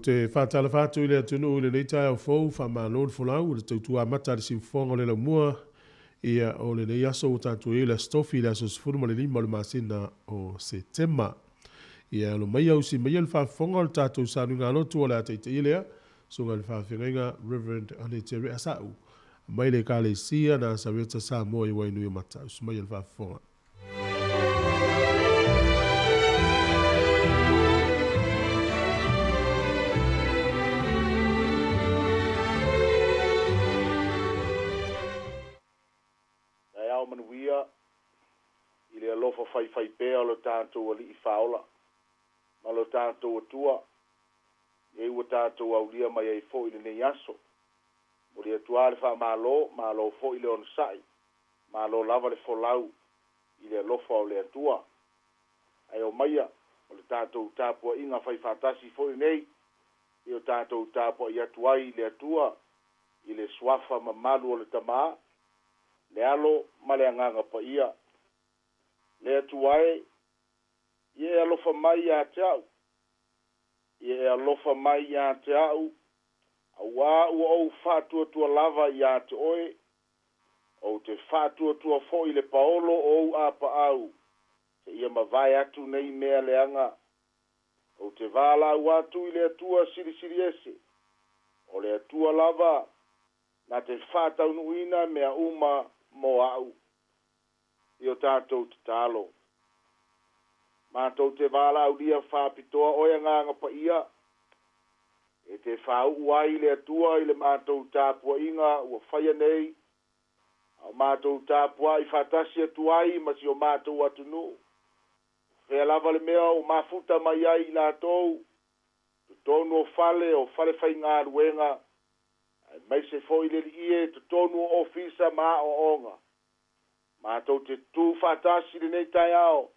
te faatalofa atu i le atunuu i lenei taeao fou, faamalo le folau i le tautua amata a le siufofoga o le laumua. Ia, o lenei aso ua tatou i ai le Aso Tofi, le aso 15 o le masina o Setema. Ia, alo maia usi maia le faafofoga o le tatou sauniga lotu o le a taitaia lea susuga i le faafeagaiga Reverend Anete Reasau mai le Ekalesia Nasareta Samoa i Wainuiomata. Usi maia le faafofoga. Taeao manuia i le alofa faifaipea o lo tatou Alii Faaola ma lo tatou Atua, e ua tatou aulia mai ai foi lenei aso. Momoli atu lava le faamalo, malo foi le onosai, malo lava le folau i le alofa o le Atua. Ae omaia o le tatou tapuaiga faifaatasi foi nei, i o tatou tapuai atu ai i le Atua i le suafa mamalu o le Tama, le Alo ma le Agaga Paia. Le Atua e, ia e alofa mai ia te au, ia e alofa mai ia te au, auā ua ou faatuatua lava ia te oe, ou te faatuatua foi le paolo o ou apaau, seia mavae atu nei mea leaga. Ou te valaau atu i le Atua Silisili Ese, o le Atua lava na te faataunuuina mea uma mo au. I o tatou tatalo. Matou te valaaulia faapitoa oe Agaga Paia, e te fāu'u ai le Atua i le matou tapua'iga ua faia nei, a o matou tapua'i faatasi atu ai ma si o matou atunuu. Fea lava le mea o mafuta mai ai i latou, totonu o fale o fale faigaluega, aemaise foi le alii e totonu o ofisa ma aoaoga. Matou te tu faatasi lenei taeao,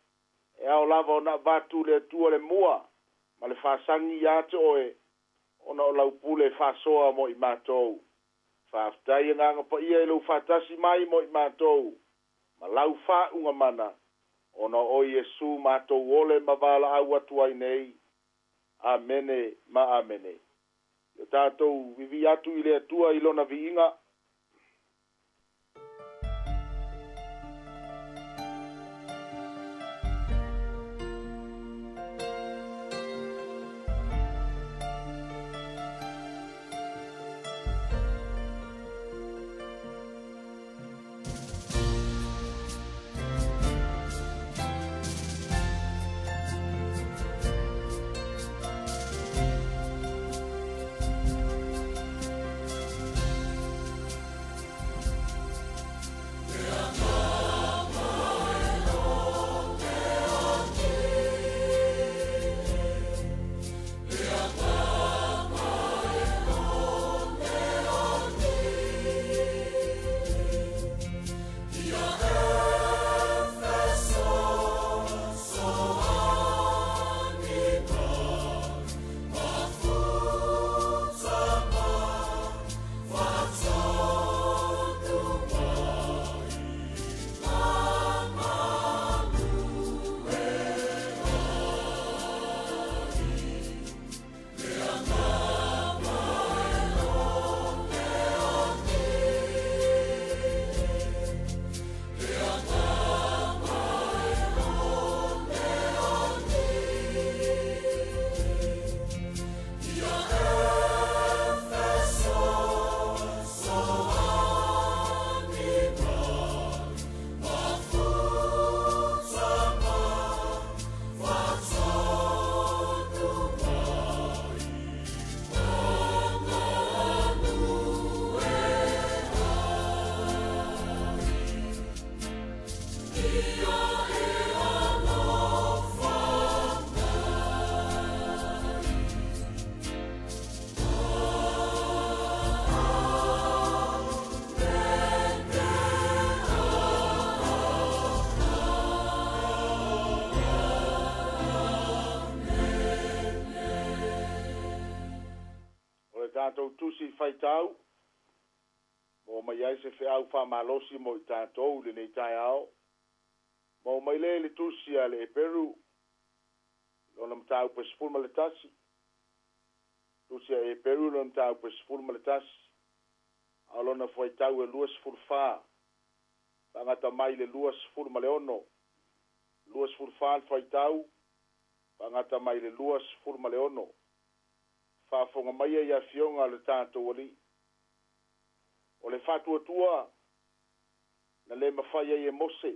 e ao lava ona avatu le Atua le mua ma le faasagi ia te oe, ona o lau pule faasoa mo i matou. Faafetai Agaga Paia i lou faatasi mai mo i matou, ma lau faaugamana, ona o Iesu matou ole ma valaau atu ai nei. Amene ma amene. O tatou vivi atu i le Atua i lona viiga. O le tatou tusi faitau, mo mai ai se feau faamalosi mo i tatou lenei taeao. Mo mai le le tusi a le Eperu, lona mataupu 11. Tusi a Eperu lona mataupu e 11, a o lona fuaitau e 24, faagata mai le 26. 24 le fuaitau, faagata mai le 26. Faafofoga maia i afioga a le tatou Alii. O le faatuatua na le mafai ai e Mose,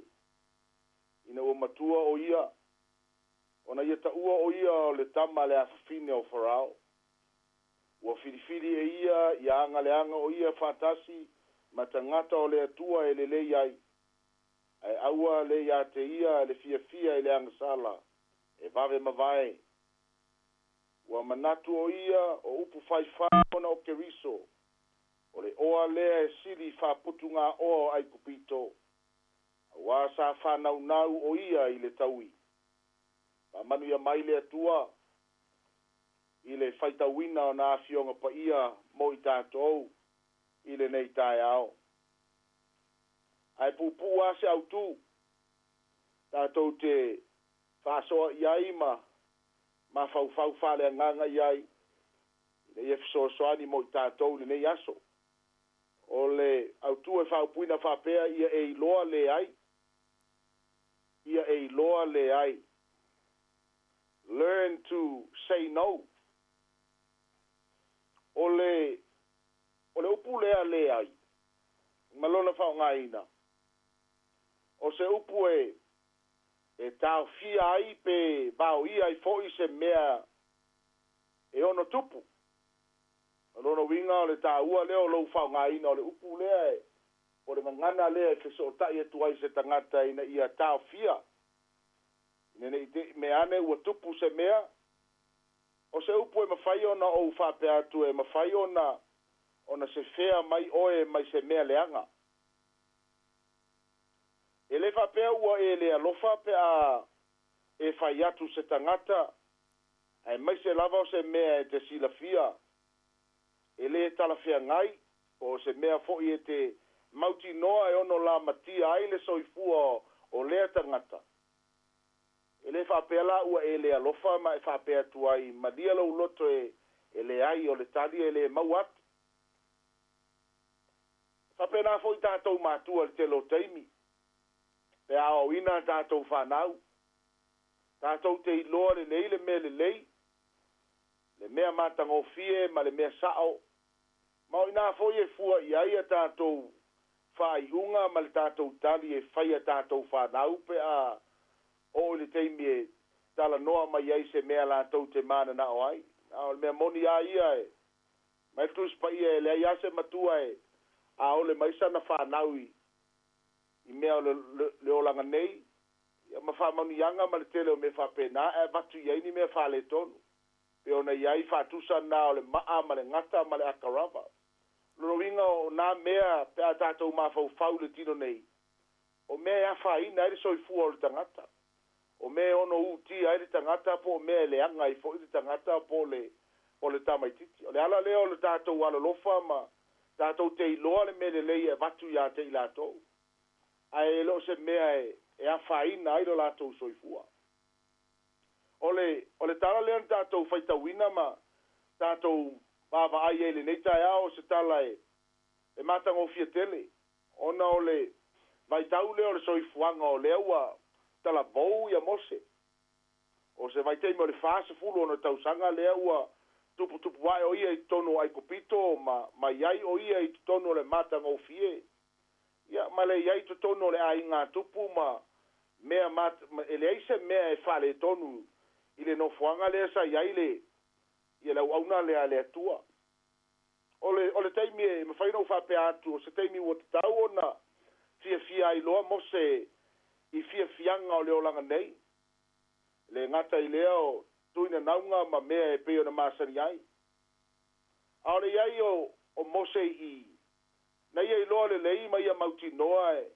ina ua matua o ia, ona ia taua o ia o le tama a le afafine o Farao. Ua filifili e ia ia agaleaga o ia faatasi ma tagata o le Atua e lelei ai, ae aua le ia te ia le fiafia i le agasala e vave mavae. Ua manatu o ia o upu faifā ona o Keriso, o le oa lea e sili faaputugāoa o Aikupito, auā sa fānaunau o ia i le taui. Faamanuia mai le Atua i le faitauina o na afioga paia mo i tatou i lenei taeao. Ae puupuu lava se autū tatou te faasoa i ai ma mafaufau faaleagaga i ai, ina ia fesoasoani mo i tatou i lenei aso. O le autū e faaupuina faapea, ia e iloa leai, ia e iloa leai. Learn to say no. O le o le upu lea leai ma lona faaaogaina, o se upu e e taofia ai pe vaoia ai foi se mea e ono tupu. O lona uiga o le taua lea o lou faaaogaina o le upu lea e po o le gagana lea e fesootai atu ai se tagata ina ia taofia, ina ne i te i mea ane ua tupu se mea. O se upu e mafai ona ou faapea atu e mafai ona ona sefea mai oe mai se mea leaga. E le faapea ua e le alofa pe a e fai atu se tagata, aemaise lava o se mea e te silafia e le talafeagai, po o se mea foi e te mautinoa e ono lamatia ai le soifua o lea tagata. E le faapea la ua e le alofa ma e faapea atu ai, malie lou loto e leai, o le tali e le maua atu. E faapena foi tatou matua i le tele o taimi, pe a aoaoina a tatou fanau, tatou te iloa lelei le mea lelei, le mea matagofie ma le mea sa'o, ma o inā foi e fua i ai a tatou faaiuga ma le tatou tali e fai a tatou fanau pe a oo i le taimi e talanoa mai ai se mea latou te mananao ai. A o le mea moni lava ia e mai le Tusi Paia e leai lava se matua e aole mai sana fanau i i mea o le, le olaga nei, ia ma faamanuiaga ma le tele o mea faapena, ae avatu i ai ni mea faaletonu. Pei ona i ai faatusa na o le maa ma le gata ma le akarava. O lona uiga o na mea pe a tatou mafaufau i le tino nei, o mea e afaina ai le soifua o le tagata, o mea e ono utia ai le tagata, po o mea e leaga ai foi le tagata po o le, po o le tamaitiiti. O le ala lea o le tatou alolofa ma tatou te iloa le mea lelei e avatu ia te i latou, ae e le o se mea e, e afaina ai lo latou soifua. O le, o le tala lea na tatou faitauina ma tatou vaavaai ai i lenei taeao, o se tala e, e matagofie tele, ona o le vaitau lea o le soifuaga o lea ua talavou ia Mose. O se vaitaimi o le 46 tausaga lea ua tuputupu ae o ia i totonu o Aikupito ma, ma i ai o ia i totonu o le matagofie. Ia, ma le i ai i totonu o le aiga tupu ma mea ma, e leai se mea e faaletonu i le nofoaga lea sa i ai le, ia le auauna lea a le Atua. O le, o le taimi e mafai ona ou faapea atu, o se taimi ua tatau ona fiafia ai loa Mose i fiafiaga o le olaga nei, e le gata i lea o tuinanauga ma mea e pei ona masani ai. A o le i ai o, o Mose i i, na ia iloa lelei ma ia mautinoa e,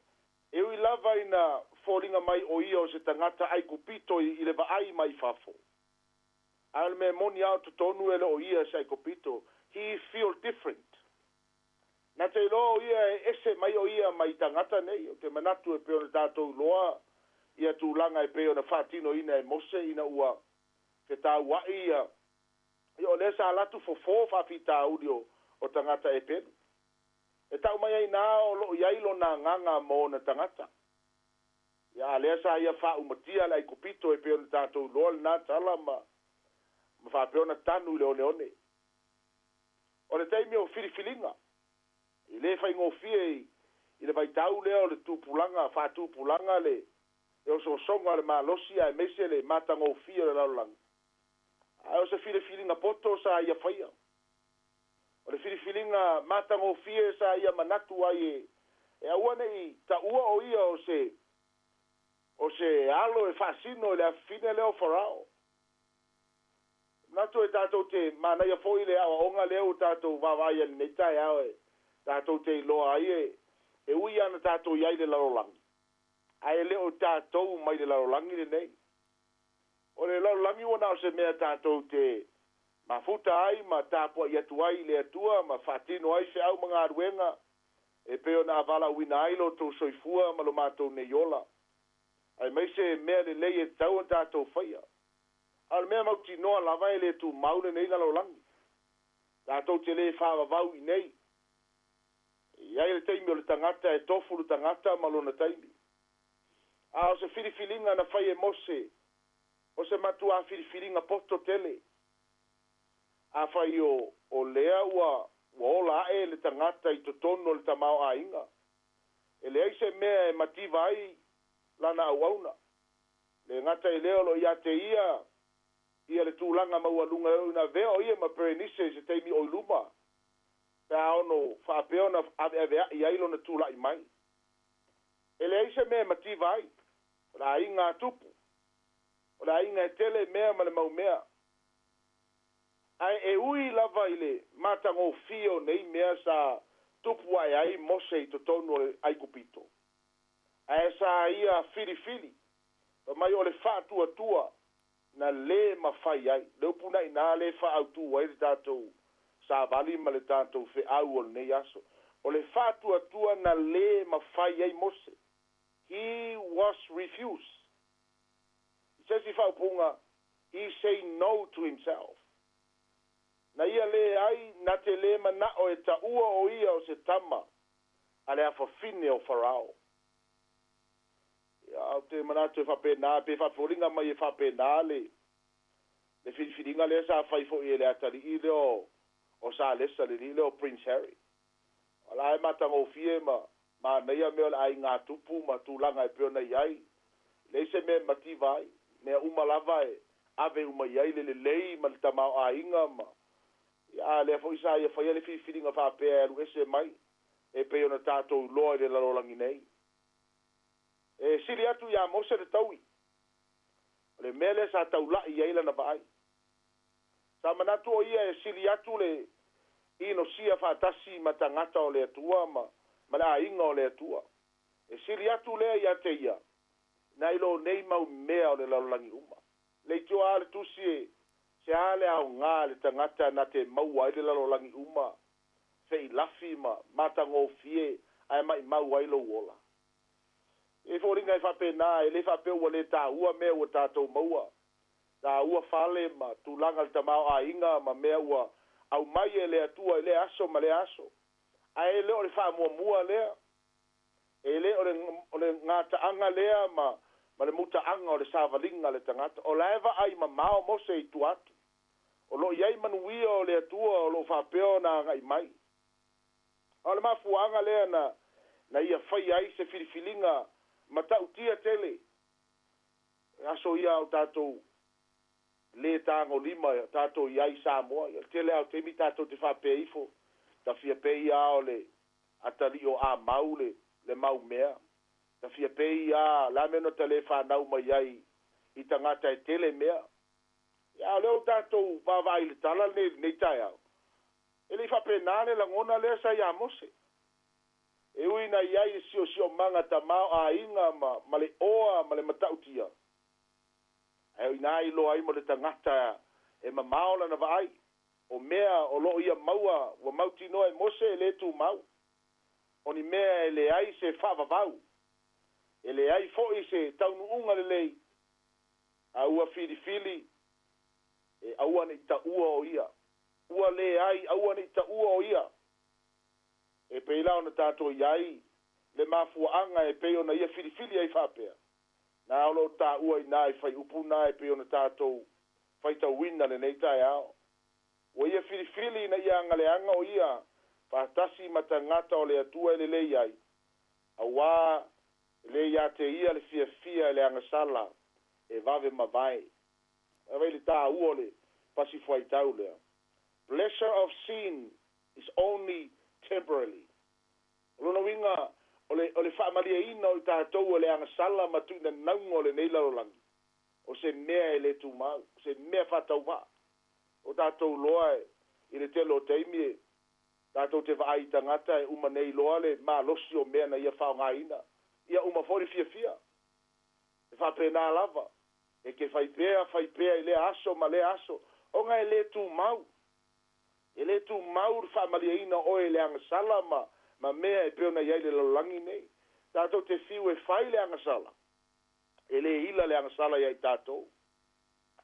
e ui lava ina foliga mai o ia o se tagata Aikupito i, i le vaai mai fafo. A o le mea moni lava o totonu e le o ia se Aikupito. He feel different. Na te iloa o ia e ese mai o ia mai tagata nei. Ou te manatu e pei ona tatou iloa ia tulaga e pei ona faatinoina e Mose ina ua fetauai ia Ia o lea sa alu atu fofo faafitauli o tagata Eperu. E tau mai ai i ina o lo o i ai lona agaga mo ona tagata. Ia a lea sa ia faaumatia le Aikupito e pei ona tatou iloa lena tala ma faapea ona tanu i le oneone. O le taimi o filifiliga, e le faigofie i le vaitau lea o le tupulaga, faatupulaga le osoosoga o le malosi aemaise le matagofie o le lalolagi. Ae o se filifiliga poto sa ia faia. O le filifiliga matagofie sa ia manatu ai e aua ne i taua o ia o se alo e faasino i le afafine lea o Farao. Manatu e tatou te manaia foi le aoaoga lea ua tatou vaavaai ai i lenei taeao e tatou te iloa ai e ui lava ina tatou i ai i le lalolagi, ae le o tatou mai le lalolagi lenei. O le lalolagi ua na o se mea tatou te mafuta ai ma tapuai atu ai i le Atua ma faatino ai feau ma galuega e pei ona valaauina ai lo outou soifua ma lo matou nei ola, aemaise mea lelei e tatau ona tatou faia. A o le mea mautinoa lava e le tumau lenei lalolagi. Tatou te le faavavau i inei. E i ai le taimi o le tagata e tofu le tagata ma lona taimi. A o se filifiliga na fai e Mose, o se matuā filifiliga poto tele. Afai o lea ua ola ae le tagata i totonu o le tamaoaiga, e leai se mea e mativa ai lana auauna. Le gata i lea o lo o ia te ia ia le tulaga maualuga e oo ina avea o ia ma Perenise i se taimi o i luma, pe a ono faapea ona aveaveai ai lona tulai mai. E leai se mea e mativa ai, o le aiga a tupu, o le aiga e tele mea ma le mau mea. Ae e ui lava i le matagofie o nei mea sa tupu ae ai Mose i totonu o le Aikupito, ae sa ia filifili, fai mai o le faatuatua na lē mafai ai. Le upu na i ina lea e faaautu ai le tatou savali ma le tatou feau o lenei aso. O le faatuatua na lē mafai ai Mose. He was refused. I se isi faaupuga, he say no to himself. Na ia lē ai, na te lē mana'o e taua o ia o se tama a le afafine o Farao. Ia, ou te manatu e faapena, pe faafoliga mai e faapena le filifiliga lea sa fai foi e le atalii lea o Salesa, le alii lea o Prince Harry. O la e matagofie ma manaia mea o le aiga tupu ma tulaga e pei ona i ai. E leai se mea e mativa ai. Mea uma lava e ave uma i ai le lelei ma le tamaoaiga ma ia, a lea foi sa ia faia le filifiliga faapea e alu ese mai e pei ona tatou iloa i le lalolagi nei. E sili atu iā Mose le taui. O le mea lea sa taula'i i ai lana vaai. Sa manatu o ia e sili atu le inosia faatasi ma tagata o le Atua ma le aiga o le Atua. E sili atu lea ia te ia nai lo nei mau mea o le lalolagi uma. Leitioa a le tusi e se a le aoga le tagata na te maua ai le lalolagi uma, feilafi ma matagofie ae maimau ai lou ola. E foliga e faapena, e le faapea ua lē taua mea ua tatou maua, taua fale ma tulaga le tamaoaiga ma mea ua aumai e le Atua i lea aso ma lea aso. Ae le o le faamuamua lea, e le o le gataaga lea ma le mutaaga o le savaliga a le tagata. O la e vaai mamao Mose i tua atu. O lo o i ai manuia o le Atua o lo o faapea ona agai mai. A o le mafuaaga lea na ia faia ai se filifiliga matautia tele. E aso ia o tatou lē tagolima tatou i ai i Samoa. Ia, o le tele lava o taimi tatou te faapea ifo, tafia pei lava o le atalii o Amau le mau mea. Tafia pei lava, o le a mea na ta lē fanau mai ai i tagata e tele mea. Ia, a o lea ua tatou vaavaai i le tala lenei i lenei taeao, e le i faapena le lagona lea sa iā Mose. E ui ina i ai le siosiomaga tamaoaiga ma le oa ma le matautia, ae o i ina e iloa ai mo le tagata e mamao lana vaai, o mea o lo o ia maua ua mautinoa e Mose e lē tumau, o ni mea e leai se faavavau, e leai foi se taunuuga lelei, a ua filifili. E aua nei taua o ia. Ua leai, aua nei taua o ia. E pei la ona tatou i ai le mafuaaga e pei ona ia filifili ai faapea. Na o loo taua i na i fuaiupu na e pei ona tatou faitauina lenei taeao. Ua ia filifili ina ia agaleaga o ia faatasi ma tagata o le Atua e lelei ai, auā e lē ia te ia le fiafia i le agasala e vave mavae. Vaai le tāua o le pasi fuaitau lea. Pleasure of sin is only temporarily. O lona uiga o le faamalieina o i tatou o le agasala ma tuuinanauga o lenei lalolagi, o se mea e lē tumau, o se mea faatauvaa. O tatou loa i le tele o taimi e tatou te vaai i tagata e uma nei loa le malosi o mea na ia faaaogaina, ia uma foi le fiafia. E faapena lava, e ke fai pea fai pea i lea aso ma lea aso, ona e lē tumau. E lē tumau le faamalieina oe i le agasala ma mea e pei ona i ai le lalolagi nei. Tatou te fiu e fai le agasala, e lē ila le agasala ia i tatou,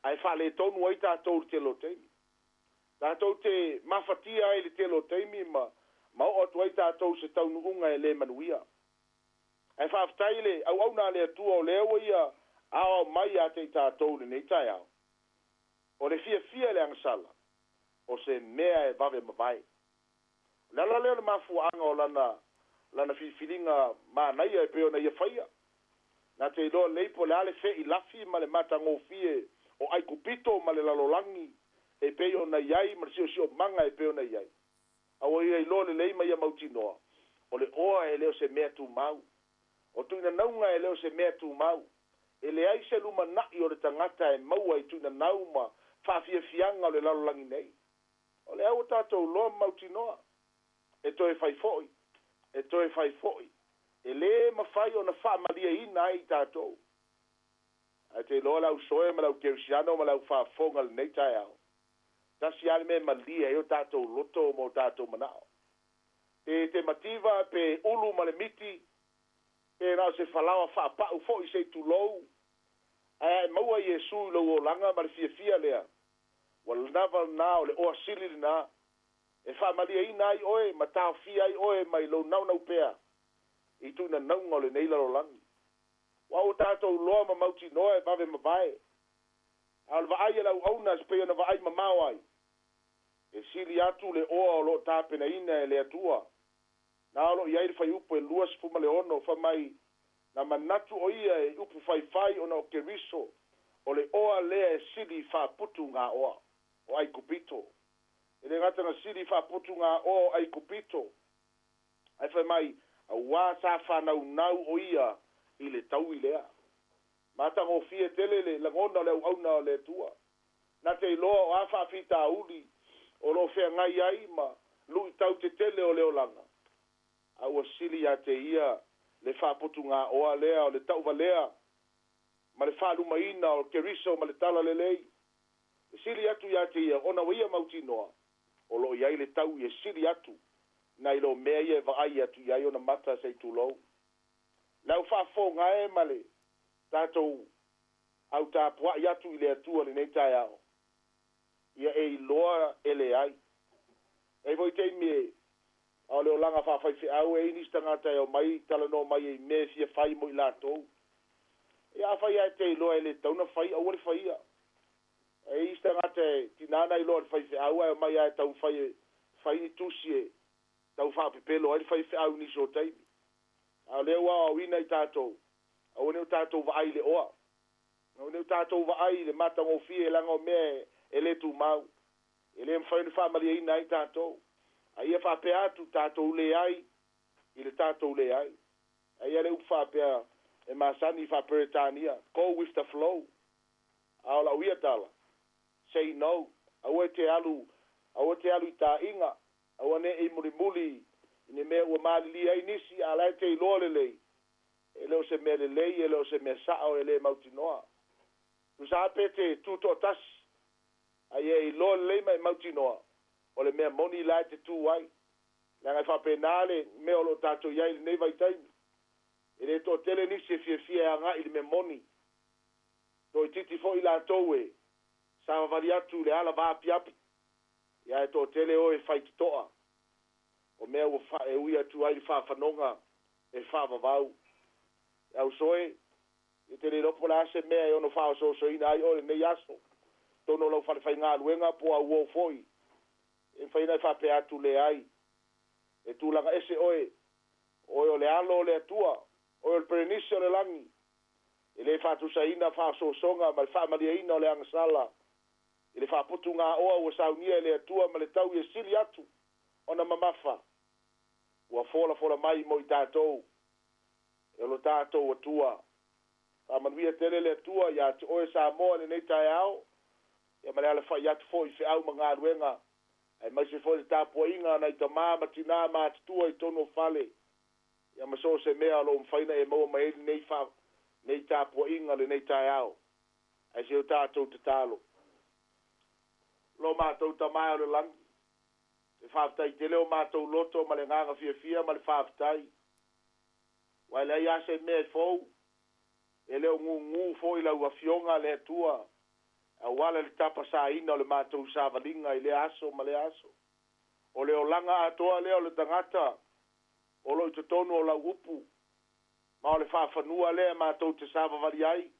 ae faaletonu ai tatou le tele o taimi. Tatou te mafatia ai le tele o taimi ma oo atu ai tatou se taunuuga e lē manuia. Ae faafetai le auauna a le Atua o lea ua ia aoao mai ia te i tatou lenei taeao. O le fiafia le agasala, o se mea e vave mavae. O le ala lea o le mafuaaga o lana filifiliga manaia e pei ona ia faia. Na te iloa lelei po o le a le fe'i lafi ma le matagofie o Aikupito ma le lalolagi e pei ona i ai ma le siosiomaga e pei ona i ai. A ua ia iloa lelei ma ia mautinoa, o le oa e le o se mea tumau. O tuinanauga e le o se mea tumau. E leai se lumana'i o le tagata e maua i tuinanau ma faafiafiaga o le lalolagi nei. O lea ua tatou loa mautinoa, e toe fai fo'i, e toe fai fo'i. E lē mafai ona faamalieina ai i tatou. Ae te iloa le ausoe ma le aukerisiano ma le aufaafofoga lenei taeao. Tasi lava le mea e malie ai o tatou loto ma o tatou manao. Pe te mativa, pe ulu ma le miti, pe na o se falaoa faapau fo'i se i tulou, ae maua Iesu i lou olaga ma le fiafia lea, ua lava lena o le oa sili lena, e faamalieina ai oe ma taofia ai oe mai lou naunau pea i tuinanauga o lenei lalolagi. Ua ua tatou loa ma mautinoa e vave mavae. A o le vaai e le auauna se pei ona vaai mamao ai, e sili atu le oa o loo tapenaina e le Atua. Na o loo i ai le fuaiupu e 26 fai mai na manatu o ia e upu faifai ona o Keriso, o le oa lea e sili faaputu gaoa o Aikupito. E le gata na sili faaputu gaoa o Aikupito, ae fai mai auā sa fanaunau o ia i le taui lea. Matagofie tele le lagona o le auauna o le Atua. Na te iloa o a faafitauli o loo feagai ai ma luitau tetele o le olaga, a ua sili ia te ia le faaputugaoa lea o le tauvalea ma le faalumaina o Keriso ma le tala lelei. E sili atu ia te ia ona ua ia mautinoa o loo i ai le tau e sili atu nai lo mea ia e vaai atu i ai ona mata se i tulou. Le au faafofoga e ma le tatou au tapuai atu i le Atua lenei taeao. Ia e iloa e leai. E foi taimi e a o le olaga faafaifeau e i nisi tagata e omai talanoa mai i mea e fia fai mo i latou. Ia afai ae te iloa e le tatau ona fai, aua le faia. E isi tagata e tinā na iloa le faifeau ae omai ae tau fai e fai ni tusi e tau faapepelo ai le faifeau i nisi o taimi. A o lea ua aoaoina i tatou, aua ne i o tatou vaai i le oa. Aua ne i o tatou vaai i le matagofie leaga o mea e le tumau. E le mafai ona faamalieina ai tatou. A ia faapea atu tatou leai i le tatou leai. A ia le upu faapea e masani faaperetania, go with the flow. A o lau ia tala, say no. Aua e te alu, aua te alu i ta'iga, aua ne'i mulimuli i ni mea ua malilia ai nisi, a la e te iloa lelei. E le o se mea lelei, e le o se mea sa'o e lē mautinoa. Tusa pe te tuto'atasi, a ia iloa lelei ma e mautinoa, o le mea moni la e te tu ai. Leaga e faapena le mea o loo tatou i ai lenei vaitaimi. E lē to'atele nisi e fiafia e aga'i le mea moni. To'aitiiti fo'i latou e Savavali atu i le ala vaapiapi, ia ae toatele o e faitotoa o mea ua e ui atu ai le faafanoga e faavavau. E ausoe, e te le iloa po o le a se mea e ono faaosoosoina ai oe i lenei aso, totonu o lau falefaigaluega po o auo foi. E mafai ona e faapea atu, Leai, e tulaga ese oe, o oe o le alo o le Atua, oe o le perenise o le lagi. E le faatusaina faaosoosoga ma le faamalieina o le agasala i le faaputugaoa ua saunia e le Atua ma le taui e sili atu ona mamafa ua folafola mai mo i tatou e lo tatou Atua. Faamanuia tele le Atua ia te oe Samoa i lenei taeao, ia ma le alafai atu foi i feau ma galuega, aemaise foi le tapuaiga a nai tamā ma tinā matutua i totonu o fale, ia ma so o se mea o lo o mafai ona e maua mai ai lenei lenei tapuaiga lenei taeao. Ae se o tatou tatalo. Lo matou Tamā e o le lagi, e faafetai tele o matou loto ma le agaga fiafia ma le faafetai. Aua e leai lava se mea e fou, e le o gugu foi lau Afioga le Atua e auala i le tapasaina o le matou savaliga i lea aso ma lea aso. O le olaga atoa lea o le tagata o lo o i totonu o lau upu, ma o le faafanua lea matou te savavali ai,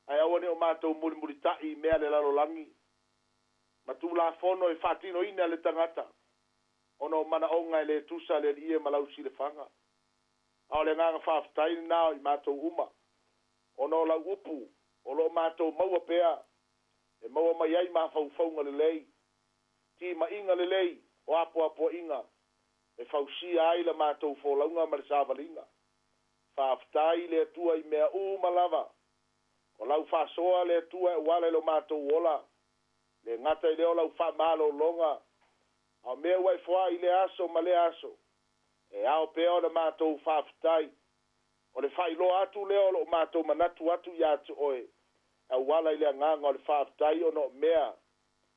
ae aua ne i o matou mulimulitai i mea a le lalolagi ma tulafono e faatinoina e le tagata ona o manaoga e le tusa le Alii e ma lau silafaga. A o le agaga faafetai lena i matou uma, ona o lau upu o lo o matou maua pea e maua mai ai mafaufauga lelei, timaiga lelei o apoapoaiga e fausia ai la matou folauga ma le savaliga. Faafetai i le Atua i mea uma lava. O lau faasoa le Atua e auala i lo matou ola, le gata i lea o lau faamalologa, a o mea ua e foai i lea aso ma lea aso, e ao pea ona matou faafetai. O le faailoa atu lea o loo matou manatu atu ia te oe, e auala i le agaga o le faafetai ona o mea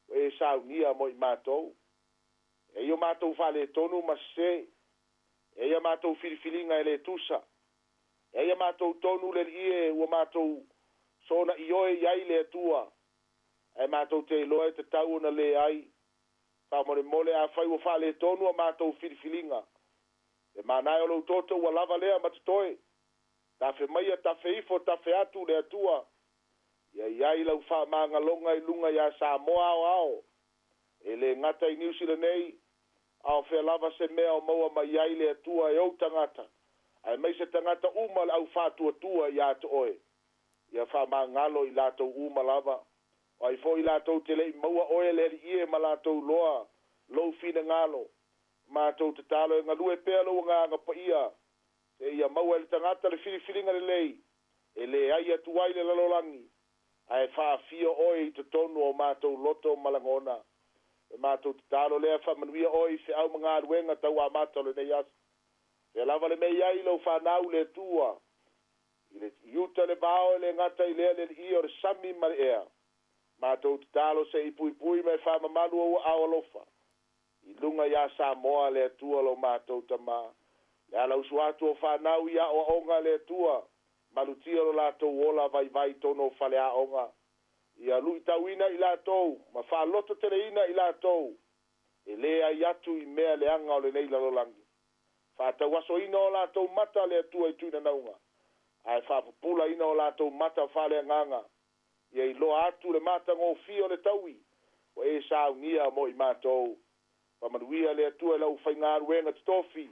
ua e saunia mo i matou. E i ai o matou faaletonu ma sese, e i ai a matou filifiliga e le tusa, e i ai a matou tonu le Alii e ua matou soona ioe i ai le Atua, ae matou te iloa e tatau ona leai. Faamolemole afai ua faaletonu a matou filifiliga, e manae o lou toto ua lava lea ma totoe. Tafe maia, tafe ifo, tafe atu le Atua, ia i ai lau faamagaloga i luga iā Samoa aoao, e le gata i Niu Sila nei, a o fea lava se mea o maua mai ai le Atua e ou tagata, aemaise tagata uma o le au faatuatua iā te oe, ia faamagalo i latou uma lava. O ai foi latou te le i maua oe le Alii e ma latou loa lou finagalo, matou tatalo e galue pea lou Agaga Paia, seia maua e le tagata le filifiliga lelei, e leai atu ai le lalolagi, ae faafio oe i totonu o matou loto ma lagona. O le matou tatalo lea, faamanuia oe i feau ma galuega tau amata o lenei aso. Fea lava le mea i ai lau fanau le Atua, i le i uta le vao e le gata i lea le Alii o le sami ma le ea. Matou tatalo se i puipui ma e faamamalu ou aao alofa i luga iā Samoa le Atua lo matou Tamā. Le alausu atu o fanau i aoaoga le Atua, malutia lo latou ola vaivai totonu o faleaoga. Ia luitauina i latou ma faalototeleina i latou e le ai atu i mea leaga o lenei lalolagi. Faatauasoina o latou mata le Atua i tuinanauga, ae faapupulaina o latou mata faaleagaga, ia iloa atu le matagofie o le taui ua e saunia mo i matou. Faamanuia le Atua i lau faigaluega totofi,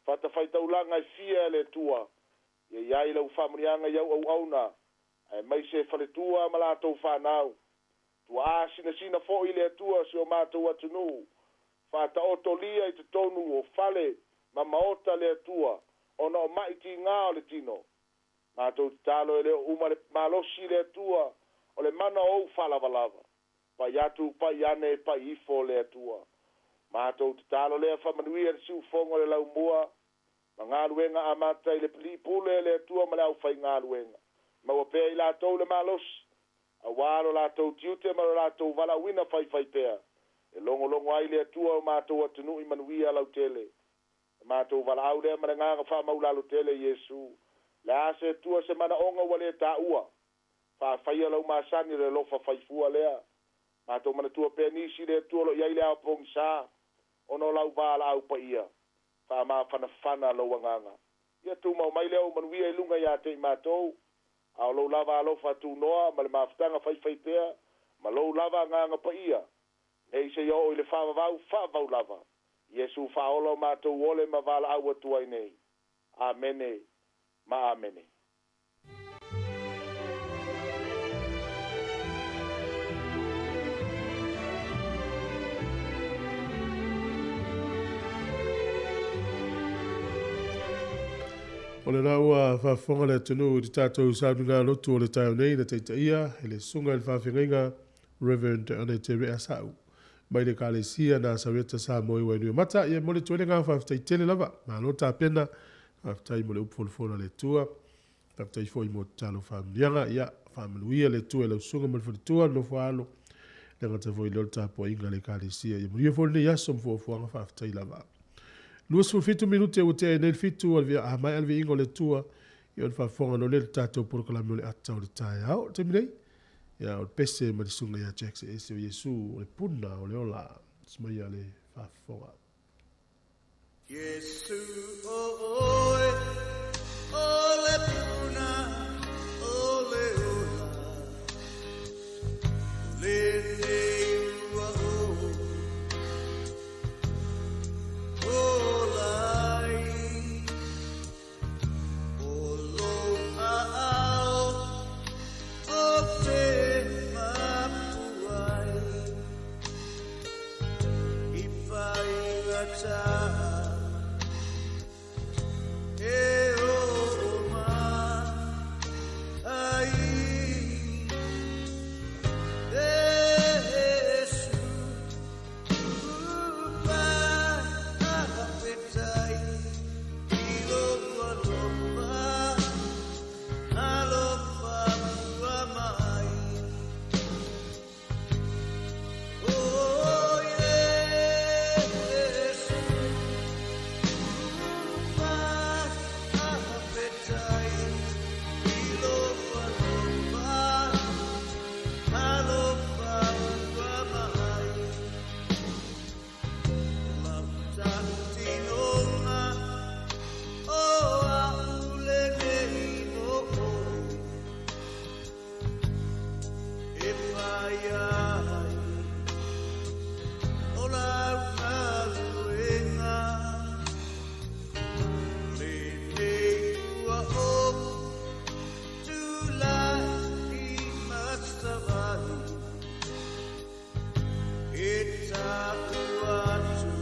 fatafaitaulaga e fia le Atua, ia i ai lau faamanuiaga i au auauna, aemaise faletua ma latou fanau. Tuaa sinasina foi le Atua si o matou atunuu, faataotolia i totonu o fale ma maota le Atua, ona o mai tigā o le tino. Matou tatalo e le o uma le malosi le Atua o le mana o ou faalavalava. Pai atu, pai ane, pai ifo le Atua. Matou tatalo lea faamanuia le siufogo o le laumua ma galuega amata i le alii pule le Atua ma le aufaigaluega. Maua pea i latou le malosi, auā lo latou tiute ma lo latou valaauina faifaipea, e logologo ai le Atua o matou atunuu i manuia lautele. Le matou valaau lea ma le agaga faamaulalo tele i Iesu. Le a se Atua se manaoga ua le taua, faafaia lau masani o le alofa faifua lea. Matou manatua pea nisi le Atua o lo o i ai le ao pogisa ona o lau valaau paia. Faamafanafana lou agaga. Ia tumau mai lea ou manuia i luga ia te i matou, a o lou lava alofa tunoa ma le mafutaga faifaipea ma lou lava agaga paia, nei seia oo i le faavavau faavavau lava. Iesu faaola o matou ole ma valaau atu ai nei. Amene ma amene. O lena ua faafofoga le atunuu i le tatou sauniga lotu o le taeao nei na taitaia e le Susuga i le Faafeagaiga Reverend Anete Reasau mai le Ekalesia Nasareta Samoa i Wainuiomata. Ia e momoli atu ai le agaga faafetai tele lava. Malo tapena, faafetai mo le upu folafola a le Atua. Faafetai foi mo tatalo faamanuiaga. Ia faamanuia le Atua i lau susuga ma le faletua, le nofo a alo, le gata foi lea o le tapuaiga a le Ekalesia. Ia manuia foi lenei aso ma fuafuaga, faafetai lava. 27 minute ua tea ai nei le 7 a maea le viiga o le Atua, ia ona faafofoga loa lea i le tatou polokalame o le ata o le taeao. O le taimi nei, ia o le pese ma le susuga ia Jack Seese o Iesu o le puna o le ola. Smaia le faafofoga. Iesu o oe o le puna o le ola, o lenei ua ou ola ai. O lou aao ou te mapu ai i faigata e oo mai ai. Iesu, faafetai i lou alofa, alofa ua mai. O Iesu, faafetai i lou alofa, alofa ua mai. O lau tautinoga, o au lenei mo oe, e fai ai o lau galuega. Lenei ua ou tulai ma savali, e ta'u atu.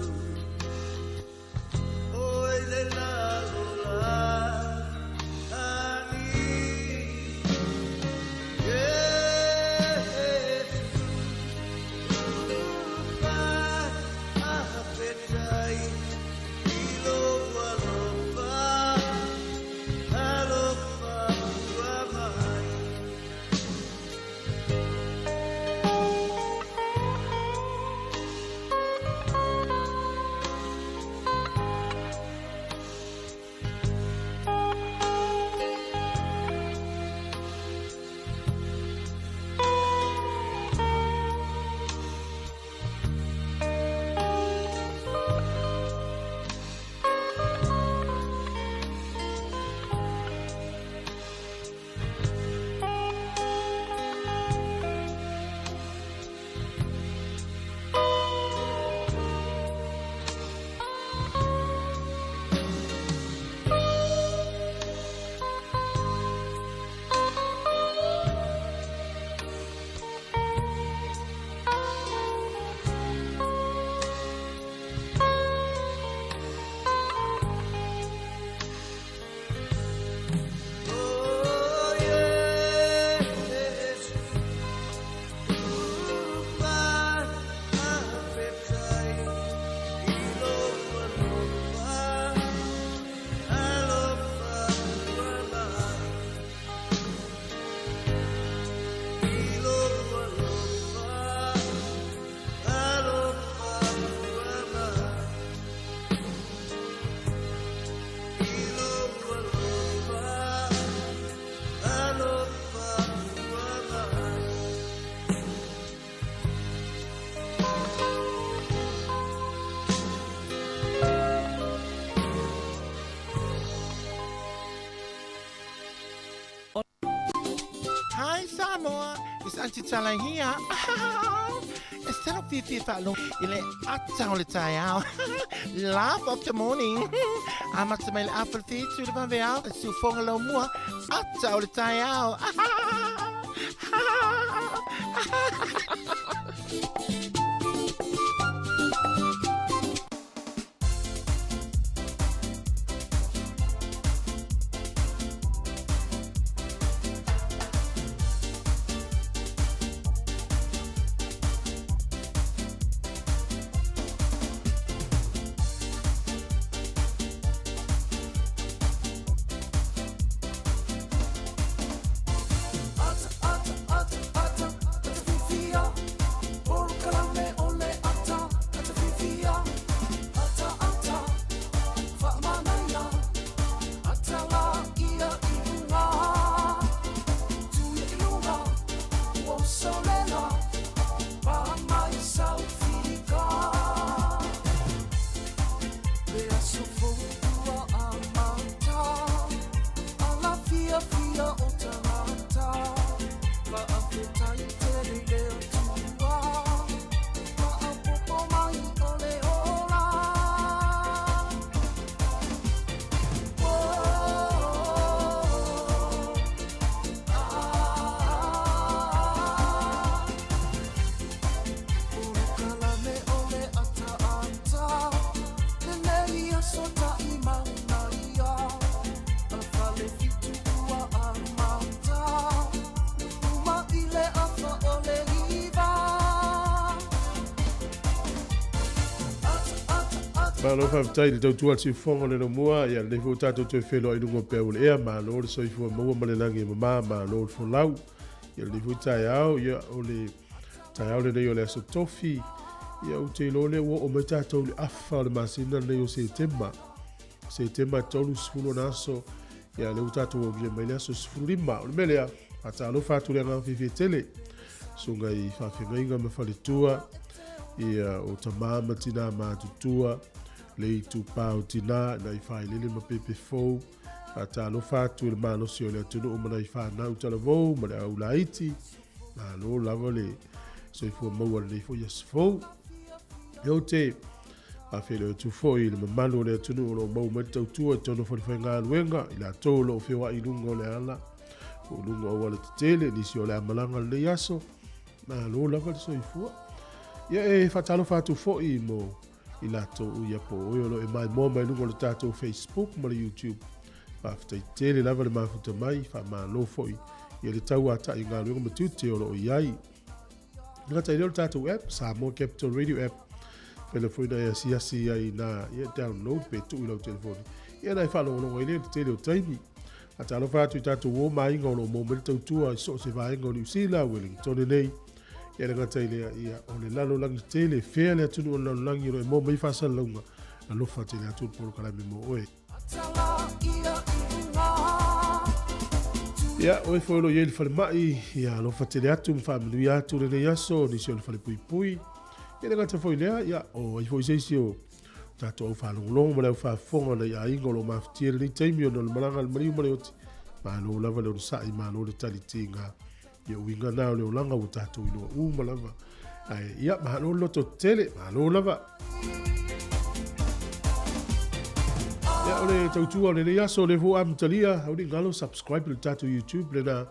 It's Aunty Tala here. E talo fiafia faalogo i le ata o le taeao. Laugh of the morning. Amata mai le afa le whitu i le vaveao. E siufoga lau mua. Ata o le taeao. Malo faafetai i le tautua a le siufofoga o le Laumua, ia lenei foi ua tatou toe feiloai i luga o peau o le ea, malo le soifua maua ma le lagi e mama, malo le folau. Ia lenei foi taeao, ia o le taeao lenei o le aso Tofi, ia ou te iloa lea ua oo mai tatou i le afa o le masina lenei o Setema. Setema 30 ona aso, ia lea ua tatou aulia mai le aso 15. O le mea lea, faatalofa atu le agaga fiafia tele, susuga i faafeagaiga ma faletua, ia o tama ma tina matutua, le itupa o tina, nai failele ma pepe fou, faatalofa atu i le malosi o le atunuu ma nai fanau talavou ma le au laiti, malo lava le soifua maua lenei foi aso fou. E ou te faafeiloai atu foi i le mamalu o le atunuu o lo o maua mai le tautua i totonu o falefaigaluega, i latou o lo o feoai i luga o le ala, o luga o auala tetele, nisi o le a malaga lenei aso, malo lava le soifua. Ia e faatalofa atu foi mo i latou ia po o oe o lo o e maimoa mai luga o le tatou Facebook ma le YouTube. Faafetai tele lava le mafuta mai, faamalo foi ia le tauata'i i galuega ma tiute o lo o i ai. E gata i lea o le tatou app, Samoa Capital Radio App, fela foi na e asiasi ai na ia download pe tuu i lau telefoni. Ia na e faalogologo ai lea i le tele o taimi. Faatalofa atu i tatou uo ma aiga o lo o maua mai le tautua i so o se vaega o Niu Sila, Wellingtone nei. Ia le gata i lea, ia o le lalolagi tele, fea le atunuu o le lalolagi o lo o e maua mai faasalalauga, alofa tele atu le polokalame mo oe. Ia, oe foi o lo o i ai i le falemai, ia alofa tele atu ma faamanuia atu lenei aso, nisi o le falepuipui. Ia le gata foi i lea, ia, o ai foi se isi o tatou au faalogologo ma le au faafofoga nai aiga o lo o mafatia i lenei taimi ona o le malaga a le maliu ma le oti. Malo lava le onosai, malo le talitiga. Ia uiga na o le olaga ua tatou iloa uma lava. Ae, ia, malo le loto tele, malo lava. Ia, o le tautua o lenei aso, o lea foi ua amatalia, au ni galo, subscribe i le tatou YouTube lena,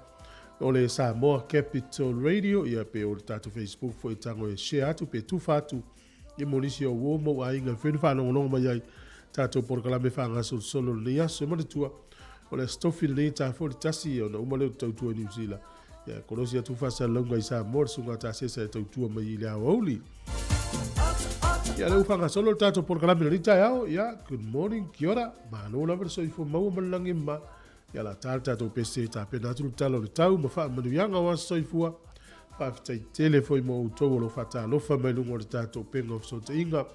o le Samoa Capital Radio, ia pe o le tatou Facebook foi e tago e share atu pe tufa atu ia mo nisi o uo ma ou aiga e mafai ona faalogologo mai ai tatou polokalame faagasolosolo o lenei aso. E manatua, o le Aso Tofi lenei e ta foi le tasi ona uma lea o te tautua i Niu Sila. Ia, kolosi atu faasalalauga i Samoa le susuga a Tasesa e tautua mai i le aoauli. Ia, lea ua faagasolo le tatou polokalame i lenei taeao. Ia, good morning, kia ora, malo lava le soifua maua ma le lagi e mama. Ia, la ta le tatou pese e tapena atu le tala o le tau ma faamanuiaga o aso soifua. Faafetai tele foi mo outou o lo o faatalofa mai luga o le tatou upega o fesootaiga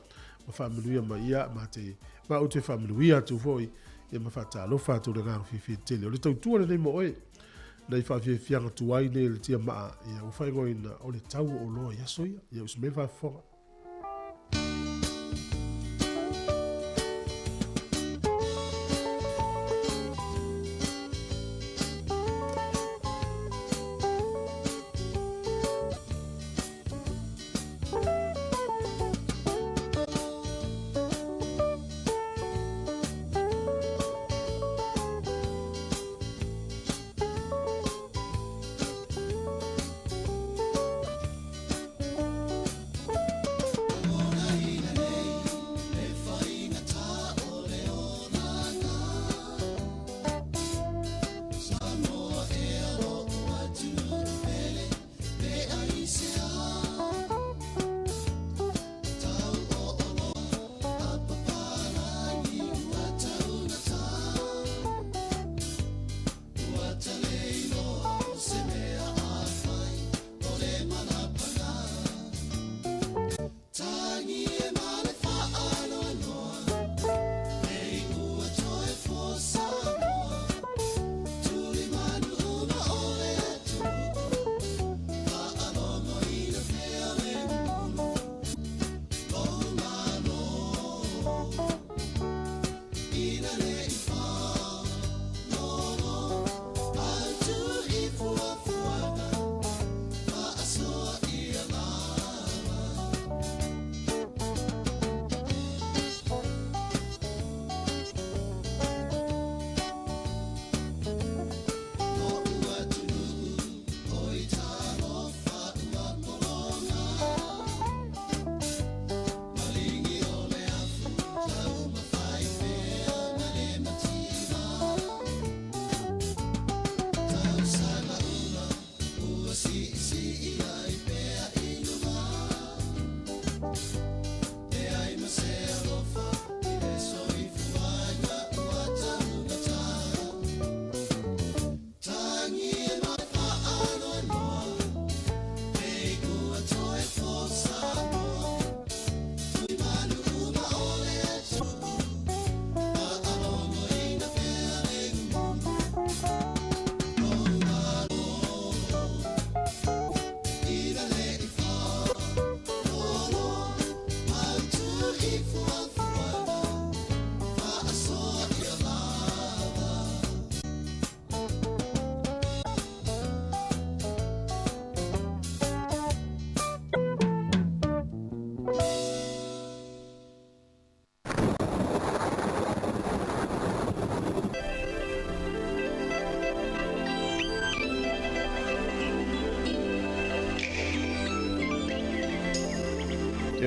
ma faamanuia mai ia ma te ma ou te faamanuia atu foi ia ma faatalofa atu le agaga fiafia tele. O le tautua lenei mo oe nei faafiafiaga tuai nei le tia maa ia ua faaigoaina o le tau o oloa i aso ia. Ia usi mai le faafofoga.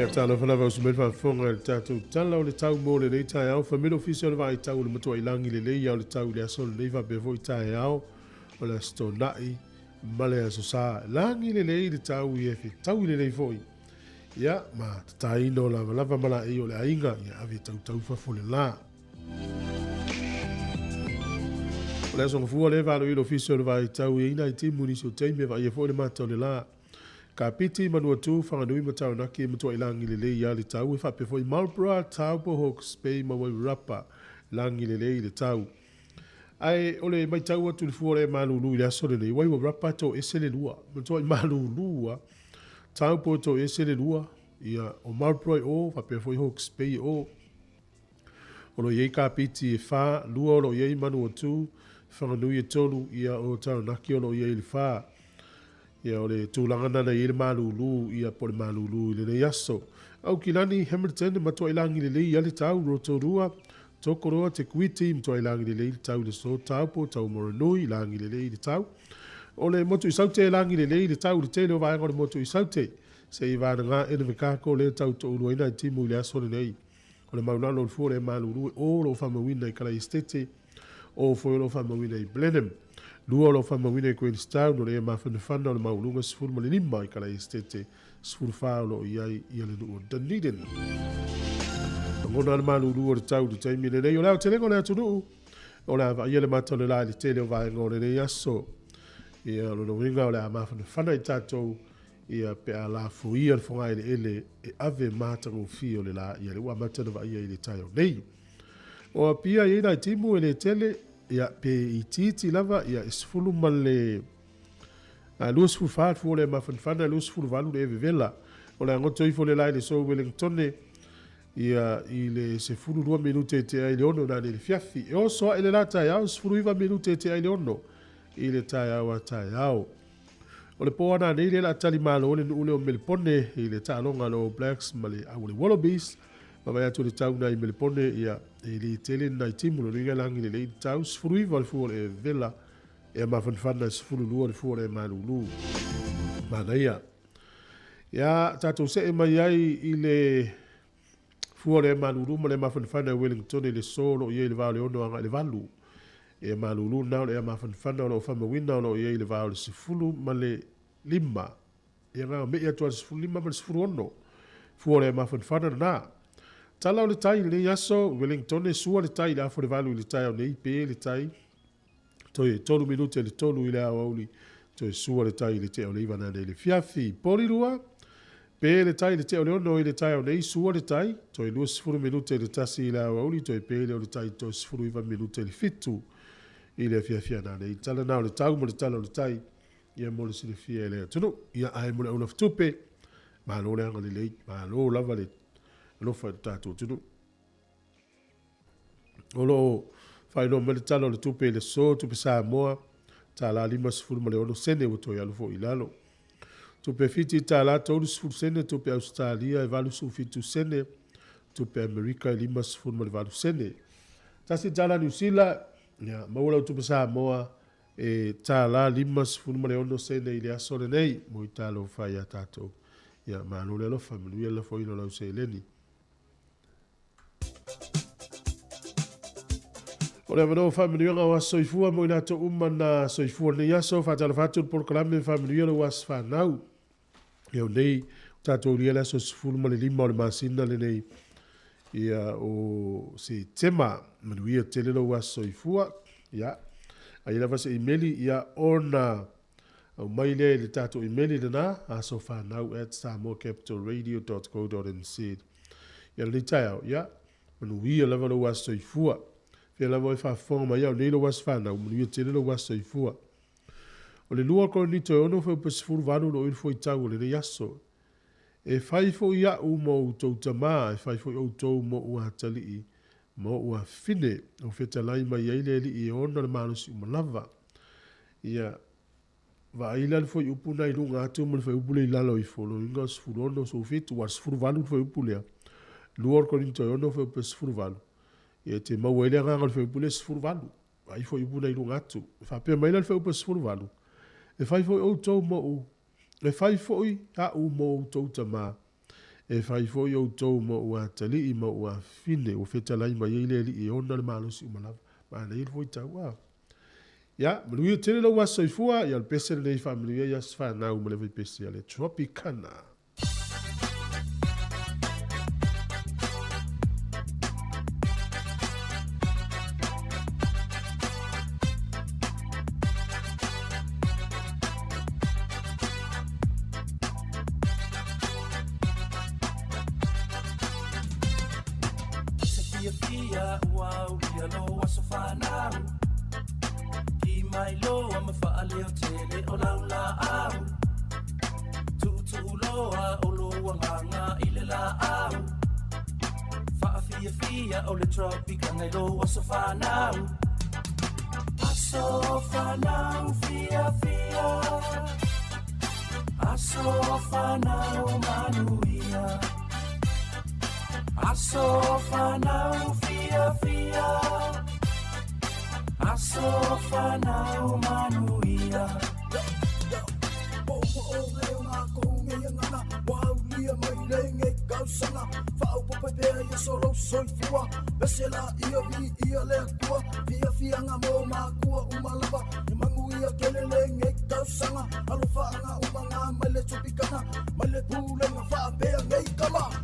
Ia talofa lava uso mai le faafofoga i le tatou Tala o le Tau mo lenei taeao. Fai mai le Ofisa o le Vaai Tau o le matuai lagi lelei a o le tau i le aso lenei faapea foi taeao o le Aso Toonai ma le Aso Sa. Lagi lelei le tau ia e fetaui lelei foi. Ia ma tataina o lavalava ma laei o le aiga ia ave tautau fafo le la. O le aso gafua lea e valoia le Ofisa o le Vaai Tau i ai nai timu i nisi o taimi e vaaia foi le mata o le la. Kapiti, Manuatu, Whanganui ma Taranaki e matuai lagi lelei ia le tau e faapea foi Marlborough, Taupo, Hawke's Bay ma Wairarapa, lagi lelei le tau. Ae o le maitau atu i le fua o le malulu i le aso lenei, Wairarapa toese le lua, matuai malulu a. Taupo toese le lua, ia o Marlborough e o, faapea foi Hawke's Bay e o. O lo o i ai Kapiti e whā, lua o lo o i ai Manuatu, Whanganui e tolu, ia o Taranaki o lo o i ai le whā. Ia, o le tulaga lena na i ai le malūlū, ia, po o le malūlū i lenei aso. Aukilani, Hamilton, e matuai lagi lelei ia le tau, Rotorua, Tokoroa, Te Kuiti, matuai lagi lelei le tau i le aso Taupo, Taumaranui, lagi lelei le tau. O le motu i Saute, lagi lelei le tau i le tele o vaega o le motu i Saute. Se i vanaga Invercargill lea tau touluaina i timu i le aso lenei. O le maulalo o le fua o le malūlū e o lo o faamauina i Kalaesetete, o foi o lo o faamauina i Blenheim. Lua o lo o faamauina i Queenstown, o le ea mafanafana o le maualuga 15 i Kalaesetete, 14 o lo o i ai i le nuu o Dunedin. Lagona le malūlū o le tau i le taimi lenei. O le aotelega o le atunuu, o le a vaaia le mata o le la i le tele o vaega o lenei aso. Ia, o lona uiga o le a mafanafana i tatou ia pe a lafoia le fogaeleele e ave matagofie o le la ia le ua amata ona vaaia i le taeao nei. O Apia e i ai nai timu e le tele, ia, pe itiiti lava, ia, e 10 ma le 24 le fua o le mafanafana, e 28 le e vevela. O le a goto ifo le la i le so Wellingtone, ia, i le 12 minute e tea i le 6 nanei le fiafi. E oso ae le la taeao, 19 minute e tea i le 6 i le taeao a taeao. O le po ana nei le la tali malo le nuu lea o Melepone i le taaloga a le All Blacks ma le au o le Wallabies. Ma vai atu le tau nai Melepone, ia, e le tele ni nai timu, lona uiga e lagi lelei le tau, 19 le fua o le vela, e mafanafana 12 le fua o le malulu. Manaia. Ia, tatou see mai ai i le fua o le malulu ma le mafanafana e Wellington i le so o lo o i ai i le va o le 6 agai i le 8. E malulu na o le ea mafanafana o lo o faamauina o lo o i ai i le va o le 15 ma le 5. Ia ngā mei atu a le 15 ma le 16. Fua o le mafanafana lena. Tala o le tai i lenei aso, Wellington e sua le tai i le afa o le 8 i le taeao nei, pe le tai. Toe 3 minute le 3 i le aoauli, toe sua le tai i le tea o le 9 nanei le fiafi. Porirua, pe le tai i le tea o le 6 i le taeao nei, sua le tai, toe 20 minute le 1 i le aoauli, toe pe le o le tai toe 19 minute le 7 i le afiafi nanei. Tala na o le tau ma le tala o le tai, ia mo le silafia e le atunuu. Ia ae mo le aulafatupe, malo le agalelei, malo lava le alofa i le tatou atunuu. O lo o faailoa mai le Tala o le Tupe i le aso, Tupe Samoa, tala 56 sene ua toe alu foi i lalo. Tupe Fiti tala 30 sene, tupe Ausetalia e 87 sene, tupe Amerika e 58 sene. Tasi tala Niu Sila, ia, maua lau tupe Samoa e tala 56 sene i le aso lenei, mo i talofa ia tatou. Ia, malo le alofa, manuia le lafoina o lau seleni. O le avanoa o faamanuiaga o aso soifua mo i latou uma na soifua lenei aso, faatalofa atu le polokalame faamanuia lou aso fanau. Ia o nei, o tatou ulia le aso 15 o le masina lenei, ia o Setema, manuia tele lou aso soifua. Ia, ai lava se imeli, ia ona aumai lea i le tatou imeli lena, asofanau@samoacapitalradio.co.nz. Ia lenei taeao, ia, manuia lava lou aso soifua. Fea lava e faafofoga mai au nei lou aso fanau, manuia tele lou aso soifua. O le 2 Korinito e 6 fuaiupu 18 o lo o i le fuaitau o lenei aso. E fai foi a'u ma outou tamā, e fai foi outou ma o'u atalii, ma o'u afafine, o fetalai mai ai le Alii e ona le malosi uma lava. Ia, vaai la le fuaiupu na i luga atu ma le fuaiupu lea i lalo ifo, lona uiga o le 16, 17, ua 18 le fuaiupu lea. 2 Korinito e 6 fuaiupu 18. Ia, e te maua ai le agaga o le fuaiupu lea 18. Vaai fuaiupu na i luga atu. E faapea mai la le fuaiupu 18, e fai foi outou ma o'u, e fai foi a'u ma outou tamā. E fai foi outou ma ou atalii ma ou afafine, ua fetalai mai ai le Alii e ona le malosi uma lava. Manaia le fuaitau, a. Ia, manuia tele lou aso soifua, ia o le pese lenei e faamanuia ai aso fanau ma le vaipese a le Tropicana. Se fiafia ua aulia lou aso fanau Ki mai loa ma faaleo tele o lau laau Tuutuu loa o lou agaga i le laau Faafiafia o le Tropicana i lou aso fanau Aso fanau fiafia Aso fanau manuia Aso fanau fiafia Aso fanau manuia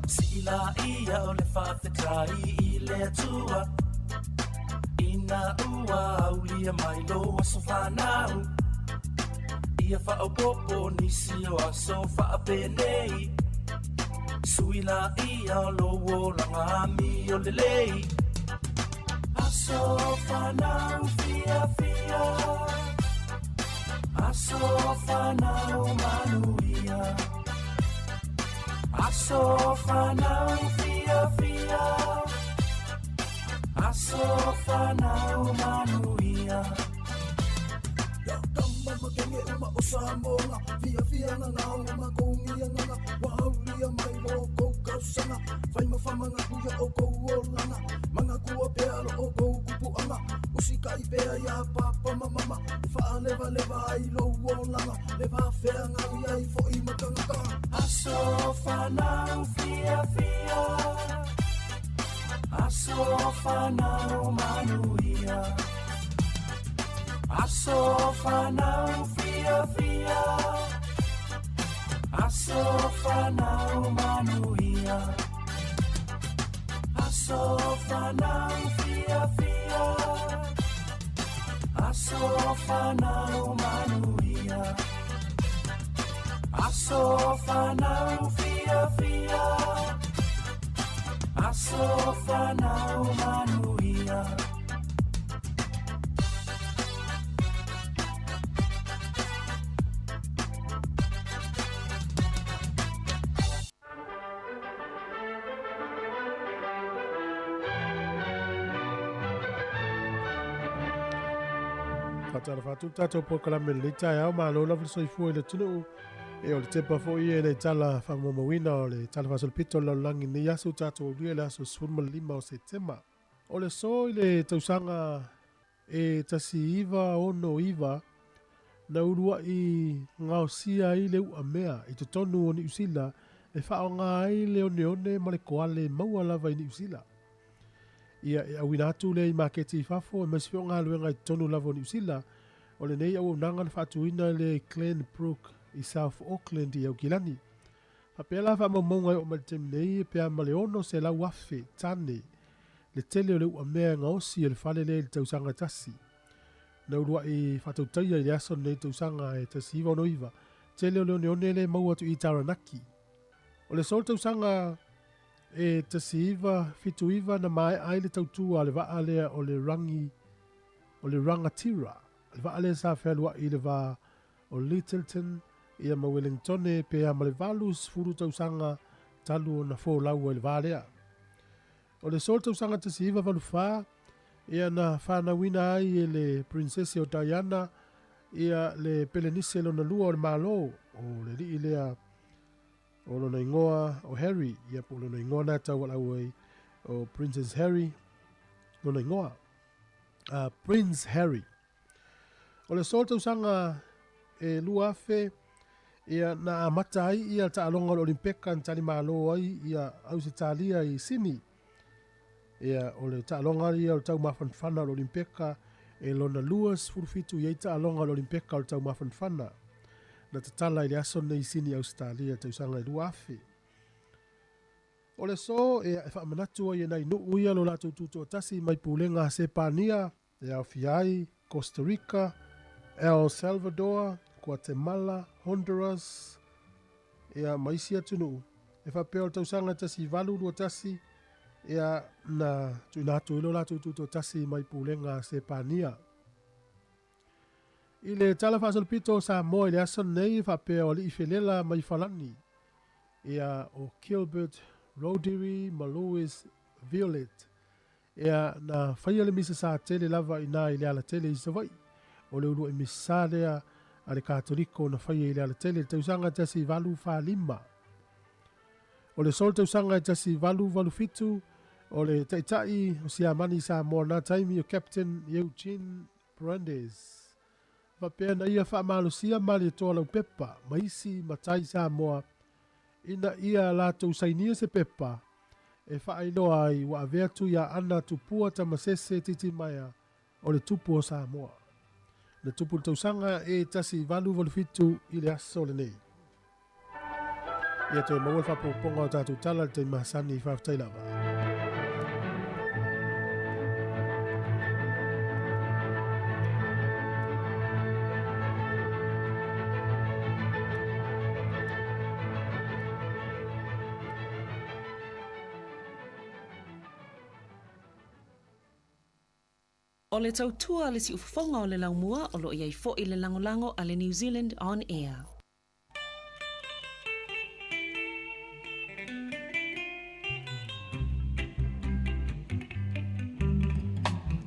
Sii laia o le faafetai i le Atua Ina ua aulia mai lou aso fanau Ia faaopoopo nisi o aso faapenei Sui laia o lou olaga amio lelei Aso fanau fiafia Aso fanau manuia Aso fanau fiafia Aso fanau manuia Aso fanau fiafia Aso fanau manuia Aso fanau fiafia Aso fanau manuia Aso fanau fiafia Aso fanau manuia Aso fanau fiafia Aso fanau manuia Faatalofa atu le tatou polokalame i lenei taeao, malo lava le soifua i le atunuu. E o le tepa foi ia i le tala faamaumauina o le Tala Faasolopito o le Lalolagi i lenei aso ua tatou aulia i le aso 15 o Setema. O le aso i le tausaga e 1969 na uluaʻi gaosia ai le uʻamea i totonu o Niu Sila e faaaoga ai le oneone ma le koale e maua lava i Niu Sila. Ia e auina atu lea i maketi i fafo aemaise foi o galuega i totonu lava o Niu Sila. O lenei auaunaga na faatuina lea i Glenbrook i South Auckland i Aukilani. Faapea la faamaumauga e oo mai i le taimi nei pe a ma le 600,000 tane le tele o le uamea e gaosi e le fale lea i le tausaga e tasi. Na uluaʻi faatautaia i le aso lenei tausaga e 1969, tele o le oneone lea e maua atu i Taranaki. O le aso o le tausaga e 1979 na maea ai le tautua a le vaa lea o le Rangi, o le Rangatira, le vaa lea sa fealuaʻi i le va o Lyttelton ia ma Wellingtone pe a ma le 80 tausaga talu ona folau ai le va lea. O le aso tausaga 1984 ia na fanauina ai e le Princese o Diana ia le Pelenise lona lua o le Malo, o le alii lea o lona igoa o Harry, ia po o lona igoa na taualaau ai o Princess Harry lona igoa. Prince Harry. O le aso tausaga e 2000, Ia na amata ai ia taaloga o le Olimpeka na talimalo ai ia Ausetalia i Sini. Ia o le taaloga ia o le taumafanafana o le Olimpeka e lona 27 i ai taaloga o le Olimpeka o le taumafanafana na tatala i le aso lenei i Sini Ausetalia tausaga e 2000. O le aso e faamanatu ai e nai nuu ia lo latou tutoatasi mai pulega a Sepania e aofia ai Costa Rica, El Salvador, Guatemala, Honduras, ia ma isi atunuu. E faapea o le tausaga 1821 ia na tuuina atu ai lo latou tutoatasi mai pulega a Sepania. I le Tala Faasolopito o Samoa i le aso lenei e faapea o alii felela mai Falani ia o Gilbert Rodiri ma Louis Violet Ea, na faia le misa sa tele lava i ina i le alatele i Savaii. O le uluai misa sa lea a le Katoliko na faia i le alatele i le tausaga 1845. O le solo tausaga 1887, o le taitai o Siamani i Samoa na taimi o Captain Eugene Brandes. Faapea na ia faamalosia Malietoa Laupepa ma isi matai Samoa ina ia latou sainia se pepa e faailoa ai ua avea Tuiaana Tupua Tamasese Titimaea o le Tupu o Samoa. Na tupu le tausaga e 1887 i le aso lenei. Ia toe maua le faaopoopoga o tatou tala i le taimi masani. Faafetai lava. O le tautua a le siufofoga o le laumua o lo o i ai foi le lagolago a le New Zealand On Air.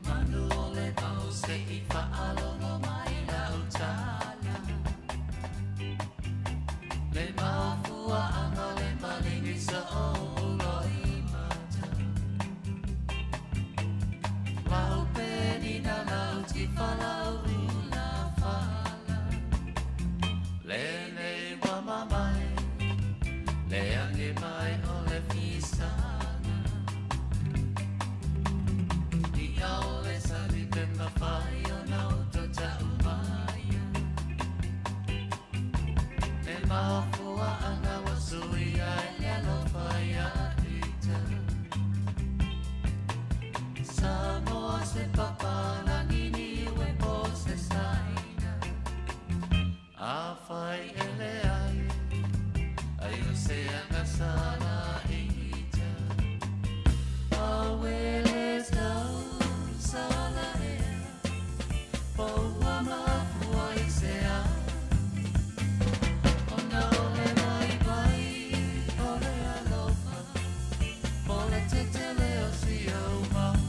Manu o le vao se i faalogo mai lau tala Le mafuaaga le maligi sa ou loimata Lau penina lau tifa lau ula fala Lenei ua mamae le age mai o le fisaga Ia o le sali pe mafai ona uto ta'u maia E mafuaaga ua suia e le alofa ia ita Samoa se papalagi niue po se saina Afai e leai ai o se agasala ita Awele tau sala ea Po ua mafua i se a Ona o le vaivai o le alofa Po le tetele o si au mau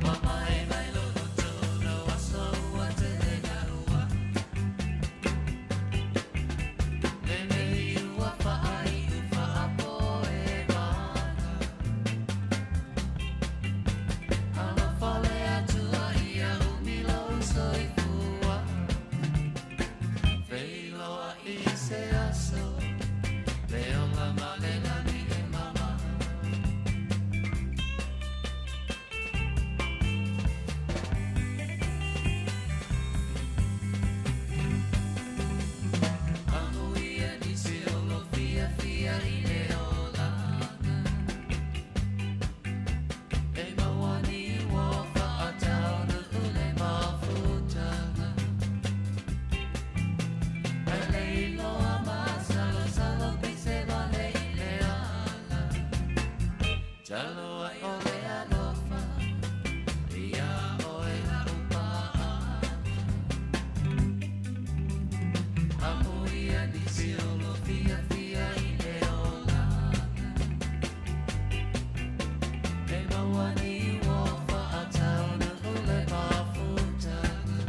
Mamae mai lolo tolo aso ua tele na ua Lenei ua faaiu faapo e mana Alofa le Atua ia umi lou soifua Feiloai i se aso Le ola ma le lani e mama. Amuia nisi o lo fiafia i le olaga E maua ni ua faataunuu le mafutaga E le iloa masalosalo pe se vale i le ala Talo ai o le alofa Ia oe lau paaga Amuia nisi o lo fiafia i le olaga E maua ni ua faataunuu le mafutaga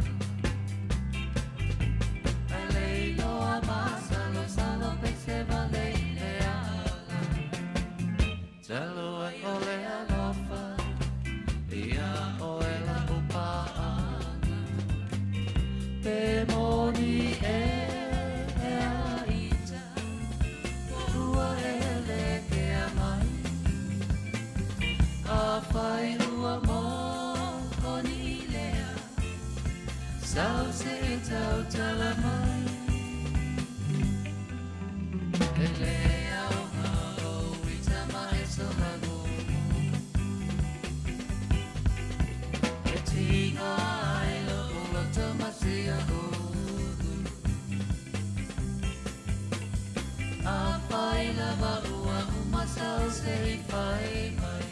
E le iloa masalosalo pe se vale i le ala Talo ai o le alofa Afai ua moni lea Sau se e tautala mai E le aoga o itama e sohago E tinga ai lo loto masia o A whai lava ua uma sau se i whai mai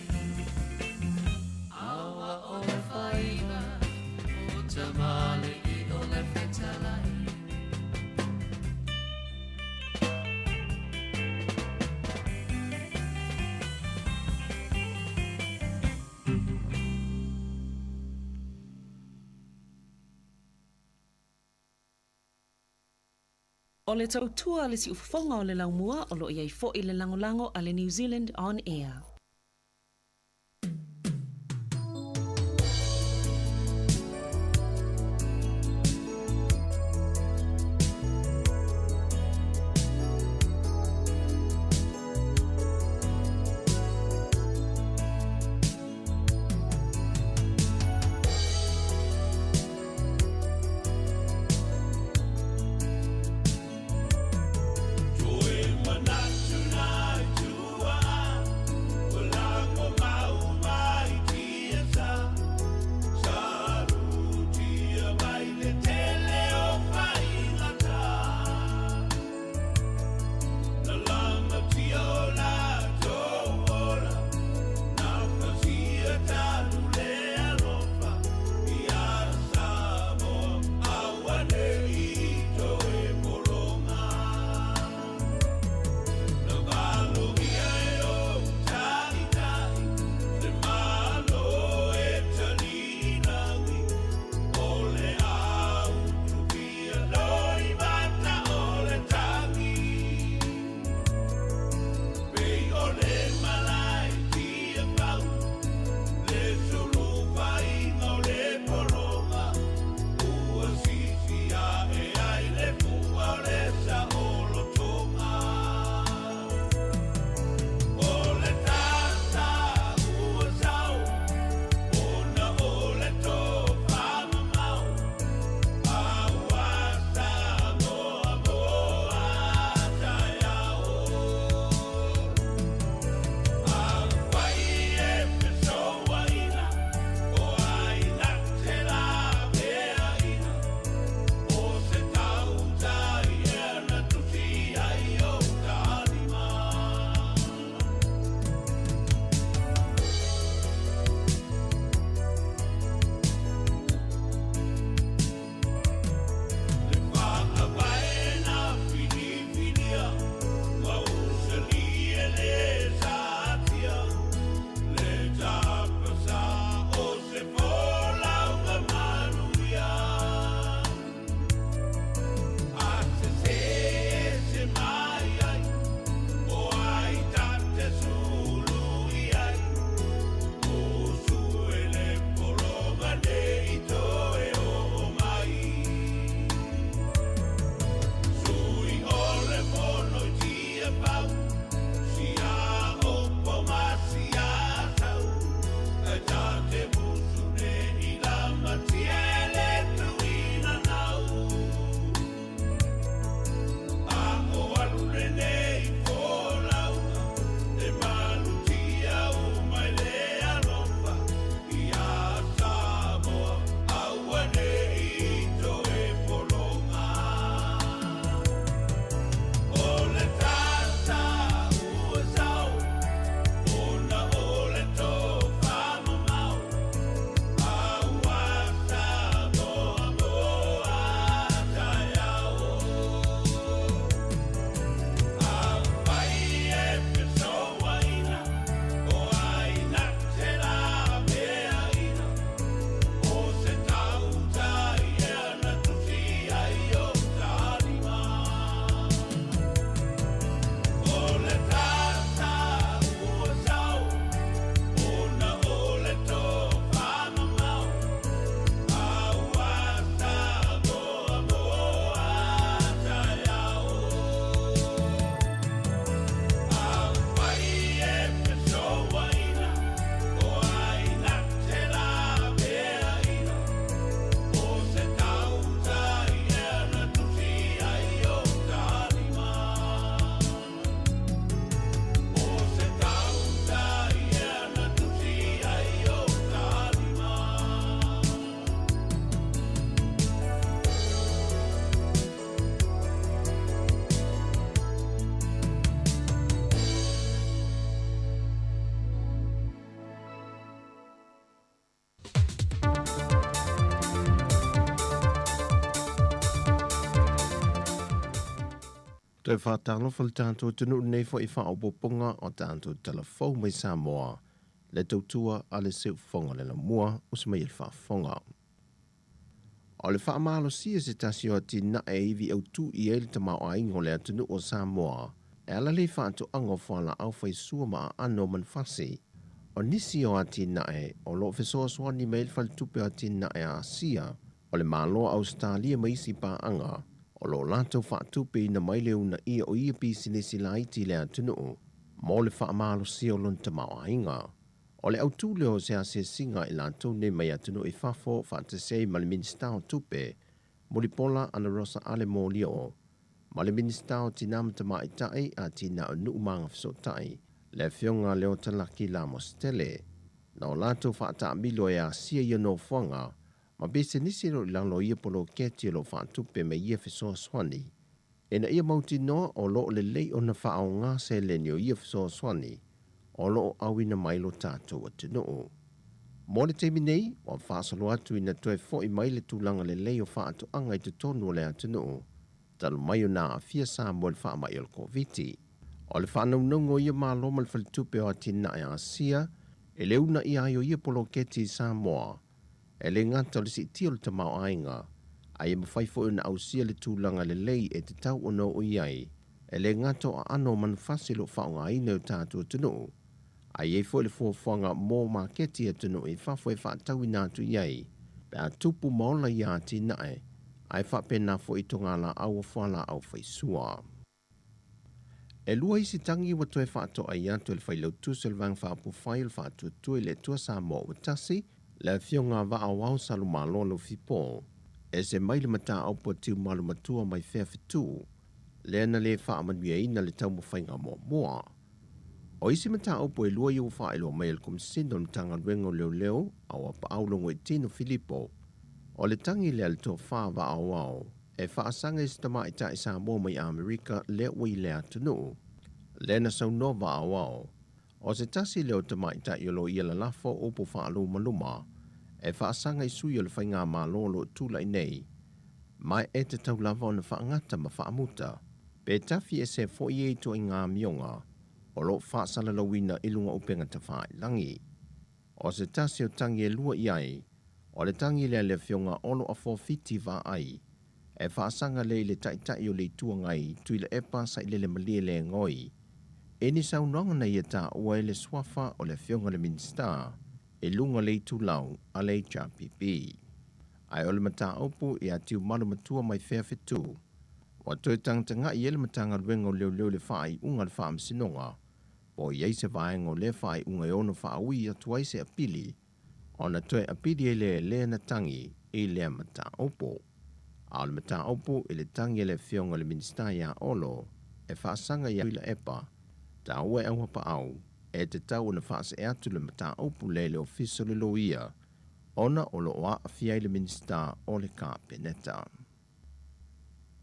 Aua o le whaiva o tamale i o le fetalai. O le tautua le siufofoga o le laumua o loo i ai fo'i le lagolago a le New Zealand On Air. Toe faatalofa le tatou atunuu i lenei foi faaopoopoga o tatou talafou mai Samoa, le tautua a le Siufofoga o le Laumua, uso mai e le faafofoga. O le faamalosia se tasi o atinae e ivi autū i ai le tamaoaiga o le atunuu o Samoa e ala lea i faatoaga o fualaau faisua ma aano o manufasi. O nisi o atinae o lo o fesoasoani mai ai le Faletupe o Atinae a Asia, o le Malo o Ausetalia ma isi paaga o lo o latou faatupeina mai le uunaia o ia pisinisi laiti i le atunuu mo le faamalosia o lona tamaoaiga. O le autū lea o se asiasiga a i latou nei mai atunuu i fafo faatasi ai ma le Minisita o Tupe, Mulipola Anarosa Ale Molioo, ma le Minisita o Tinā ma Tamaitai, Atinae o Nuu ma Agafesootai, le Afioga Leota Laki Lamositele. Na o latou faataamilo e asia ia nofoaga ma pisinisi o lo o i lalo o ia poloketi o lo o faatupe mai ia fesoasoani ina ia mautinoa o lo o lelei ona faaaoga seleni o ia fesoasoani o lo o auina mai lo tatou atunuu. Mo le taimi nei, ua faasolo atu ina toe fo'i mai le tulaga lelei o faatoaga i totonu o le atunuu, talu mai ona aafia Samoa i le faamai o le Koviti. O le faanaunauga o ia Malo ma le Faletupe o Atinae a Asia e le uunaia ai o ia poloketi i Samoa, e le gata o le siitia o le tamaoaiga, a ia mafai foi ona ausia le tulaga lelei e tatau ona oo i ai, e le gata o aano o manufasi o lo o faaaogaina e o tatou atunuu, a i ai foi le fuafuaga mo maketi i atunuu i fafo e faatauina atu i ai pe a tupu ma ola ia atinae, ae faapena foi i togalaau o fualaau faisua. E lua isi tagi ua toe faatoai atu e le Failautusi o le Vaega Faaupufai o le Faatuatua i le Atua Samoa ua Tasi, le Afioga a Vaaoao Salumalo Alofipo, ese mai le mataupu a Tiumalu Matua mai fea fetu, lea na le faamanuiaina le taumafaiga muamua. O isi mataupu e lua ia ua faailoa mai e le Komesina o le Matagaluega o Leoleo, Auapaau Logoitino Filipo, o le tagi lea a le Tofa Vaaoao e faasaga i se tamaitai Samoa mai Amerika lea ua i le atunuu. Lea na saunoa Vaaoao, o se tasi lea o tamaitai o lo o ia lalafo upu faalumaluma e faasaga i sui o le faigamalo o lo o tulai nei, ma e tatau lava ona faagata ma faamuta, pe tafi ese foi ia ituaiga amioga o lo o faasalalauina i luga o upega tafailagi. O se tasi o tagi e lua i ai, o le tagi lea a le Afioga Olo Afuafiti Vaai, e faasaga lea i le Taitai o le Itu Agai Tuilaepa Sailele Malielegaoi, i ni saunoaga na ia taua ai le suafa o le Afioga i le Minisita i luga o le itulau a le HRPP. Ae o le mataupu ia Tiumalu Matua mai fea fetu, ua toe tagatagai ai le Matagaluega o Leoleo i le faaiuga a le Faamasinoga, po o i ai se vaega o lea faaiuga e ono faaui atu ai se apili, ona toe apili ai lea e lea na tagi i lea mataupu. A o le mataupu i le tagi a le Afioga i le Minisita ia Olo e faasaga ia Tuilaepa, taua e Auapaau, e tatau ona faasee atu le mataupu lea i le Ofisa o le Loia, ona o lo o aafia ai le Minisita o le Kapeneta.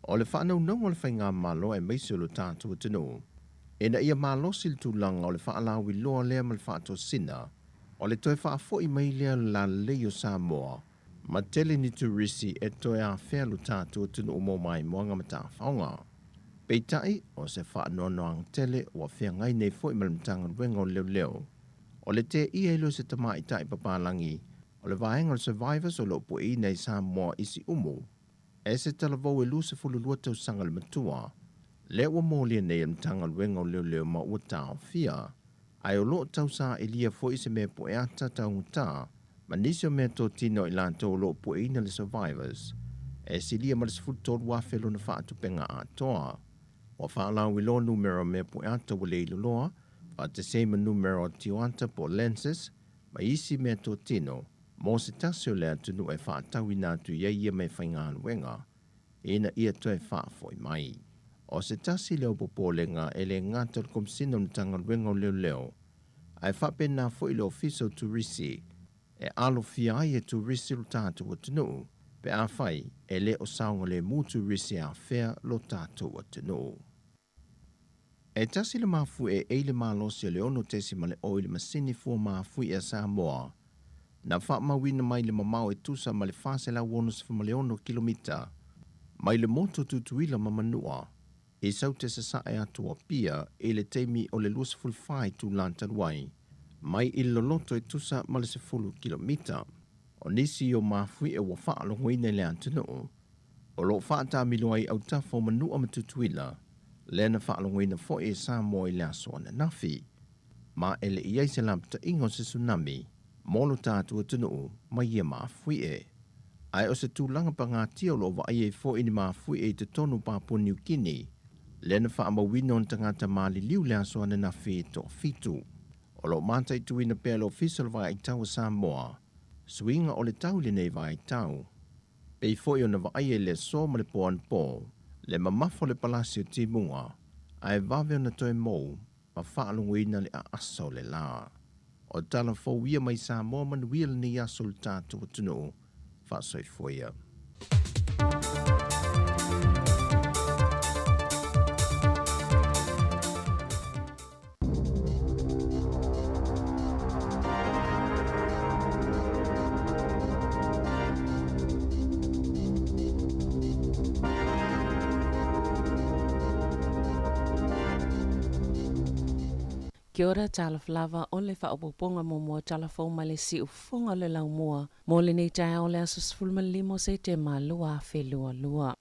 O le faanaunauga o le faigamalo aemaise o lo tatou atunuu, ina ia malosi le tulaga o le faalauiloa lea ma le faatosina, o le toe faafoi mai lea o le lalelei o Samoa, ma tele ni turisi e toe afea lo tatou atunuu mo maimoaga ma tafaoga. Peitai, o se faanoanoaga tele ua feagai nei foi ma le Matagaluega o Leoleo, o le teia ai lea o se tamaitai papalagi o le vaega o le Survivors o lo o pueina i Samoa i Siumu, e se talavou e 22 tausaga le matua, lea ua molia nei e le Matagaluega o Leoleo ma ua taofia. Ae o lo o tausaili foi se mea pueata taugata ma nisi o mea totino i latou o lo o pueina le Survivors, e silia ma le 13,000 lona faatupenga atoa. Ua faalauiloa numera o mea pueata ua le iloloa, faatasi ai ma numera o tioata po o lenses, ma isi mea totino, mo se tasi o le atunuu e faatauina atu i ai ia mea faigaluega, ina ia toe faafoi mai. O se tasi lea o popolega e le gata o le Komesina o le Matagaluega o Leoleo, ae faapena foi le Ofisa o Turisi, e alofia ai e turisi lo tatou atunuu, pe afai e le o saogalemu turisi e afea lo tatou atunuu. E tasi le mafuie e i le malosi o le 6.0 i le masini fua mafuie a Samoa, na faamauina mai le mamao e tusa ma le 466 kilomita mai le motu o Tutuila ma Manua. i Saute Sasae atu o Apia i le taimi o le 24 itulā talu ai, mai i le loloto e tusa ma le 10 kilomita. O nisi o mafuie ua faalogoina i le atunuu, o lo o faataamilo ai autafa o Manua ma Tutuila, lea na faalogoina foi e Samoa i le aso ananafi. Ma e le i ai se lapataiga o se tsunami mo lo tatou atunuu mai ia mafuie. Ae o se tulaga pagatia o lo o vaaia ai foi ni mafuie i totonu o Papua Niu Kini, lea na faamauina ona tagata maliliu i le aso ananafi e toafitu. O lo o mataituina pea e le Ofisa o le Vaitau a Samoa suiga o le tau i lenei vaitau. Pei foi ona vaaia i le aso ma le po anapo, le mamafa o le palasi o timuga, ae vave ona toe mou ma faalogoina le aasa o le la. O tala fou ia mai Samoa manuia lenei aso i le tatou atunuu. Faasoifua ia. Kia ora, talofa lava o le faaopoopoga muamua o tala fou mai le siufofoga o le laumua mo lenei taeao o le aso 15 o Setema 2022.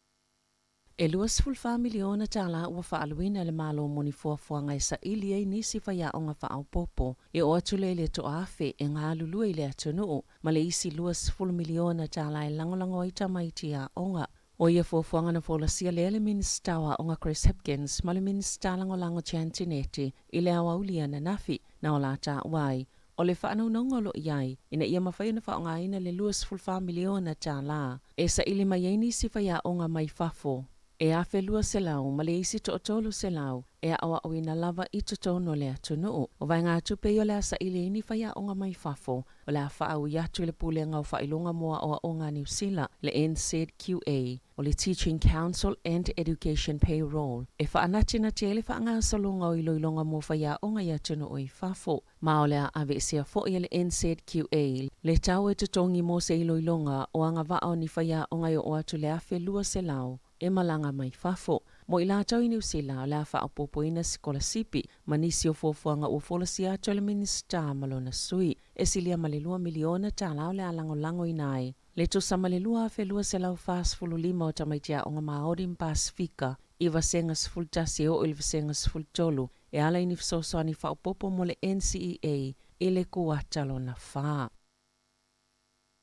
E $24 miliona tālā ua faaaluina e le Malo mo ni fuafuaga e saili ai nisi faiaoga faaopoopo e oo atu lea i le 1000 e galulue i le atunuu ma le isi $20 miliona tālā e lagolago ai tamaiti aoga. O ia fuafuaga na folasia lea e le Minisita o Aoga Chris Hipkins ma le Minisita Lagolago Jan Tinetti i le aoauli ananafi na o la taua ai o le faanaunauga o lo o i ai ina ia mafai ona faaaogaina le $24 miliona tālā e saili mai ai nisi faiaoga mai fafo e 1200 ma le isi 300 e aoaoina lava i totonu o le atunuu. O vaegatupe ia o le a saili ai ni faiaoga mai fafo o le a faaui atu i le Pulega o Faailoga mo Aoaoga a Niu Sila, le NZQA, o le Teaching Council and Education Payroll, e faanatinati ai le faagasologa o iloiloga mo faiaoga i atunuu i fafo. Ma o le a aveesea foi e le NZQA le tau e totogi mo se iloiloga o agavaa o ni faiaoga e oo atu i le 1200 e malaga mai fafo. Mo i latou i Niu Sila, o le a faaopoopoina sikolasipi ma nisi o fuafuaga ua folasia atu e le Minisita ma lona sui. E silia ma le $2 miliona tālā o le a lagolagoina ai le tusa ma le 2,245 o tamaiti aoga Māori ma Pasefika i Vasega 11 e oo i le Vasega 13 e ala i ni fesoasoani faaopoopo mo le NCEA i le kuata lona fa.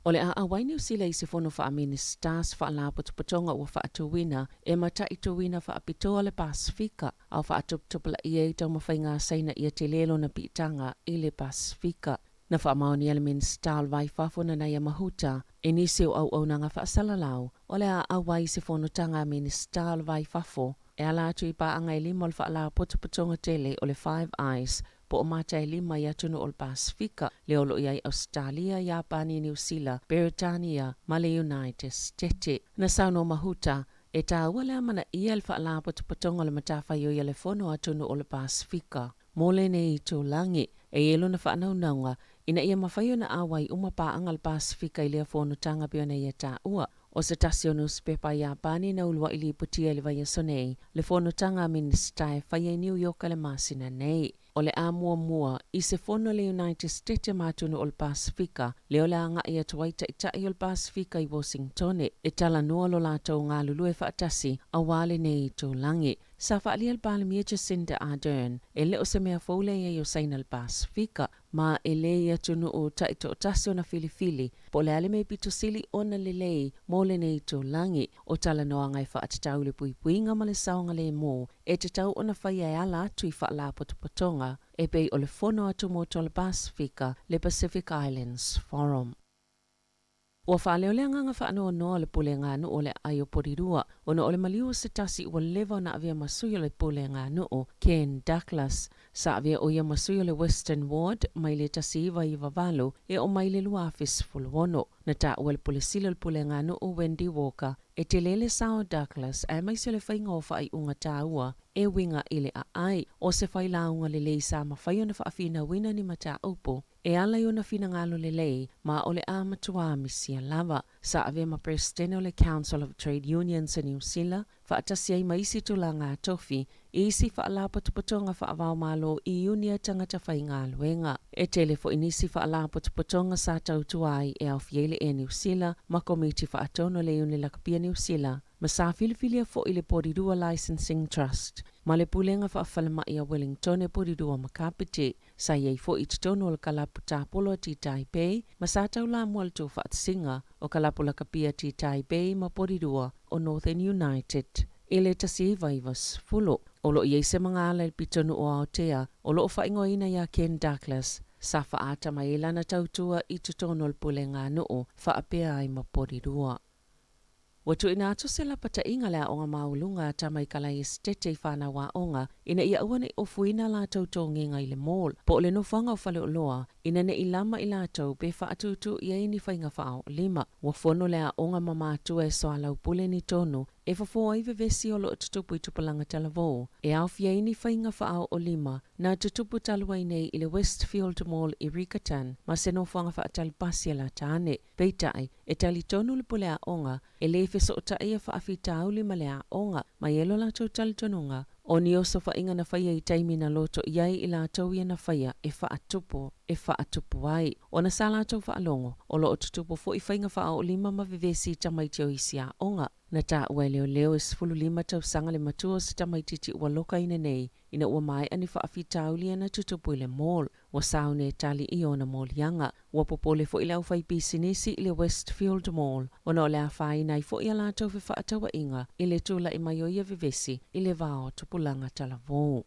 O le a auai Niu Sila i se fono faa-Minisita se faalapotopotoga ua faatuina e mataituina faapitoa le Pasefika a o faatuputupulaia ai taumafaiga a Saina ia tele lona piitaga i le Pasefika. Na faamaonia le Minisita o le Va i Fafo Nanaia Mahuta e nisi o auaunaga faasalalau o le a auai i se fonotaga a Minisita o le Va i Fafo e ala atu i paaga e lima o le faalapotopotoga tele o le Five Eyes po o mata e lima i atunuu o le Pasefika, lea o lo o i ai Ausetalia, Iapani, Niu Sila, Beretania ma le United State. Na saunoa Mahuta, e tāua le amanaia i le faalapotopotoga o le matafaioi a le Fono a Atunuu o le Pasefika mo lenei itulagi. E i ai lona faanaunauga ina ia mafai ona auai uma paaga a le Pasefika i lea fonotaga pei ona ia taua. O se tasi o nusipepa a Iapani na uluai lipotia i le vaiaso nei, le fonotaga a Minisita e faia i Niu Ioka i le masina nei. O le a muamua i se fono a le United State ma atunuu o le Pasefika, lea o le a agai atu ai taitai o le Pasefika i Washingtone e talanoa lo latou galulue faatasi aua lenei itulagi. Sa faaalia e le Palemia Jacinda Ardern, e le o se mea fou le i ai o Saina i le Pasefika, ma e le i atunuu taitoatasi ona filifili po o le a le mea pito sili ona lelei mo lenei itulagi. O talanoaga e faatatau i le puipuiga ma le saogalemu e tatau ona faia e ala atu i faalapotopotoga e pei o le Fono Atumotu o le Pasefika, le Pacific Islands Forum. Ua faaleo le agaga faanoanoa o le pulega nuu o le aai o Porirua ona o le maliu o se tasi ua leva ona avea ma sui o le pulega nuu, Ken Douglas. Sa avea o ia ma sui o le Western Ward mai le 1998 e oo mai le 2016. Na taua e le Pule Sili o le Pulega Nuu Wendy Walker. E tele le sao o Douglas aemaise o le faiga o faaiuga taua e uiga i le aai. O se failauga lelei sa mafai ona faafinauina ni mataupu e ala i ona finagalo lelei ma o le a matuā misia lava. Sa avea ma Peresetene o le Council of Trade Unions a Niu Sila, faatasi ai ma isi tulaga tofi i isi faalapotopotoga faava-o-Malo i iuni a tagata faigaluega. E tele foi nisi faalapotopotoga sa tautua ai e aofia ai le Air Niu Sila ma Komiti Faatonu a le Iuni Lakapi a Niu Sila, ma sa filifilia foi le Porirua Licensing Trust ma le Pulega Faafalemai a Wellingtone Porirua ma Kapiti. Sa i ai foi i totonu o le Kalapu Tapolo a Titahi Bay ma sa taulamua le tuufaatasiga o Kalapu Lakapi a Titahi Bay ma Porirua o Northern United i le 1990. O lo o i ai se magala i le pitonuu o Aotea o lo o faaigoaina ia Ken Douglas, sa faaata mai ai lana tautua i totonu o le pulega a nuu faapea ai ma Porirua. Ua tuuina atu se lapataiga le aoga maualuga a Tamaikala Esetete i fanau aoga ina ia aua ne i ofuina latou togiga i le mall po o le nofoaga o faleoloa ina ne i lama i latou pe faatūtū i ai ni faiga faaoolima. Ua fono le aoga ma matua e soalaupule ni tonu e fofo ai vevesi o lo o tutupu i tupulaga talavou e aofia ai ni faiga faaoolima na tutupu talu ai nei i le Westfield Mall i Riccarton ma se nofoaga faatali pasi a lata ane. Peitai, e talitonu le pule aoga, e lē fesootai ia faafitauli ma le aoga, ma e lo latou talitonuga, o ni osofaiga na faia i taimi na loto i ai i latou ia na faia e faatupu, e faatupu ai. Ona sa latou faalogo, o lo o tutupu foi faiga faaoolima ma vevesi i tamaiti o isi aoga. Na taua e leoleo e 15 tausaga le matua o se tamaitiiti ua lokaina nei ina ua maea ni faafitauli na tutupu i le mall. Ua sauni e tali i ona moliaga. Ua popole foi le aufaipisinisi i le Westfield Mall ona o le afaina ai foi a latou fefaatauaiga i le tula'i mai o ia vevesi i le va o tupulaga talavou.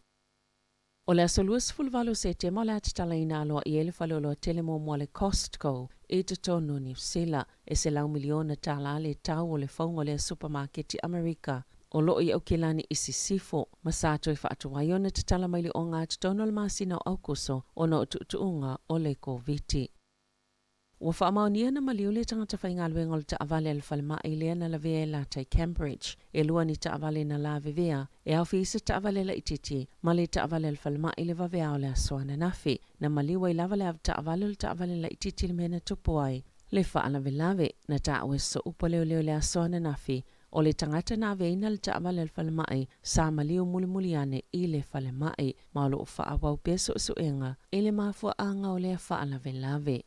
O le aso 28 o Setema o le a tatalaina aloaia ai le faleoloa tele muamua a le Costco i totonu o Niu Sila. E $100 miliona le tau o le fauga o lea supamaketi Amerika o lo o i Aukilani i Sisifo, ma sa toe faatuai ona tatala mai le ogatotonu o le masina o Aukuso ona o tuutuuga o le Koviti. Ua faamaonia na maliu le tagata faigaluega o le taavale a le falemai lea na lavea e lata i Cambridge. E lua ni taavale na lavevea, e aofia ai se taavale laitiiti ma le taavale a le falemai le vaveao o le aso ananafi. Na maliu ai lava le avetaavale o le taavale laitiiti i le mea na tupu ai le faalavelave. Na taua e soosooupu a leoleo i le aso ananafi, o le tagata na aveina le taavale a le falemai sa maliu mulimuli ane i le falemai, ma o lo o faaauau pea suesuega i le mafuaaga o lea faalavelave.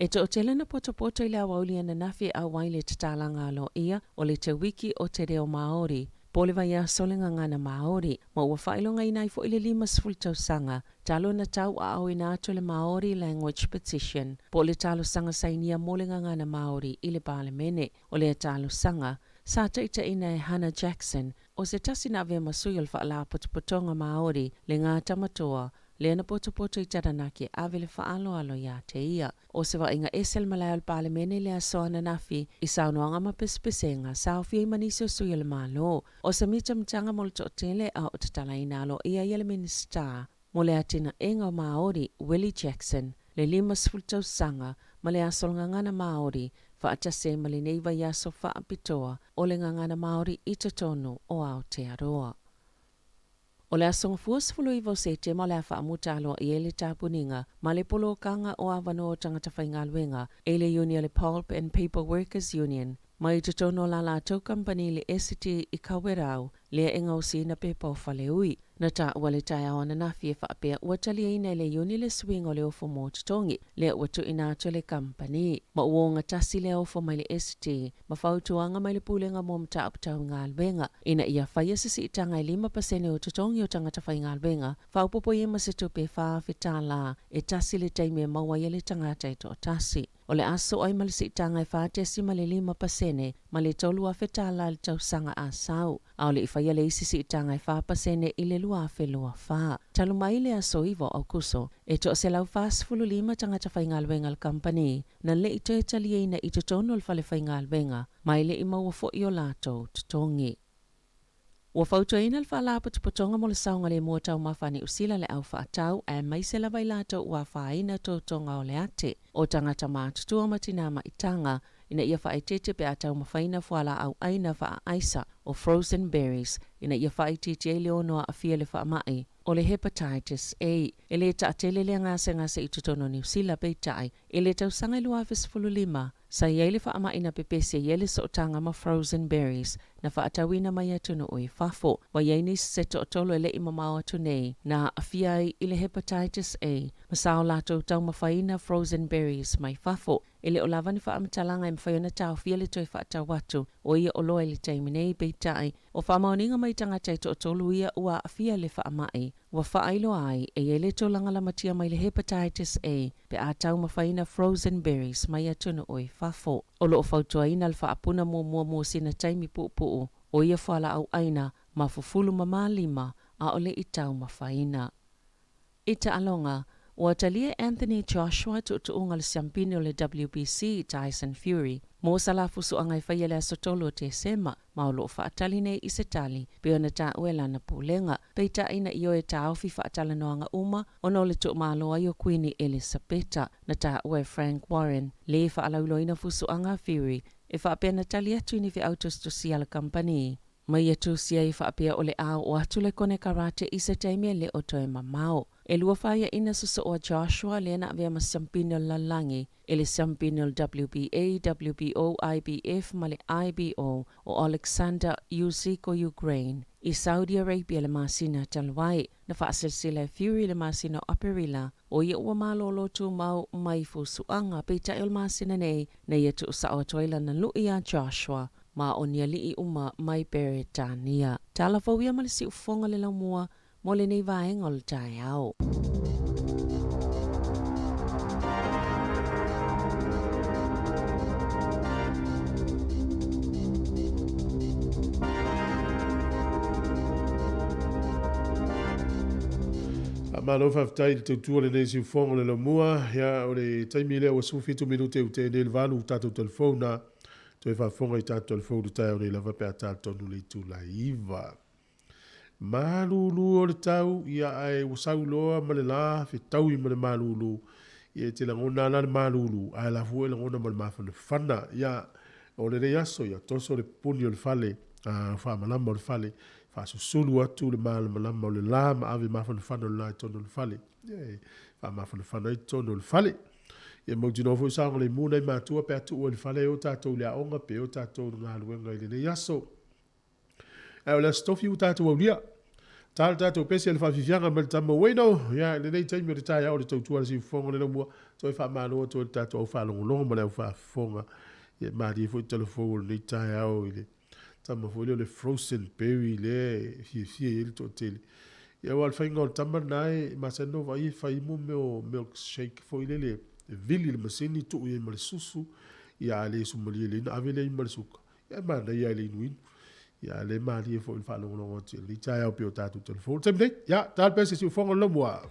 E toatele na potopoto i le aoauli ananafi e auai le tatalaga aloaia o le Te Wiki o Te Reo Māori, po o le vaiaso o le Gagana Māori, ma ua faailogaina ai foi le 50 tausaga talu ona tauaaoina atu le Māori Language Petition, po o le talosaga sainia mo le Gagana Māori i le Palemene. O lea talosaga sa taitaiina e Hannah Jackson, o se tasi na avea ma sui o le Faalapotopotoga Māori le Ngā Tamatoa, lea na potopoto i Taranaki e ave le faaaloalo ia te ia. O se vaaiga ese le malae o le Palemene i le aso ananafi i saunoaga ma pesepesega sa aofia ai ma nisi o sui o le Malo. O se mitamitaga mo le toatele a o tatalaina aloaia ia le Minisita mo le Atinaega o Māori, Willie Jackson, le 50 tausaga ma le aso o le Gagana Māori, faatasi ai ma lenei vaiaso faapitoa o le Gagana Māori i totonu o Aotearoa. O le aso Gafua 19 o Setema o le a faamuta aloaia ai le tapuniga ma le polokaga o avanoa o tagata faigaluega e le iuni a le Pulp and Paper Workers Union mai totonu o la latou kamupani le Essity i Kawerau lea e gaosiina pepa o faleui. Na taua i le taeao ananafi e faapea ua taliaina e le iuni le suiga o le ofo mo totogi lea ua tuuina atu e le kamupani, ma ua ogatasi lea ofo mai le Essity ma fautuaga mai le Pulega mo Mataupu Tau Galuega ina ia faia se siitaga e 5% o totogi o tagata faigaluega, faaopoopo i ai ma se tupe e $4,000 e tasi le taimi e maua ai e le tagata e toatasi. O le a sosoo ai ma le siitaga e 4.5% ma le $3,000 i le tausaga a sau, a o le i faia le isi siitaga e 4% i le 2024. Talu mai le aso 9 o Aukuso, e 145 tagata faigaluega a le kamupani na le i toe taliaina i totonu o le fale faigaluega, ma e le i maua foi o latou totogi. Ua fautuaina le Faalapotopotoga mo le Saogalemu o Taumafa a Niu Sila le au faatau, aemaise lava i latou ua afaina totoga o le ate, o tagata matutua ma tinā maitaga, ina ia faaeteete pe a taumafaina fualaau aina faaaisa o frozen berries ina ia faaitiitia ai le ono aafia i le faamai o le hepatitis A. E le taatele lea gasegase i totonu o Niu Sila, peitai, i le tausaga e 2015, sa i ai le faamai na pepesi ai le sootaga ma frozen berries na faatauina mai atunuu i fafo. Ua i ai nisi se toatolu e le i mamao atu nei na aafia ai i le hepatitis A ma sa o latou taumafaina frozen berries mai fafo. E le o lava ni faamatalaga e mafai ona taofia le toe faatau atu o ia oloa i le taimi nei, peitai, o faamaoniga mai tagata e toatolu ia ua aafia i le faamai, ua faailoa ai e i ai le tulaga lamatia mai le hepatitis A pe a taumafaina frozen berries mai atunuu i fafo. O lo o fautuaina le faapuna muamua mo sina taimi puupuu o ia fualaau aina ma fufulu ma malima a o le i taumafaina. I taaloga, ua talia e Anthony Joshua tuutuuga o le siampine o le WBC, Tyson Fury, mo sa fusuaga e faia i le aso 3 o Tesema, ma o lo o faatali nei i se tali, pei ona taua e lana pulega. Peitai na ioe e taofi faatalanoaga uma ona o le tuumalo ai o Kuini Elisapeta, na taua e Frank Warren, le faalauiloaina fusuaga a Fury, e faapea na tali atu i ni feau tusitusia a le kamupani. Ma ia tusia ai faapea o le a oo atu le konekarate i se taimi e le o toe mamao. E lua faiaina sosoo a Joshua lea na avea ma siampine o le lalolagi i le siampine o le WBA, WBO, IBF ma le IBO o Oleksandr Usyk o Ukraine i Saudi Arabia i le masina talu ai. Na faasilsila e Fury i le masina o Aperila o ia ua malolo tumau mai fusuaga, peitai o le masina nei na ia tuusao atu ai lana lui iā Joshua ma o ni alii uma mai Peretania. Tala fou ia ma le siufofoga le laumua mo lenei vaega o le taeao. Faamalo faafetai i le tautua o lenei siufofoga o le laumua. Ia, o le taimi lea ua 17 minute ua tea nei le 8 tatou telefona. Toe faafofoga i tatou telefona i le taeao nei lava pe a talitonu le itula e 9. Malulu o le tau, ia ae ua sau loa ma le la fetaui ma le malulu. Ia e te lagona lava la le malulu, ae la fua e lagona ma le mafanafana. Ia, o lenei aso, ia toso le pupuni o le fale, a faamalama o le fale, faasusulu atu le malamalama o le la ma ave mafanafana o le la i totonu o le fale. Ia e faamafanafana ai totonu o le fale. Ia mautinoa foi saogalemu nai matua pe a tuu ai le fale e o tatou i le aoga pe o tatou i le galuega i lenei aso. Ae o le Aso Tofi ua tatou aulia. Ta le tatou pese i le faafiafiaga mai le tama Wayno. Ia, i lenei taimi o le taeao o le tautua a le siufofoga o le laumua, toe faamalo atu ai le tatou au faalogologo ma le au faafofoga. Ia, e malie foi le talafou o lenei taeao i le tama foi lea o le Frozen Berry lea e fiafia i ai le toatele. Ia, aua o le faiga o le tama lena e masani ona vaai e fai mo mea o milk shake foi lele, e vili i le masini, tuu i ai ma le susu, ia a le sumalie lelei ona ave lea i ai ma le suka. Ia e manaia lava i le inuinu. Ia a o lea e malie foi i le faalogologo atu i lenei taeao pei o tatou telefoni. O le taimi nei, ia, ta le pese siufofoga o le laumua.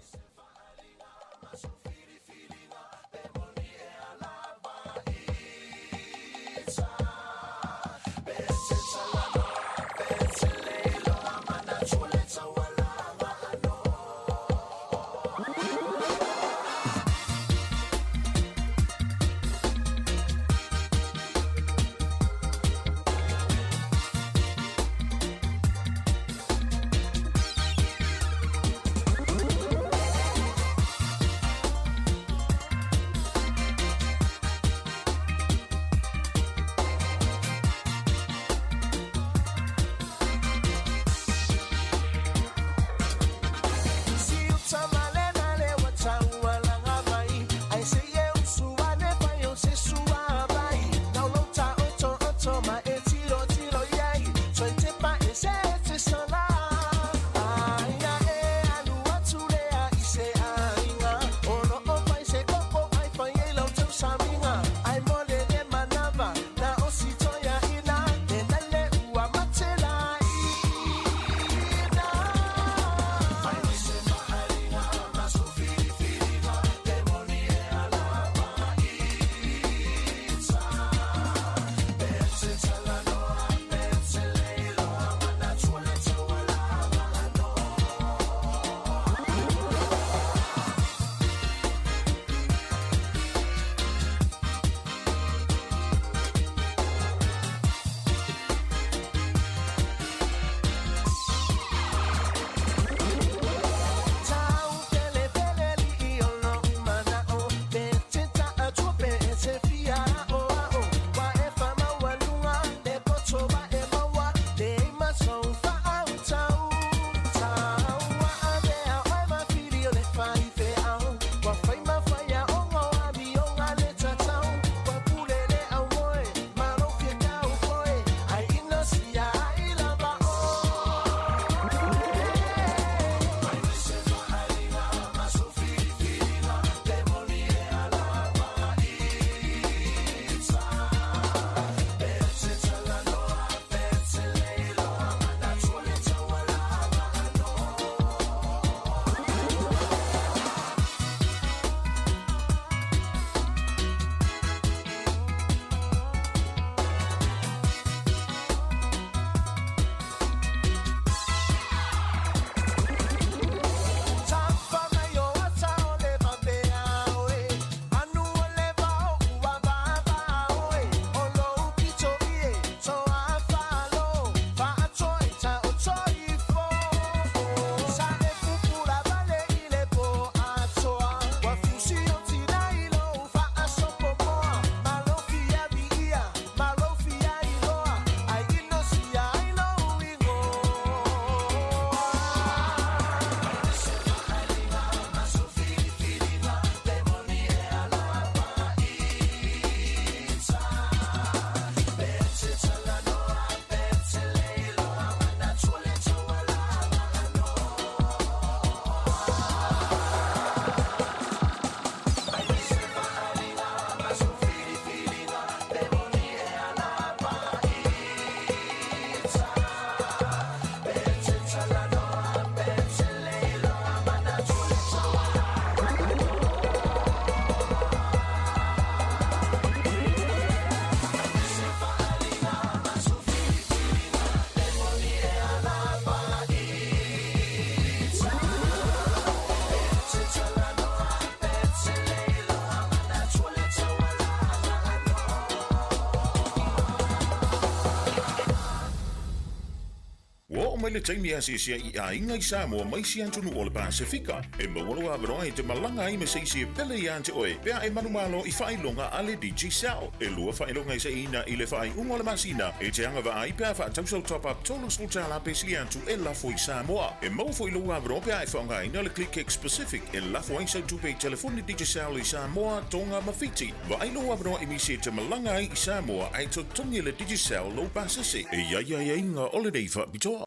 Oo mai le taimi e asiasi ai i aiga i Samoa ma isi atunuu o le Pasefika. E maua lou avanoa e te malaga ai ma se isi e pele iā te oe pe a e manumalo i faailoga a le Digicel. E lua faailoga e saiina i le faaiuga o le masina e te agavaa ai pe a faatau sau top-up $30 pe sili atu e lafo i Samoa. E maua foi lou avanoa pe a e faaaogaina le ClickX Pacific e lafo ai sau tupe i telefoni Digicel i Samoa, Tonga ma Fiti. Vaai lou avanoa i nisi e te malaga ai i Samoa ae totogi e le Digicel lou pasese. E i ai aiaiga o lenei faapitoa.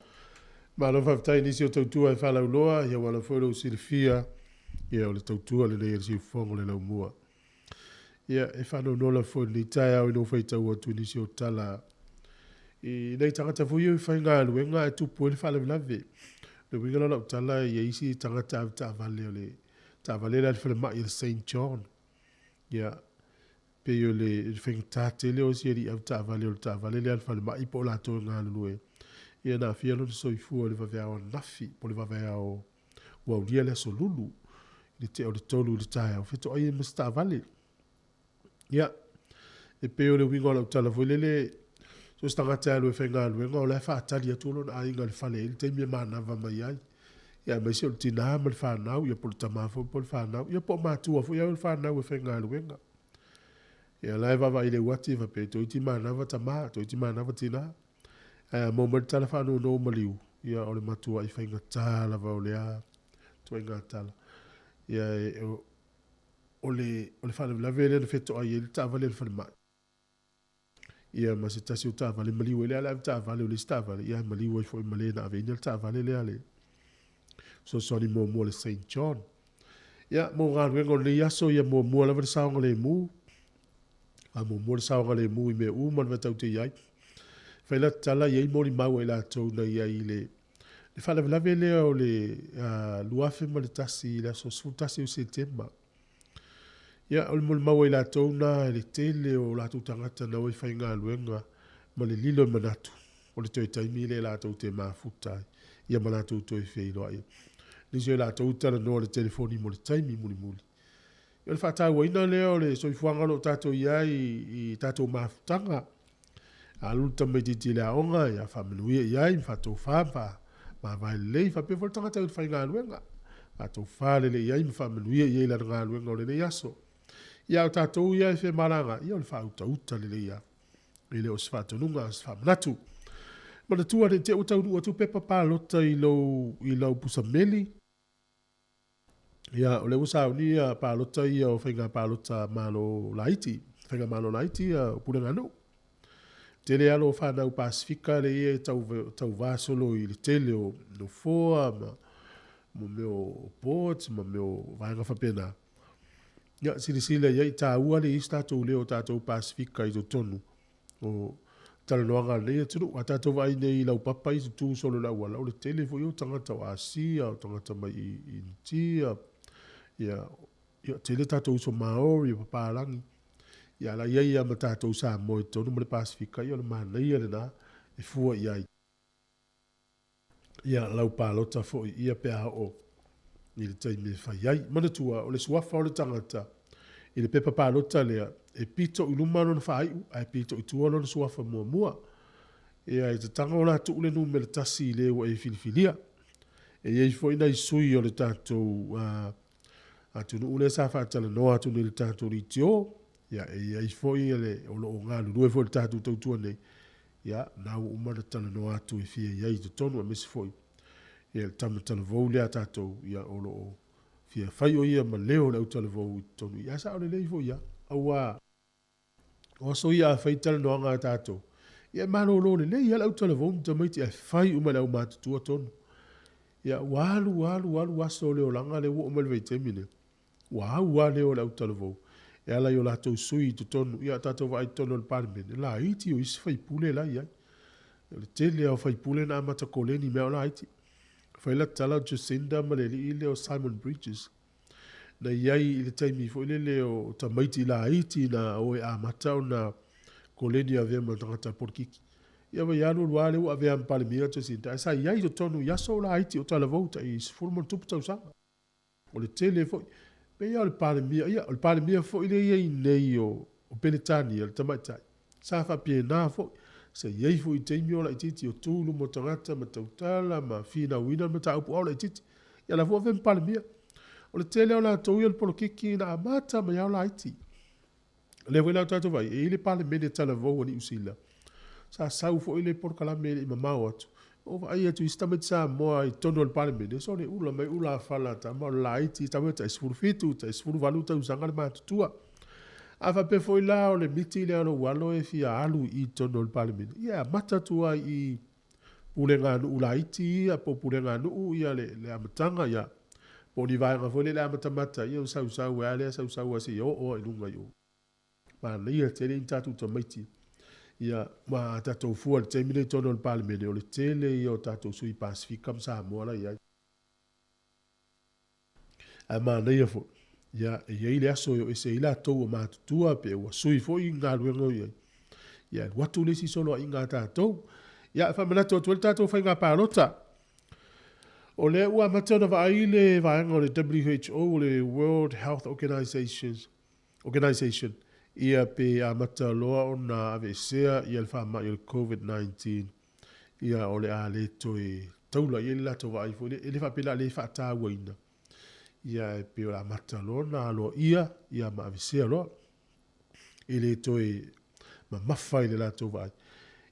Malo faafetai i nisi o tautua e faalauloa, ia ua ala foi lou silafia, ia o le tautua lenei a le siufofoga o le laumua. Ia e faanoanoa lava foi i lenei taeao ina ua faitau atu i nisi o tala i nai tagata foi ia e faigaluega ae tupu ai le faalavelave. O le uiga la o lau tala, e i ai isi tagata avetaavale o le taavale lea a le falemai o le Saint John. Ia, pei o le faigata tele o isi alii avetaavale o le taavale lea a le falemai po o latou e galulue, ia na aafia lona soifua i le vaveao ananafi po o le vaveao ua aulia le aso Lulu i le tea o le 3 i le taeao, fetoai ai ma se taavale. Ia, e pei o le uiga o lau tala foi lele, so o se tagata e alu e faigaluega, o la e faatali atu lona aiga i le fale i le taimi e manava mai ai. Ia aemaise o le tinā ma le fanau, ia po o le tamā foi po o le fanau, ia po o matua foi au i le fanau e faigaluega. Ia la e vaavaai i le uati faapea, toeitiiti manava tamā, toeitiiti manava tinā. Ae a maua mai le tala faanono maliu, ia o le matuai faigata lava o lea ituaiga tala. Ia e, o le, o le faalavelave lea na fetoai ai le taavale a le falemai. Ia ma se tasi o taavale maliu ai lea le avetaavale o le isi taavale, ia maliu ai foi ma le na aveina le taavale lea le fesoasoani muamua le Saint John. Ia, mo galuega o lenei aso, ia muamua lava le saogalemu, faamuamua le saogalemu i mea uma lava tatou te i ai. Fai la tala, e i ai molimau a i latou na i ai i le le faalavelave lea o le 2001 i le aso 11 o Setema. Ia, o le molimau a i latou na i le tele o latou tagata na o e faigaluega ma le lilo i manatu o le toe taimi lea latou te mafuta ai, ia ma latou toe feiloai ai. Nisi o i latou talanoa i le telefoni mo le taimi mulimuli. Ia, o le faatauaina lea o le soifuaga o lo o tatou i ai i tatou mafutaga. Alu le tamaitiiti i le aoga, ia faamanuia i ai, ma faatofa ma faamavae lelei, faapea foi le tagata i le faigaluega. Faatofa lelei i ai ma faamanuia i ai i lana galuega o lenei aso. Ia a o tatou ia e femalaga, ia o le faautauta lelei lava. E le o se faatonuga a o se faamanatu. Manatua ne i te i ua taunuu atu pepa palota i lou, i lau pusameli. Ia, o lea ua sauni ia palota ia o faiga palota Malo laiti, faiga Malo laiti ia o pulega nuu. Tele alo o fanau Pasefika le ia e tau, tauvā solo i le tele o nofoa ma, ma mea o boards ma mea o vaega faapena. Ia, silasila i ai, taua le i ai so tatou leo o tatou Pasefika i totonu o talanoaga a lenei atunuu. A tatou vaai nei i laupapa ia tutu solo i le auala, o le tele foi o tagata o Asia, o tagata mai i Initia, ia, ia tele tatou uso Maori, o papalagi. Ia, la i ai lava ma tatou Samoa i totonu ma le Pasefika, ia o le manaia lena e fua i ai. Ia, lau palota foi ia pe a oo i le taimi e fai ai. Manatua, o le suafa o le tagata i le pepa palota lea, e pito i luma lona faaiu ae pito i tua lona suafa muamua. Ia, e tataga ona tuu le numera tasi i le ua e filifilia. E i ai foi nai sui o le tatou atunuu lea sa faatalanoa atu nei i le tatou leitio. Ia, e i ai foi le, o lo o galulue foi i le tatou tautua nei, Ia, na ua uma ona talanoa atu e fia i ai i totonu, aemaise foi ia le tama talavou lea a tatou, ia, o lo o fia fai o ia ma leo o le au talavou i totonu. Ia, sao lelei foi ia, auā, o aso ia a fai talanoaga a tatou, ia e malolo lelei lava le au talavou ma tamaiti ae fai uma e le aumatutua tonu. Ia, ua alu, alu, alu aso o le olaga lea ua oo mai i le vaitaimi lenei. Ua au lava leo o le autalavou e ala i o latou sui i totonu, ia a tatou vaai i totonu o le Palemene, laiti o isi faipule la e i ai. O le tele lava o faipule na amata koleni mai lava o laiti. Fai la tala o Jacinda ma le alii lea o Simon Bridges, na i ai i le taimi foi lele o tamaiti laiti na o e amata ona koleni avea ma tagata polokiki. Ia vai alu alu lava lea ua avea ma Palemia Jacinda, ae sa i ai i totonu i aso o laiti o talavou tai 10+ tausaga. O le tele foi, pei lava o le Palemia, ia, o le Palemia foi lea e i ai nei o Peretania, le tamaitai, sa faapena foi. Sa i ai foi taimi o laitiiti o tu i luma o tagata ma tautala ma finauina le mataupu a o laitiiti. Ia la foi ua avea ma Palemia. O le tele o latou ia o le polokiki na amata mai lava o laiti. O lea foi la ua tatou vaai, e i ai le Palemene talavou a Niu Sila, sa sau foi le polokalame e le i mamao atu, ou vaai atu i isi tamaiti Samoa i totonu o le Palemene, sole ula mai ula fala a tama, o le laiti, tama tai 17, tai 18 tausaga le matutua. A faapea foi la o le miti lea o lou alo e fia alu i totonu o le Palemene, ia e amata atu lava i puleganuu laiti ia po o puleganuu ia le amataga ia, po o ni vaega foi lele e amatamata ai, ia ona sausau ai lava lea, sausau lava seia oo lava i luga i o. Manaia tele ni tatou tamaiti ia ma tatou fua i le taimi lenei i totonu o le Palemene, o le tele ia o tatou sui Pasefika ma Samoa la e i ai. Ae manaia foi, ia, e i ai le aso e o ese ai latou ua matutua pe ua sui foi galuega o i ai, ia alu atu le isi soloaiga a tatou. Ia, e faamanatu atu ai le tatou faiga palota. O lea ua amata ona vaai le vaega o le WHO, o le World Health Organization, ia pe amata loa ona aveesea ia le faamai o le COVID-19, ia o le a le toe taula i ai le latou vaai foi lea, e le faapea o le a le faatauaina, ia ae pei o le a amata loa ona aloaia ia ma aveesea loa. E le toe mamafa i le latou vaai.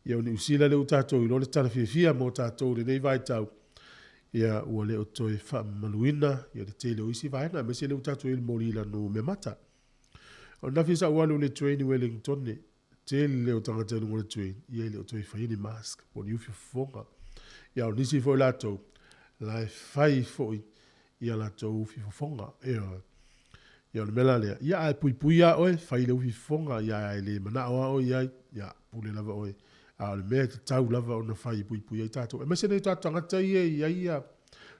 Ia o Niu Sila lea ua tatou iloa le tala fiafia mo tatou i lenei vaitau, ia ua le o toe faamamaluina ia le tele o isi vaega, aemaise lea ua tatou i ai i le moli lanu meamata. O ananafi sa ou alu i le train i Wellingtone, tele o tagata i luga o le train, ia e le o toe faia ni mask po o ni ufi fofoga. Ia o nisi foi latou, la e fai foi ia latou ufi fofoga. Ioe. Ia o le mea la lea, ia a e puipui lava oe, fai le ufi fofoga, ia a e le manao lava oe i ai, ia pule lava oe. A o le mea e tatau lava ona fai e puipui ai tatou. Aemaise nei o tatou tagata ia e i ai ia,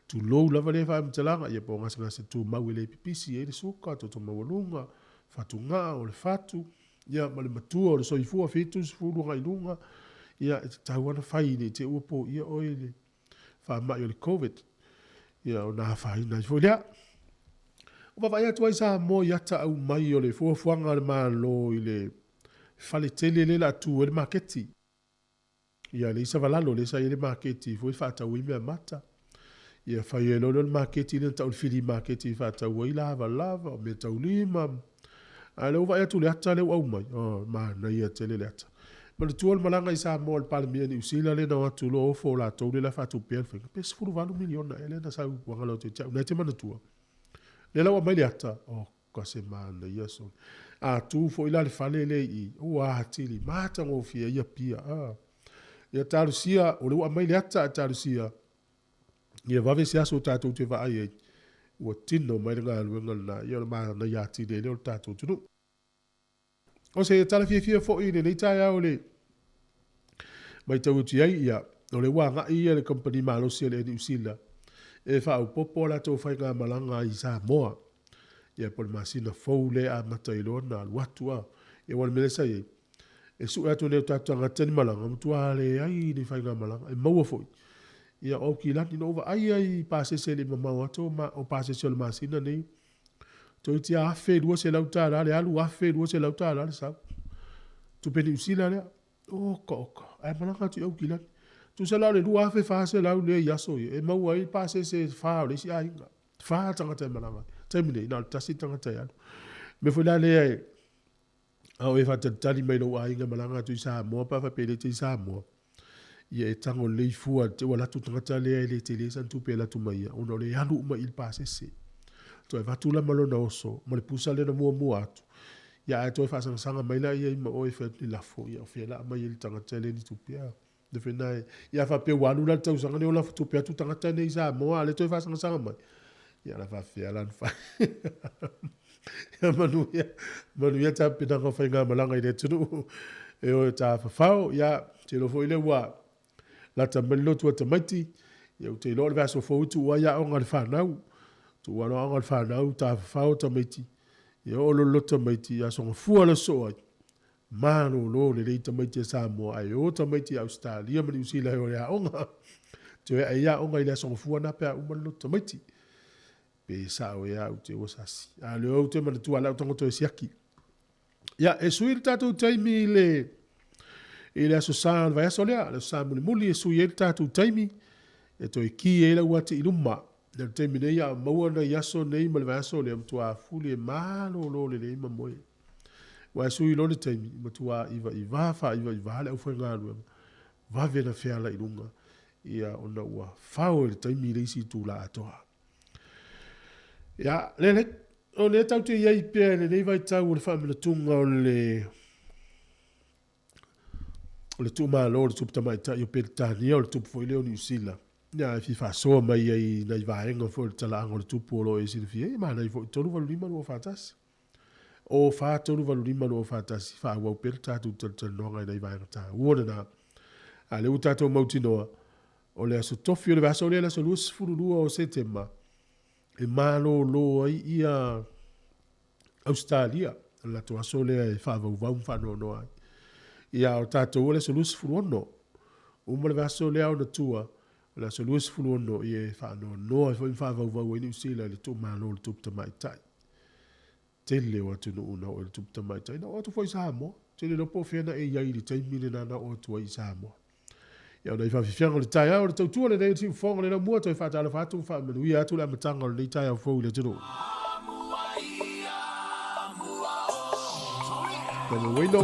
tulou lava lea faamatalaga, ia po o gasegase tumau e le pipisi, e i ai le suka, toto maualuga, fatugao, o le fatu, ia ma le matua o le soifua 70 agai i luga, ia e tatau lava ona fai ne i te i ua poia oe i le faamai o le Covid, ia ona afaina ai foi lea. Ua vaavaai atu ai Samoa i ata aumai o le fuafuaga a le Malo i le fale tele lea o le a tu ai le maketi. Ia le Isavalalo lea sa i ai le maketi foi e faatau ai meamata. Ia fai ai loa lea o le maketi lea na tau o le flea maketi e faatau ai lavalava, o meataulima. A o lea ua vaai atu i le ata lea ua aumai, oh, manaia tele le ata. Manatua le malaga i Samoa a le Palemia Niu Sila lea na o atu loa ofo latou lea la faatupea le faiga, pe 18 miliona ea lea na sau agalo atu ia te au, na e te manatua. Lea la ua aumai le ata, oh, ka se manaia sole. A tu foi la le fale lea i i, ua atili matagofie ia pia. Ah. Ia talosia, o lea ua aumai le ata a talosia, ia vave se aso tatou te vaai ai, ua tino mai le galuega lena, ia o le manaia atili ai lea o le tatou atunuu. O se tala fiafia foi i lenei taeao le matau atu i ai, ia, o lea ua agai ia le kamupani malosi a le Air Niu Sila e faaopoopo a latou faigamalaga i Samoa. Ia, po o le masina fou lea e amata ai loa ona alu atu a. Ia, aua o le mea lea sa i ai, e sue atu nei o tatou tagata ni malaga, ua matua leai ni faigamalaga, e maua foi. Ia, o Aukilani, na ou vaai lava i pasese e le i mamao atu, o pasese o le masina nei, Toeitiiti $1,200 le alu, $1,200 le sau. Tupe Niu Sila lea. Oka oka, ae malaga atu i Aukilani. Tusa la o le $2,400 lea i aso ia, e maua ai pasese e fa o le isi aiga. Fa tagata e malaga ai. Taimi nei, na o le tasi le tagata e alu. O le mea foi la lea e, a o e faatalitali mai lou aiga e malaga atu i Samoa pe a faapea e le te i Samoa, ia e tago lelei fua te ua alu atu le tagata lea e le tele sana tupe e alu atu mai ia, ona o le alu uma i le pasese. Toe avatu la ma lona oso ma le pusa lea na muamua atu, ia ae toe faasagasaga mai laia ma oe e fai atu ni lafo, ia o fea la aumai ai le tagata lea ni tupe a. Le fena e, ia faapea ua alu la le tausaga nei o lafo tupe atu tagata nei i Samoa, a o lea toe faasagasaga mai. Ia la faafefea la ona fai. Ia manuia, manuia tapenaga o faigamalaga i le atunuu e o e tafafao. Ia, te iloa foi lea ua lata mai le lotu a tamaiti. Ia, ou te iloa o le vaiaso fou e tuu ai aoga a le fanau. Tuu ai aoga a le fanau, tafafao tamaiti. Ia oo loa le lotu tamaiti, ia sogafua le aso soo ai. Malolo lelei tamaiti a Samoa, ae o tamaiti a Ausetalia ma Niu Sila e o i aoga. Toe ae i aoga i le aso gafua na pe a uma le lotu tamaiti. Pe sao ea au te ua sasi. A o lea ou te manatua lau tago toe siaki. Ia, e sui le tatou taimi i le. I le Aso Sa o le vaiaso lea, le Aso Sa mulimuli e sui ai le tatou taimi, e toe ki ai le uati i luma. I le taimi nei a o maua nai aso nei ma le vaiaso lea, matuā fuli e malōlō lelei ma moe. Aua e sui loa le taimi, matuā ivaiva faaivaiva le aufaigaluega, vave ona feala i luga, ia ona ua fao e le taimi le isi itulā atoa. Ia, le, le, o lea tatou te i ai pea i lenei vaitau o le faamanatuga o le o le tuumalo o le tupu tamaitai o Peretania, o le tupu foi lea o Niu Sila. Ia, e fia faasoa mai ai i nai vaega foi o le talaaga o le tupu o lo o e silafia ai, e manaia foi 385 241. O 4 3 8 5 2 4 1, faaauau pea le tatou talatalanoaga i nai vaega taua lena. A lea ua tatou mautinoa, o le aso tofi o le vaiaso lea, le aso 22 o Setema, e malōlō ai ia Ausetalia, o le latou aso lea e faavauvau ma faanoanoa ai. Ia, o tatou o le aso 26, uma le vaiaso lea ona tua, o le aso 26 ia e faanoanoa ai foi ma faavauvau ai Niu Sila i le tuumalo o le tupu tamaitai. Tele o atunuu na oo i le tupu tamaitai, na oo atu foi i Samoa. Ou te le iloa po o fea na e i ai i le taimi lena na oo atu ai i Samoa. Ia, o nai faafiafiaga o le taeao, o le tautua lenei o le siufofoga o le laumua, toe faatalofa atu ma faamanuia atu le amataga o lenei taeao fou i le atunuu. Tama Wayno.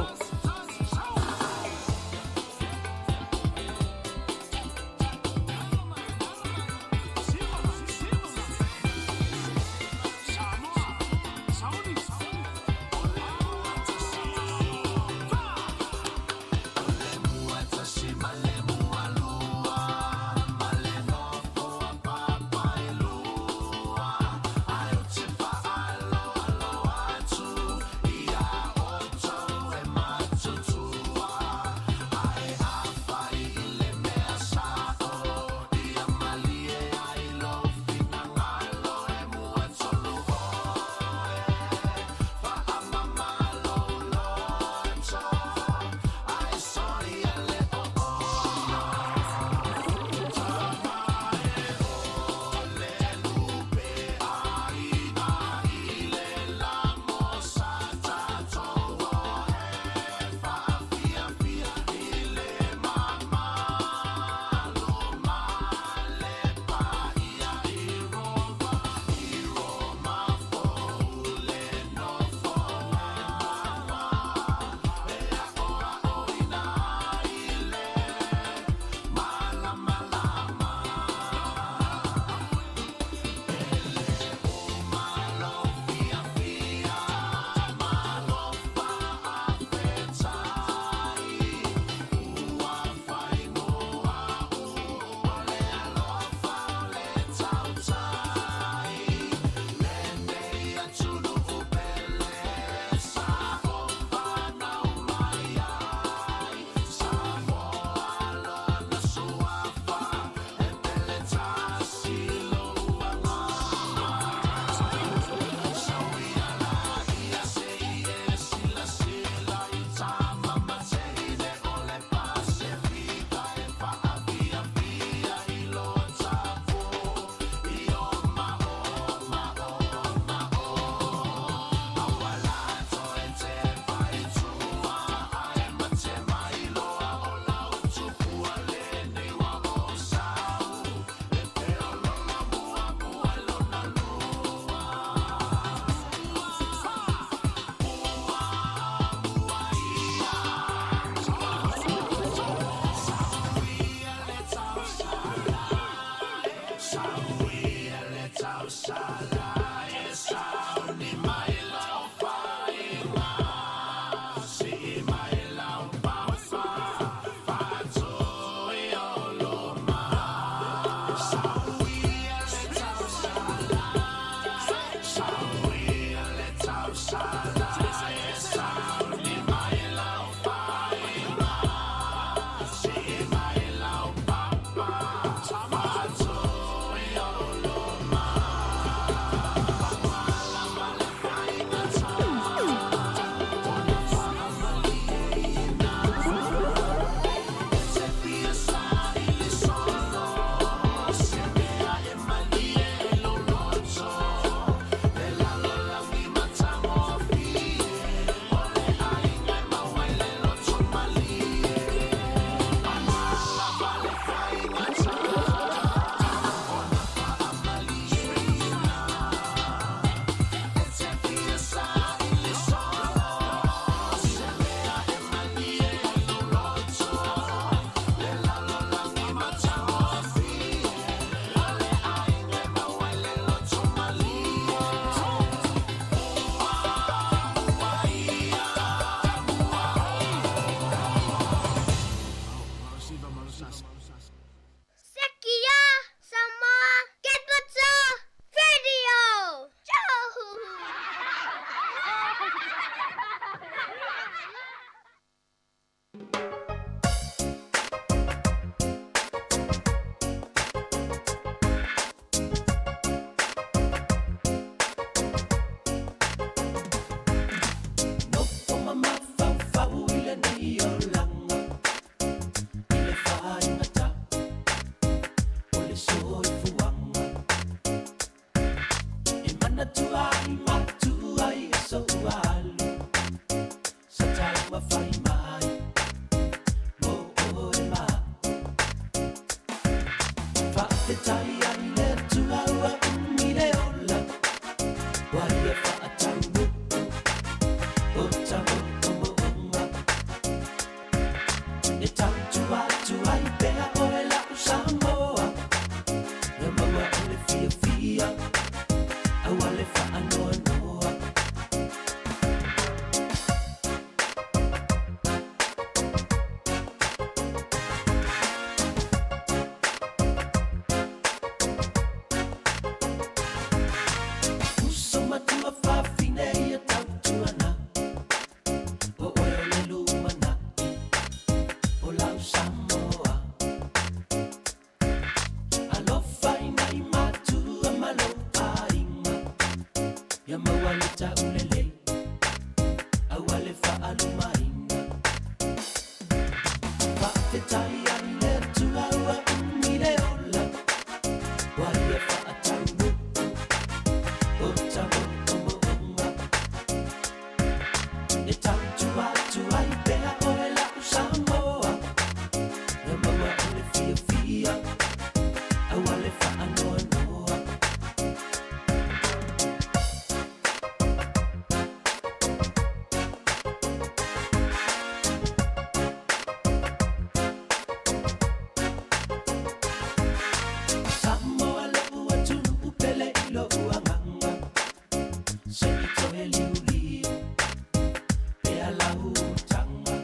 pea lau taga.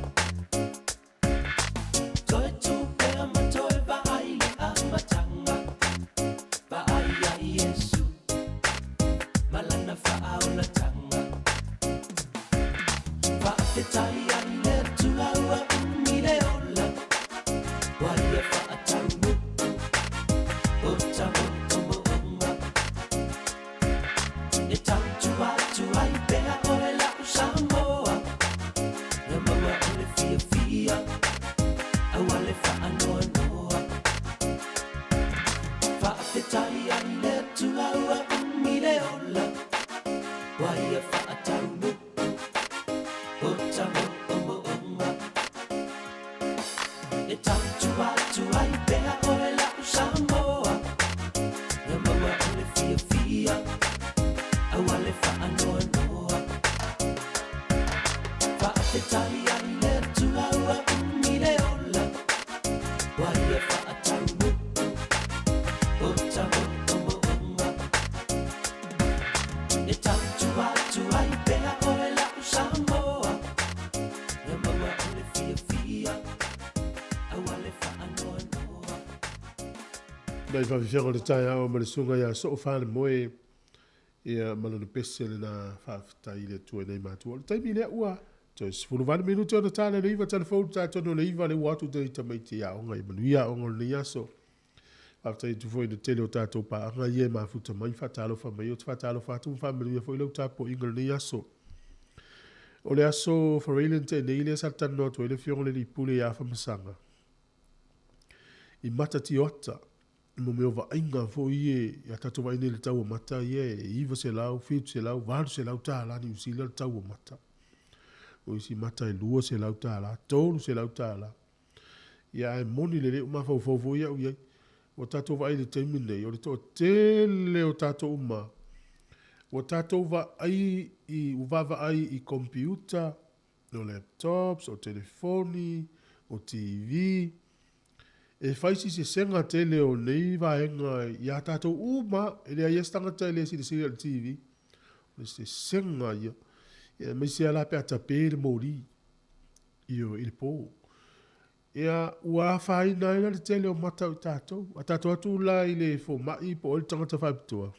Toe tu pea ma toe vaai le amataga. Vaai ia Iesu ma lana faaolataga. Faafetai ai le Atua ua umi le ola. Ua ia faataunuu o ta moomooga. E tautua atu ai pea oe lau Samoa. Ia maua o le fiafia aua le faanoanoa. Faafetai ai le Atua ua umi le ola. Ua ia faataunuu o ta moomooga. E tautua atu ai pea oe lau Samoa. Ia maua o le fiafia aua le faanoanoa. Faafetai ai le Atua ua umi le ola. Ua ia faataunuu o ta moomooga. E tautua atu ai pea oe lau Samoa. Ia maua o le fiafia aua le faanoanoa. Nai faafeafeaga o le taeao ma le susuga ia Soo Falemoe ia ma lona pese lena faafetai i le Atua i nai matua. O le taimi lea ua toe 18 minute ona tala le 9 telefoni ta tonu le 9 le ua atu te tamaiti i aoga i manuia aoga o lenei aso. Faafetai atu foi i le tele o tatou paaga ia e mafuta mai faatalofa mai o te faatalofa atu ma faamanuia foi lau tapuaiga i lenei aso. O le aso Farailan te nei lea sa talanoa atu ai le afioga i le alii pule ia Afamasaga i mata tioata mo mea o vaaiga foi e ia tatou vaai nei i le tau o mata ia e 900, 700, 800 tālā Niu Sila le tau o mata. O isi mata e 200 tālā, 300 tālā. Ia ae moni le lei o mafaufau foi au iai. Ua tatou vaai i le taimi nei, o le toatele o tatou uma, ua tatou vaai i, ua vaavaai i computer, o laptops, o telefoni, o TV, e fai si sesega tele o nei vaega ia tatou uma, e leai lava se tagata e le silasila i le TV. O le sesega ia. Ia aemaise lava la pe a tape le moli ioe i le po. Ia ua afaina ai la le tele o mata o i tatou. A tatou atu la i le fomai po o ai le tagata faapitoa,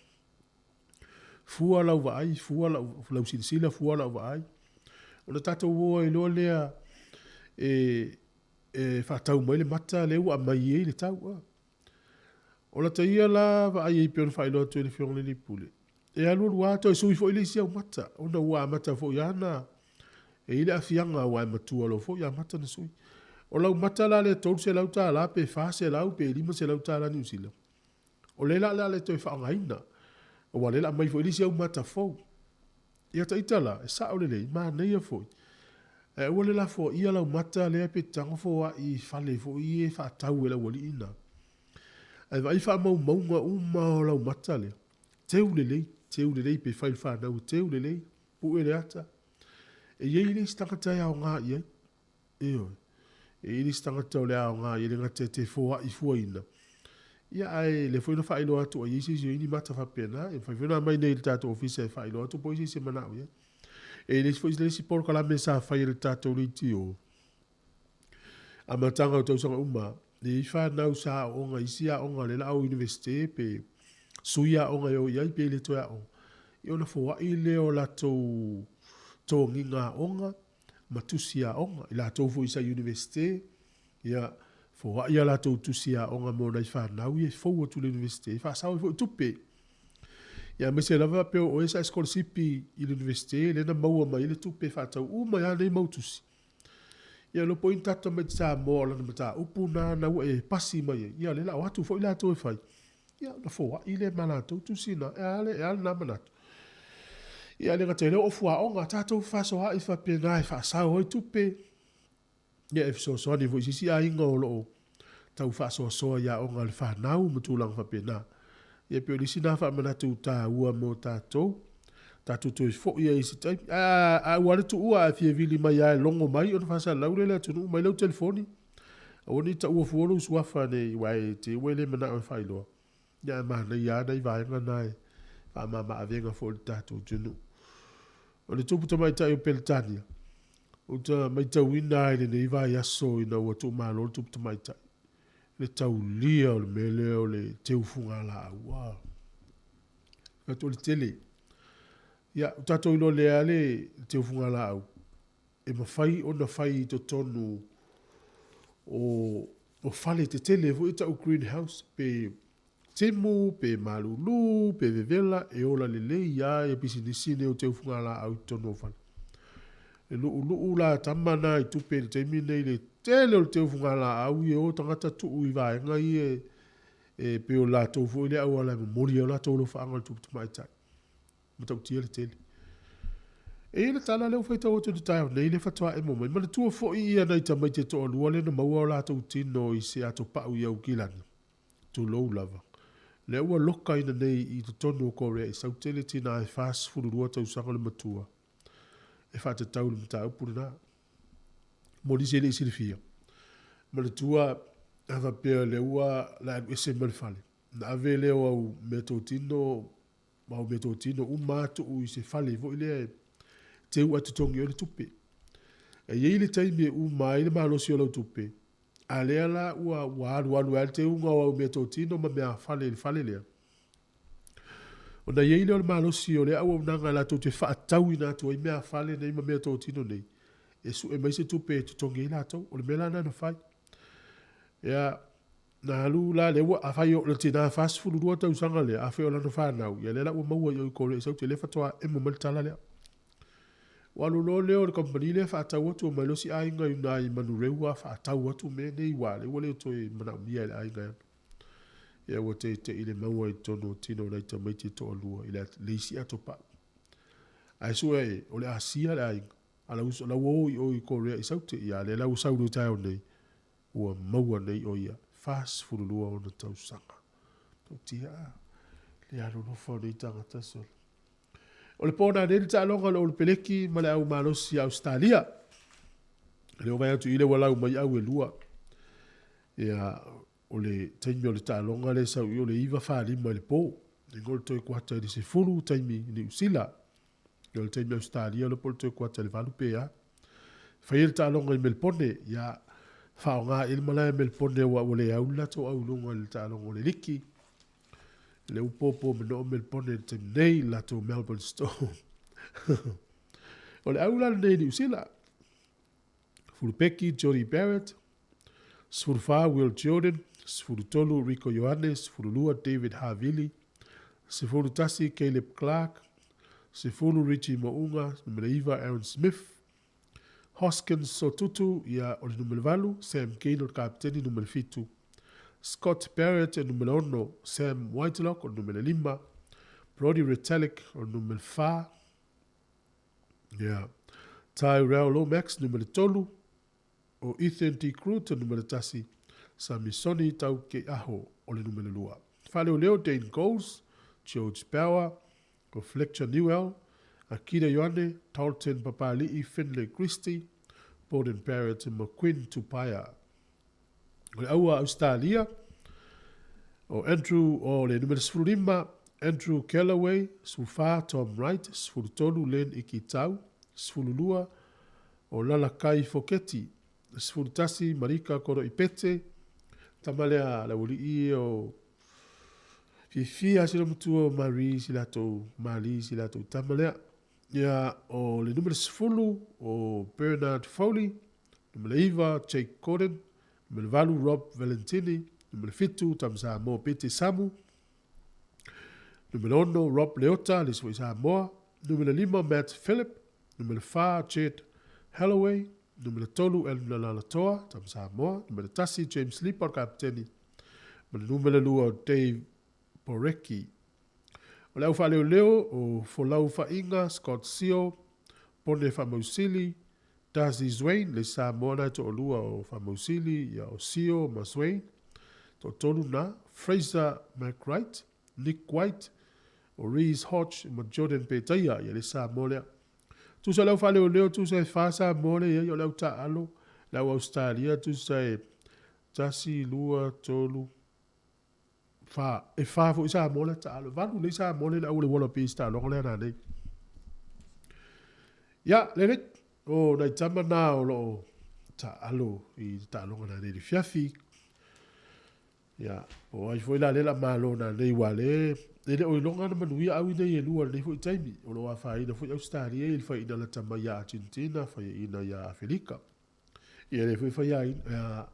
fua lau vaai, fua lau, lau silasila, fua lau vaai. Ona tatou o ai loa lea e, e faatau mai le mata lea ua aumai ai le tau. A. O lata ia la vaai ai pei ona faailoa atu e le Afioga i le Alii Pule, e alualu lava toe sui foi le isi au mata, ona ua amata foi lava ona e i ai le aafiaga aua e matua loa foi amata ona sui. O lau mata la lea $300 pe $400 pe $500 Niu Sila, o lea la o le a le toe faaaogaina, aua o lea o le a aumai foi le isi au mata fou. Ia ta ita la, e sao lelei, manaia foi, ae aua le lafoaia lau mata lea pe te tago foai i fale foi ia e faatau e le aualii na. Ae vaai faamaumauga uma o lau mata lea, teu lelei, teu lelei pe fai i le fanau e teu lelei, pue le ata. E i ai le isi tagata e aoga i ai, ioe, e i ai le isi tagata o le aoga i ai le gata e te foai fuaina. Ia ae lea foi na faailoa atu ai i se isi o ai ni mata faapena, e mafai foi ona aumai nei i le tatou ofisa e faailoa atu po o i se isi e manao i ai. E i ai foi le isi polokalame sa fai e le tatou leitio, amataga o tausaga uma, e i ai fanau sa aooga i isi aoga lea o le a o Universite pe sui aoga e o i ai pe le toe aoga. Ia ona foai lea o latou togiga aoga ma tusi aoga. I latou foi sa Universite, ia foai a latou tusi aoga mo nai fanau ia e fou atu i le Universite, e faasao ai foi tupe. Ia aemaise lava pe o oe sa e sikolasipi i le Universite lea na maua mai ai le tupe e faatau uma ai lava nei mau tusi. Ia iloa po o ai ni tatou tamaiti Samoa o lana mataupu na na ua e pasi mai ai, ia o lea o le a o atu foi latou e fai, ia ona foai lea ma latou tusi na. E a le, e a lena manatu? Ia e le gata i lea o ofu aoga, tatou fefasoaai faapena e faasao ai tupe, ia e fesoasoani foi i se isi aiga o lo o tau faasoasoa i aoga a le fanau ma tulaga faapena. Ia pei o le isi lena faamanatu taua mo tatou, tatou toe foi ai i se taimi. Ae a ua le tuua ae fia vili mai lava e logo mai ona faasalalau lea i le atunuu mai lau telefoni. Aua ne i taua fua lou suafa nei aua e te i ua e le manao e faailoa. Ia ae manaia lava nai vaega na e faamama avega foi i le tatou atunuu. O le tupu tamaitai o Peretania. Ou te matauina lava i lenei vaiaso ina ua tuumalo le tupu tamaitai, le taulia o le mea lea o le teu fugalaau. Ua fai atu o le tele. Ia, ua tatou iloa lelei lava le teu fugalaau, e mafai ona fai i totonu o fale tetele foi ia e tau o green house pe timu pe malulu pe vevela, e ola lelei lava pisinisi nei o teu fugalaau i totonu o fale. E luuluu la tama na i tupe i le taimi lenei i le tele o le teu fugalaau ia e o tagata tuu i vaega ia e pei o le latou foi lea auala e momoli ai o latou alofaaga i le tupu tamaitai. Matautia le tele. E i ai le tala lea ua faitau atu i le taeao nei lea faatoa emo mai. Manatua foi ia nai tamaiti e toalua lea na maua o latou tino i se atopau i Aukilani, tulou lava. Lea ua lokaina nei i totonu o Korea i Saute le tina e 42 tausaga le matua e faatatau i le mataupu lena. Mo nisi e le i silafia, manatua a faapea o lea ua la alu ese mai le fale, ona ave lea o au meatotino ma au meatotino uma lava tuu i se fale foi lea e teu ae totogi ai le tupe. E i ai le taimi e uma ai le malosi o lau tupe, a lea la ua ua alualu ai lava le teuga o au meatotino ma meaafale i le fale lea, ona i ai lea o le malosi o lea auaunaga latou te faatauina atu ai meaafale nei ma meatotino nei, e sue mai se tupe e totogi ai latou. O le mea la lena na fai. Ia, na alu la lea ua, afai o le tina 42 tausaga lea, afai o lana fanau, ia lea la ua maua i o i Korea i Saute, lea faatoa emo mai le tala lea. Ua alu loa lea o le kamupani lea faatau atu, omai loa si aiga i uta i Manurewa faatau atu mea nei aua o lea ua le toe manaomia e le aiga e ana. Ia ua teitei le maua i totonu o tino o nai tamaiti e toalua i le isi atopau. Ae sue ai, o le Asia le aiga, a la ua o i o i Korea i Saute, ia a lea la ua sau nei i le taeao nei, ua maua nei o ia, 42 ona tausaga. Tautia a, le alolofa o nei tagata sole. O le po nanei le taaloga o le Olo Peleki ma le au malosi a Ausetalia. E le o vaai atu i le ua lau mai au e lua. Ia, o le taimi o le taaloga lea e sau i o le 9:45 i le po. E ngo le toe kuata i le 10 taimi i Niu Sila. Ia o le taimi Ausetalia le po le toe kuata i le 8 pe a. Fai le taaloga i Melpone, ia faaaoga i le malae Melpone ua ua le au le latou au i luga i le taaloga o le liki. Le ua popo manoo Melpone i le taimi nei, le latou Melbourne Storm. O le au la lenei i Niu Sila. Fulupeki Jody Barrett, 14 Will Jordan, 13 Rico Ioane, 12 David Havili, 11 Caleb Clark, 10 Richie Mo'unga, numera 9 Aaron Smith, Hoskins Sotutu, ia o le numera 8, Sam Cane o le kapiteni numera 7, Scott Barrett e numera 6, Sam Whitelock o le numera 5, Brodie Retallick o le numera 4, ia Tyrell Lomax numera 3, o Ethan De Groot o le numera 1, Samisoni Taukeiaho o le numera 2. Faaleoleo Dane Goals, George Bower, o Fletcher Newell, Akira Ioane, Tarlton Papali'i, Finlay Christie, Beauden Barrett ma Quinn Tupaea. O le aua Ausetalia, o Andrew o le numera 15, Andrew Kellaway, 14, Tom Wright, 13, Len Ikitau, 12, o Lalakai Foketi, 11, Marika Koroipete, tama lea le aualii o fiafia sila matua o Marie si latou Mali si latou tama lea. Ia, o le numera 10 o Bernard Foley, numera 9 Jake Gordon, numera 8 Rob Valentini, numera 7 tama Samoa Pete Samu, numera 6 Rob Leota, le isi foi Samoa, numera 5 Matt Phillip, numera 4 Jed Holloway, numera 3 Elna Lalatoa, tama Samoa, numera 1 James Lipa, o le kapiteni, ma le numera 2 o Dave Porecki. O le au faaleoleo o Folau Faaiga, Scott Sio, Pone Faamausili, Darcy Zwain, le Samoa na e toalua o Faamausili, ia o Sio ma Zwain, toatolu na, Fraser McWright, Nick White, o Reece Hodge ma Jordan Petaia, ia le Samoa lea. Tusa le au faaleoleo, tusa e fa Samoa lea i ai, o le au taaalo, le au Australia, tusa e 1, 2, 3, fa, e fa foi Samoa lea taalo. Valu nei Samoa lea le au o le Wallabies taaloga lea nanei. Ia, lelei. O nai tama nā o loo taalo i taaloga nanei i le fiafi. Ia, po o ai foi la lea o le a malo nanei aua o lea e le o iloga ona manuia aui nei e lua i lenei foi taimi. O lo o afaina foi Ausetalia i le faiaina lata mai ia Atenetina, faiaina ia Afelika. Ia lea foi faiaina,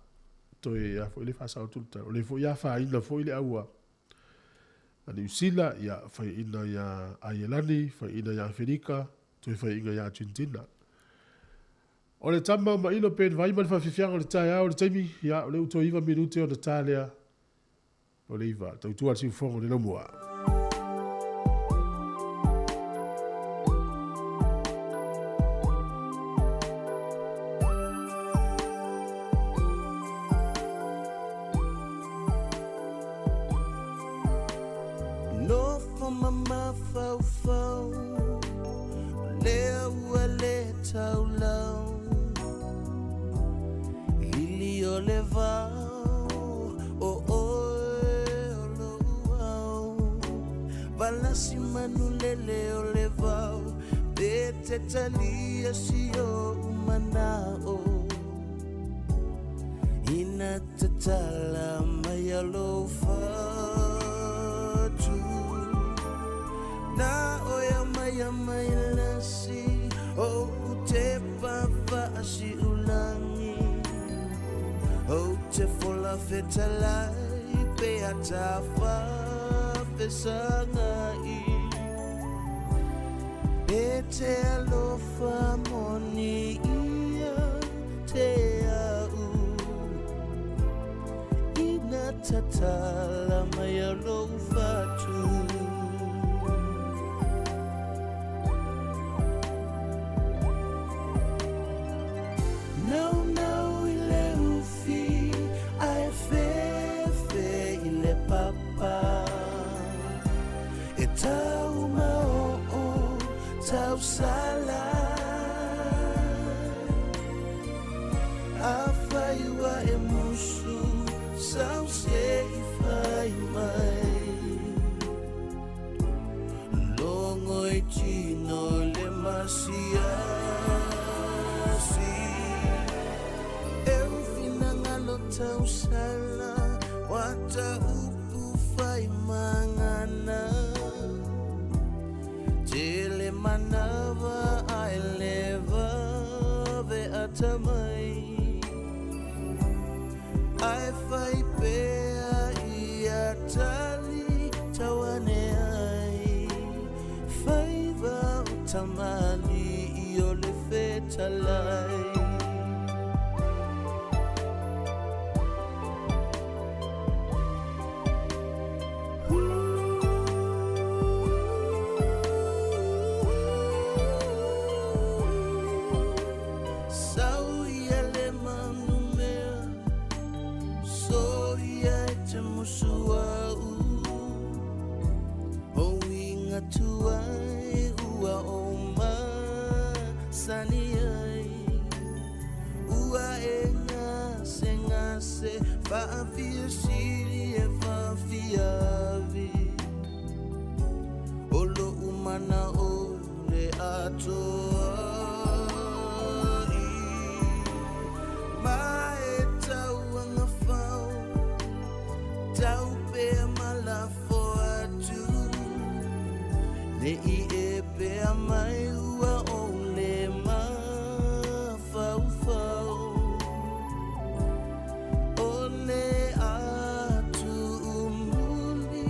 toe a foi le faasao atu le tala, o lea foi afaina foi le au a Niu Sila, ia faiaina ia Aielani, faiaina ia Afelika, toe faiaina ia Atenetina. O le tama o Mailo Ben Vai ma le faafiafiaga o le taeao i le taimi, ia, o lea ua toe 9 minute ona ta lea o le 9. Tautua le siufofoga o le laumua. Nofo ma mafaufau o lea ua le taulau Lili o le vao o oe o lou ao Valasi manu lele o le vao Pe te talia si ou manao Ina tatala mai lou fatu Na oia mai a mai lasi O te pafaasi ulangi O te fola fetalai pe atafa fesangai Pe te alofa moni ia te au Ina tatala mai a lou fatu Nau nau i le ufi ae fefe i le papa E tau maoo tau sala Afai ua e musu sau se i fai mai Logo i tino le masiasi E ufinangalo tau sala Wata upu fai mangana Tele manava ai leva ve atamai Ai fai pea ia tali tauane ai Faiva o tamali i o le fetalai Sau ia le manumea So ia e te musu au O inga tuai ua o masani ai Ua e ngase ngase Faafia sili e faafiavi O lo umana o le atoa i Ma e tau angafau Tau pea malafo atu Ne i e pea mai ua o le mafaufau O le atu umuli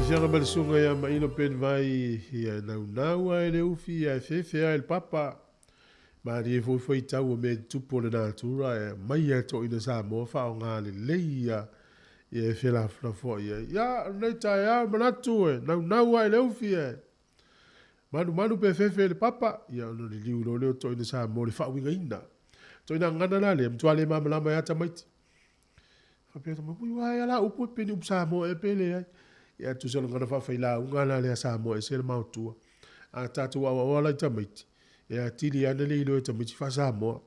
Afiafiaga ma le susuga ia Mailo Ben Vai, ia e naunau lava i le ufi ae fefe lava i le papa. Malie foi faitau o mea e tutupu o le natura e aumai lava e toeaiina Samoa faaaoga lelei ia ia e felafolafoai ai. Ia, o lenei taeao e manatu e naunau lava i le ufi ae manumanu pe fefe i le papa, ia ona liliu loa lea o toeaiina Samoa i le faauigaina. Ituaiga gagana la lea, e matua le malamalama ai lava tamaiti. Faapea tamaiti, ui ae a la upu e pei ni upu Samoa ea pe leai. Ia tusa o le gagana faafailauga la lea Samoa ese le maotua. A tatou aoaoa la i tamaiti, e atili lava ona le iloa e tamaiti faa-Samoa.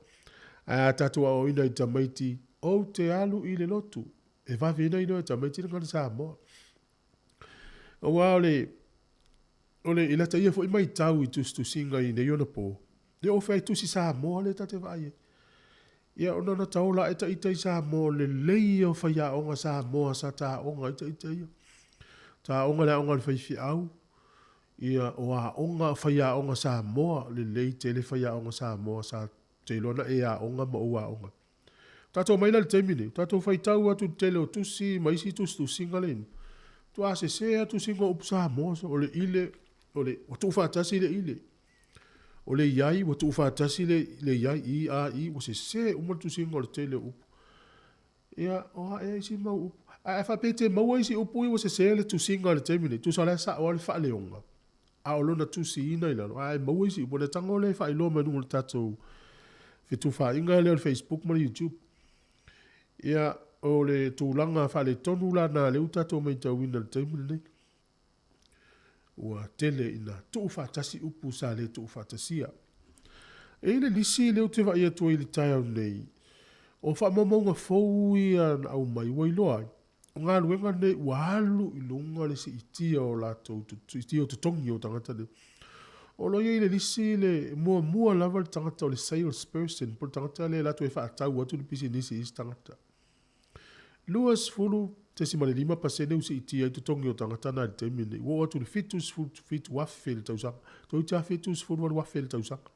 Ae a tatou aoaoina i tamaiti, ou te alu i le lotu, e vave ai ona iloa e tamaiti le gagana Samoa. Aua o le, o le, i lata ia foi matau i tusitusiga i nei ona po, e oo foi lava i tusi Samoa lea ta te vaai ai. Ia ona na taola ae ita i Samoa o le lelei ia o faiaoga Samoa sa taoga ai ita ia. Taoga i le aoga a le faifeau, ia o aoga, faiaoga Samoa, lelei tele faiaoga Samoa sa te iloa na e aoga ma ou aoga. Tatou omai la i le taimi nei, tatou faitau atu i le tele o tusi ma isi tusitusiga lea i matua sese lava tusiga o upu Samoa, o le ile, o le, ua tuufaatasi le ile. O le iai, ua tuufaatasi le, le iai, i, a, i, ua sese uma le tusiga o le tele o upu. Ia, o a ea isi mau upu? Ae a faapea e te maua isi upu ia ua sese le tusiga i le taimi nei, tusa o la e sao lava le faaleoga, a o lona tusiina i lalo, ae maua isi upu, ona tago lea e faailoa mai i luga o le tatou fetufaaiga lea o le Facebook ma le YouTube. Ia, o le tulaga faaletonu la lena lea ua tatou matauina i le taimi lenei. Ua tele ina tuufaatasi upu sa le tuufaatasia. E i ai le lisi lea ou te vaai atu ai i le taeao nei, o faamaumauga fou ia na aumai ua iloa ai, o galuega nei ua alu i luga le siitia o latou siitia o totogi o tagata nei. O lo o i ai le lisi le muamua lava le tagata o le sales person po o le tagata lea e alu atu e faatau atu le pisinisi i isi tagata. 20.5% ua siitia ai totogi o tagata na i le taimi lenei, ua oo atu i le 77,000 i le tausaga, toeitiiti lava 78,000 i le tausaga.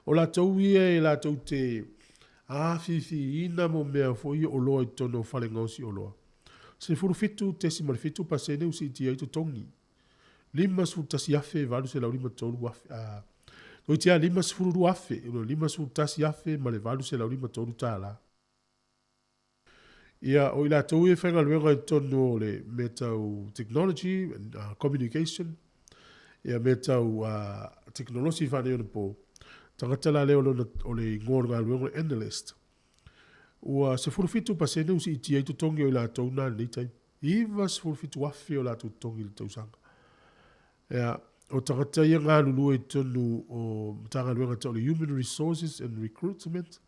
O latou ia e latou te afifiina mo mea foi ia oloa i totonu o fale gaosi oloa. 17.7% ua siitia ai totogi. 51,853 afe, a, toeitiiti lava 52,000, 51,000 ma le 853 tala. Ia, o i latou ia e faigaluega i totonu o le mea tau technology and communication, ia mea tau tekonolosi faaneionapo, tagata la lea o lona, o le igoa o le galuega o le analyst. Ua 17% ua siitia ai totogi o i latou na i lenei taimi. 97,000 o latou totogi i le tausaga. Ia, o tagata ia galulue i totonu o Matagaluega tau o le Human Resources and Recruitment,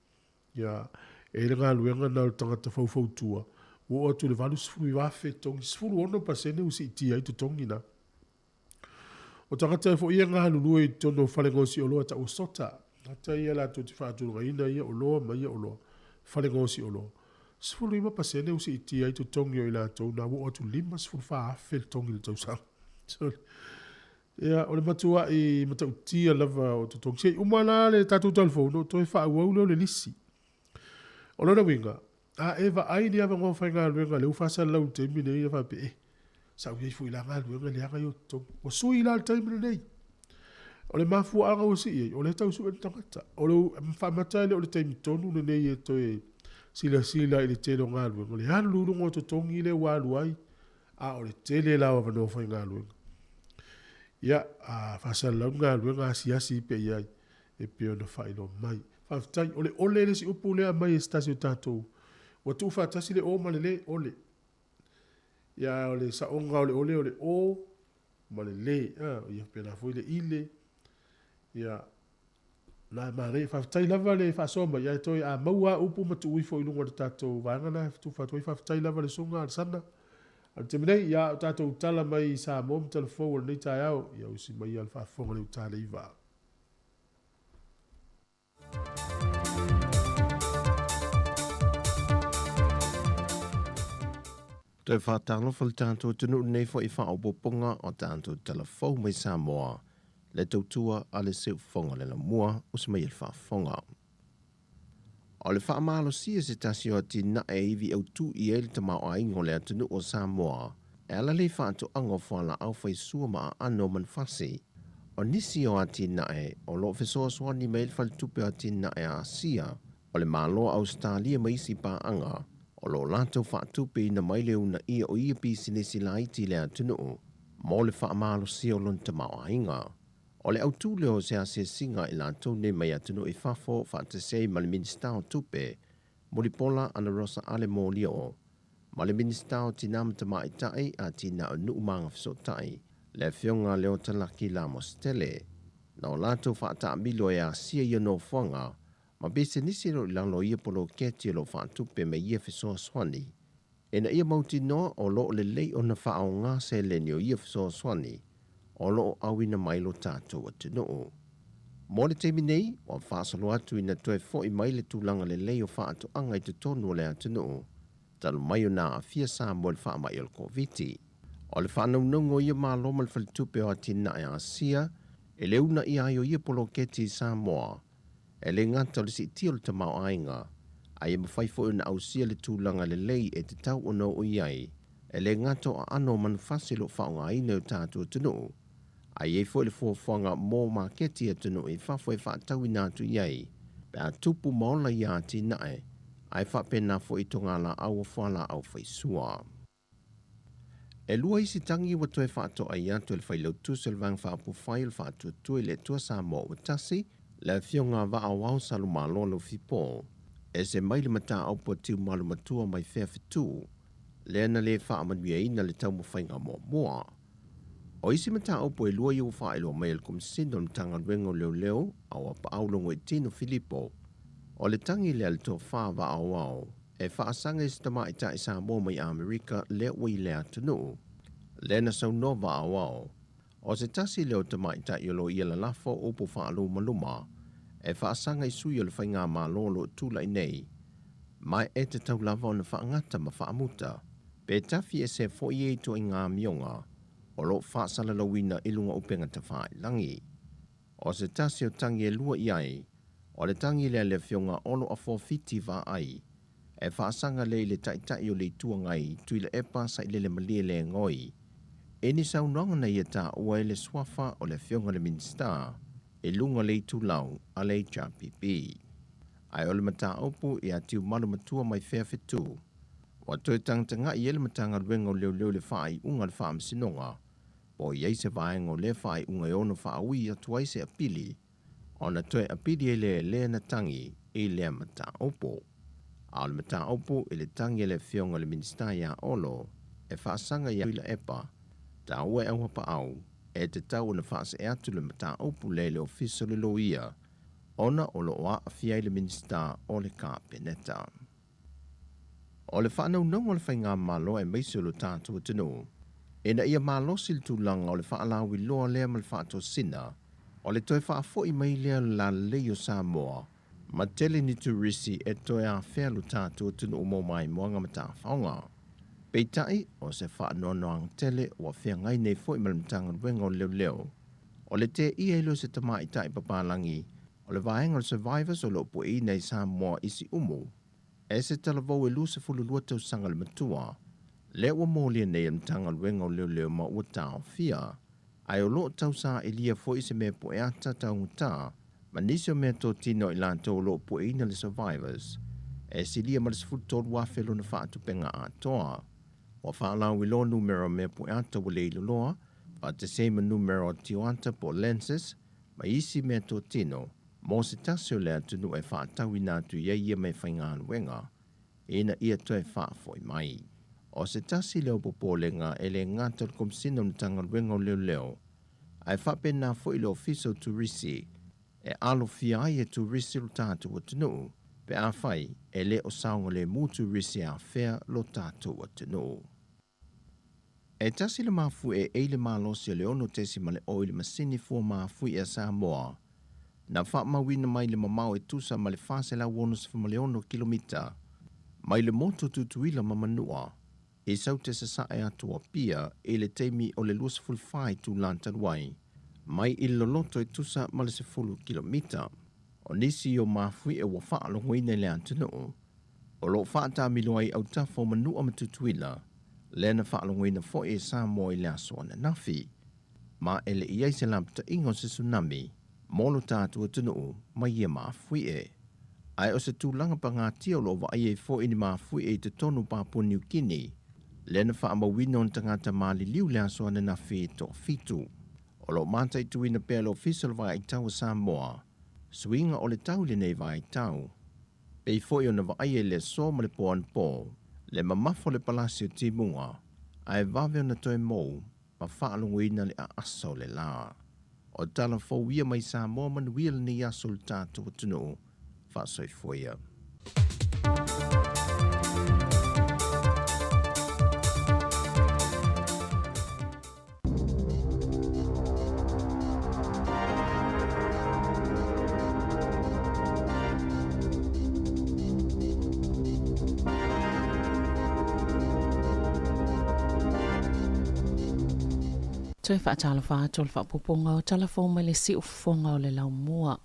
Ia, e i ai le galuega na o le tagata faufautua, ua oo atu i le 89,000 totogi, 16% ua siitia ai totogi na. O tagata foi ia e galulue i totonu o fale gaosi oloa e taua SOTA, tagata ia latou te faatulagaina ia oloa ma ia oloa, fale gaosi oloa, 15% ua siitia ai totogi o i latou na, ua oo atu i le 54,000 le totogi i le tausaga. Ia, o le matua'i matautia lava o totogi. Se i uma la le tatou talafou ona ou toe faaauau lea o le lisi. O lona uiga, a e vaai i ni avanoa faigaluega lea ua faasalalau i le taimi nei, e faapea, e, sa ou i ai foi i la galuega e leaga ia o totogi. Ua sui la le taimi lenei. O le mafuaaga ua sii ai, o lea e tau sue le tagata. O le faamata e le o le taimi tonu lenei e toe silasila i le tele o galuega. O le alu i luga o totogi lea ua alu ai, a o le tele la o avanoa faigaluega. Ia, a faasalalau le galuega asiasi pea i ai e pei ona faailoa mai. Faafetai. O le ole le isi upu lea e aumai e se tasi o tatou. Ua tuufaatasi le o ma le le, ole. Ia, a o le saoga o le ole o le o ma le le. A, ia faapena foi le ile. Ia, Na e manaia. Faafetai lava le faasoa mai, ae toe a maua a upu ma tuu ifo i luga o le tatou vaega lena e tufa atu ai. Faafetai lava le susuga a Sana. A o le taimi nei, ia, o tatou tala mai i Samoa ma Talafou o lenei taeao, ia usi mai ia le faafofoga le uta le iva. Toe faatalofa le tatou atunuu lenei foi faaopoopoga o tatou tala fou mai Samoa, le tautua a le Seufofoga le Lamua o se mai le faafofoga. O le faamalosia se tasi o atinae ivi autū i ai le tamaoaiga o le atunuu o Samoa, E ala lē faatoaga o fualaau faisua ma aano o manufasi. O nisi o atinae o loo fesoasoani mai ai le Faletupe o Atinae a Asia, o le Malo o Ausetalia ma isi paaga o loo latou faatupeina mai le uunaia o ia pisinisi laiti i le atunuu mo le faamalosia o lona tamaoaiga. O le autū lea o se asiasiga a i latou nei mai atunuu i fafo faatasi ai ma le Minisita o Tupe, Mulipola Anarosa Ale Molioo, ma le Minisita o Tinā ma Tamaitai, Atinae o Nuu ma Agafesootai, le Afioga a Leota Laki Lamositele. Na o latou faataamilo e asia ia nofoaga ma pisinisi o lo o i lalo o ia poloketi o lo o faatupe mai ia fesoasoani, ina ia mautinoa o lo o lelei ona faaaoga seleni o ia fesoasoani o lo o auina mai lo tatou atunuu. Mo le taimi nei, ua faasolo atu ina toe fo'i mai le tulaga lelei o faatoaga i totonu o le atunuu, talu mai ona aafia Samoa i le faamai o le Koviti. O le faanaunauga o ia Malo ma le Faletupe o Atinae a Asia e le uunaia ai o ia poloketi i Samoa, e le gata o le siitia o le tamaoaiga, a ia mafai foi ona ausia le tulaga lelei e tatau ona oo i ai, e le gata o aano o manufasi o lo o faaaogaina e o tatou atunuu, a i ai foi le fuafuaga mo maketi i atunuu i fafo e faatauina atu i ai pe a tupu ma ola ia atinae, ae faapena foi i togalaau o fualaau faisua. E lua isi tagi ua toe faatoai atu e le Failautusi o le Vaega Faaupufai o le Faatuatua i le Atua Samoa ua Tasi, le Afioga a Vaaoao Salumalo Lofipo, ese mai le mataupu a Tiumalu Matua mai fea fetu, lea na le faamanuiaina le taumafaiga muamua. O isi mataupu e lua ia ua faailoa mai e le Komesina o le Matagaluega o Leoleo Auapaau Logoitino Filipo, o le tagi lea a le Tofa Vaaoao e faasaga i se tamaitai Samoa mai Amerika lea ua i le atunuu. Lea na saunoa Vaaoao, o se tasi lea o tamaitai o lo o ia lalafo upu faalumaluma e faasaga i sui o le faigamalo o lo o tulai nei, ma e tatau lava ona faagata ma faamuta, pe tafi ese foi ia ituaiga amioga o lo o faasalalauina i luga o upega tafailagi. O se tasi o tagi e lua i ai, o le tagi lea a le Afioga Olo Afuafiti Vaai, e faasaga lea i le Taitai o le Itu Agai Tuilaepa Sailele Malielegaoi, i ni saunoaga na ia taua ai le suafa o le Afioga i le Minisita i luga o le itulau a le HRPP. Ae o le mataupu ia Tiumalu Matua mai fea fetu, ua toe tagatagai ai le Matagaluega o Leoleo i le faaiuga a le Faamasinoga, po o i ai se vaega o lea faaiuga e ono faaui atu ai se apili, ona toe apili ai lea e lea na tagi i lea mataupu. A o le mataupu i le tagi a le Afioga i le Minisita ia Olo e faasaga ia Tuilaepa, taua e Auapaau, e tatau ona faasee atu le mataupu lea i le Ofisa o le Loia, ona o lo o aafia ai le Minisita o le Kapeneta. O le faanaunauga o le faigamalo aemaise o lo tatou atunuu, ina ia malosi le tulaga o le faalauiloa lea ma le faatosina, o le toe faafoi mai lea o le lalelei o Samoa, ma tele ni turisi e toe afea lo tatou atunuu mo maimoaga ma tafaoga. Peitai, o se faanoanoaga tele ua feagai nei foi ma le Matagaluega o Leoleo, o le teia ai lea o se tamaitai papalagi o le vaega o le Survivors o lo o pueina i Samoa i Siumu, e se talavou e 22 tausaga le matua, lea ua molia nei e le Matagaluega o Leoleo ma ua taofia. Ae o lo o tausaailia foi se mea pueata taugata ma nisi o meatotino a i latou o lo o pueina le Survivors, e silia ma le 13,000 lona faatupenga atoa. Ua faalauiloa numera o mea pueata ua le iloloa, faatasi ai ma numera o tioata po o lenses, ma isi meatotino mo se tasi o le atunuu e faatauina atu i ai ia meafaigaluega ina ia toe faafoi mai. O se tasi lea o popolega e le gata o le Komesina o le Matagaluega o Leoleo, ae faapena foi le Ofisa o Turisi e alofia ai e turisi lo tatou atunuu pe afai e le o saogalemu turisi e afea lo tatou atunuu. E tasi le mafuie e le malosi o le 6.0 i le masini fua mafuie a Samoa na faamauina mai le mamao e tusa ma le 466 kilomita mai le motu o Tutuila ma Manua i Saute Sasae atu o Apia i le taimi o le 24 itula talu ai, mai i le loloto e tusa ma le 10 kilomita. O nisi o mafuie ua faalogoina i le atunuu, o lo o faatamilo ai autafa o Manua ma Tutuila, Lea na faalogoina foi e Samoa i le aso ananafi. Ma e le'i i ai se lapata'iga o se tsunami mo lo tatou atunu'u ma ia mafui'e. Ae o se tulaga pagatia o lo'o va'aia ai fo'i ni mafui'e i totonu o Papua Niukini, lea na fa'amauina ona tagata maliliu le aso ananafi e to'afitu. O lo'o mataituina pea le Ofisa o le Vaaitau o Samoa, suiga o le tau i lenei vaitau. Pei foi ona vaaia i le aso ma le po anapō, le mamafa o le palasi o timuga, ae vave ona toe mou ma faalogoina le aasa o le lā. O tala fou ia mai Samoa manuia lenei aso i le tatou atunuu. Faasoifua ia. Toe faatalofa atu o le faaopoopoga o tala fou mai le siufofoga o le laumua.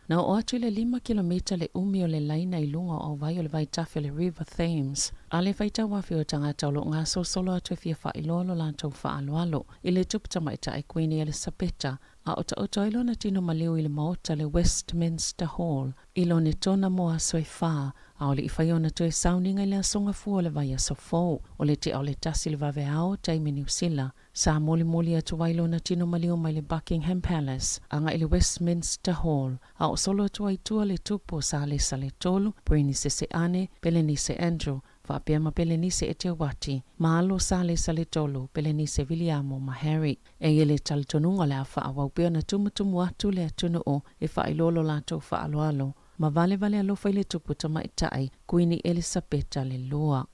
Na oo atu i le lima kilomita le umi o le laina i luga o auvai o le vaitafe o le River Thames, a le faitau afe o tagata o lo o gasolosolo atu e fia faailoa lo latou faaaloalo i le tupu tamaitai Kuini Elisapeta a o taoto ai lona tino maliu i le maota le Westminster Hall i Lonetona mo aso e fa, a o le i fai ona toe sauniga i le aso Gafua o le vaiaso fou. O le tea o le tasi le vaveao, taimi Niu Sila, sa molimoli atu ai lona tino maliu mai le Buckingham Palace agai i le Westminster Hall, a o solo atu ai tua le tupu o Salesa le Tolu, Perenisese Ane, Pelenise Andrew, faapea ma Pelenise Eteuati, ma alo Salesa le Tolu, Pelenise Viliamo ma Harry. E i ai le talitonuga o le a faaauau pea ona tumutumu atu le atunuu e faailoa lo latou faaaloalo ma valevale alofa i le tupu tamaitai, Kuini Elisapeta le Lua.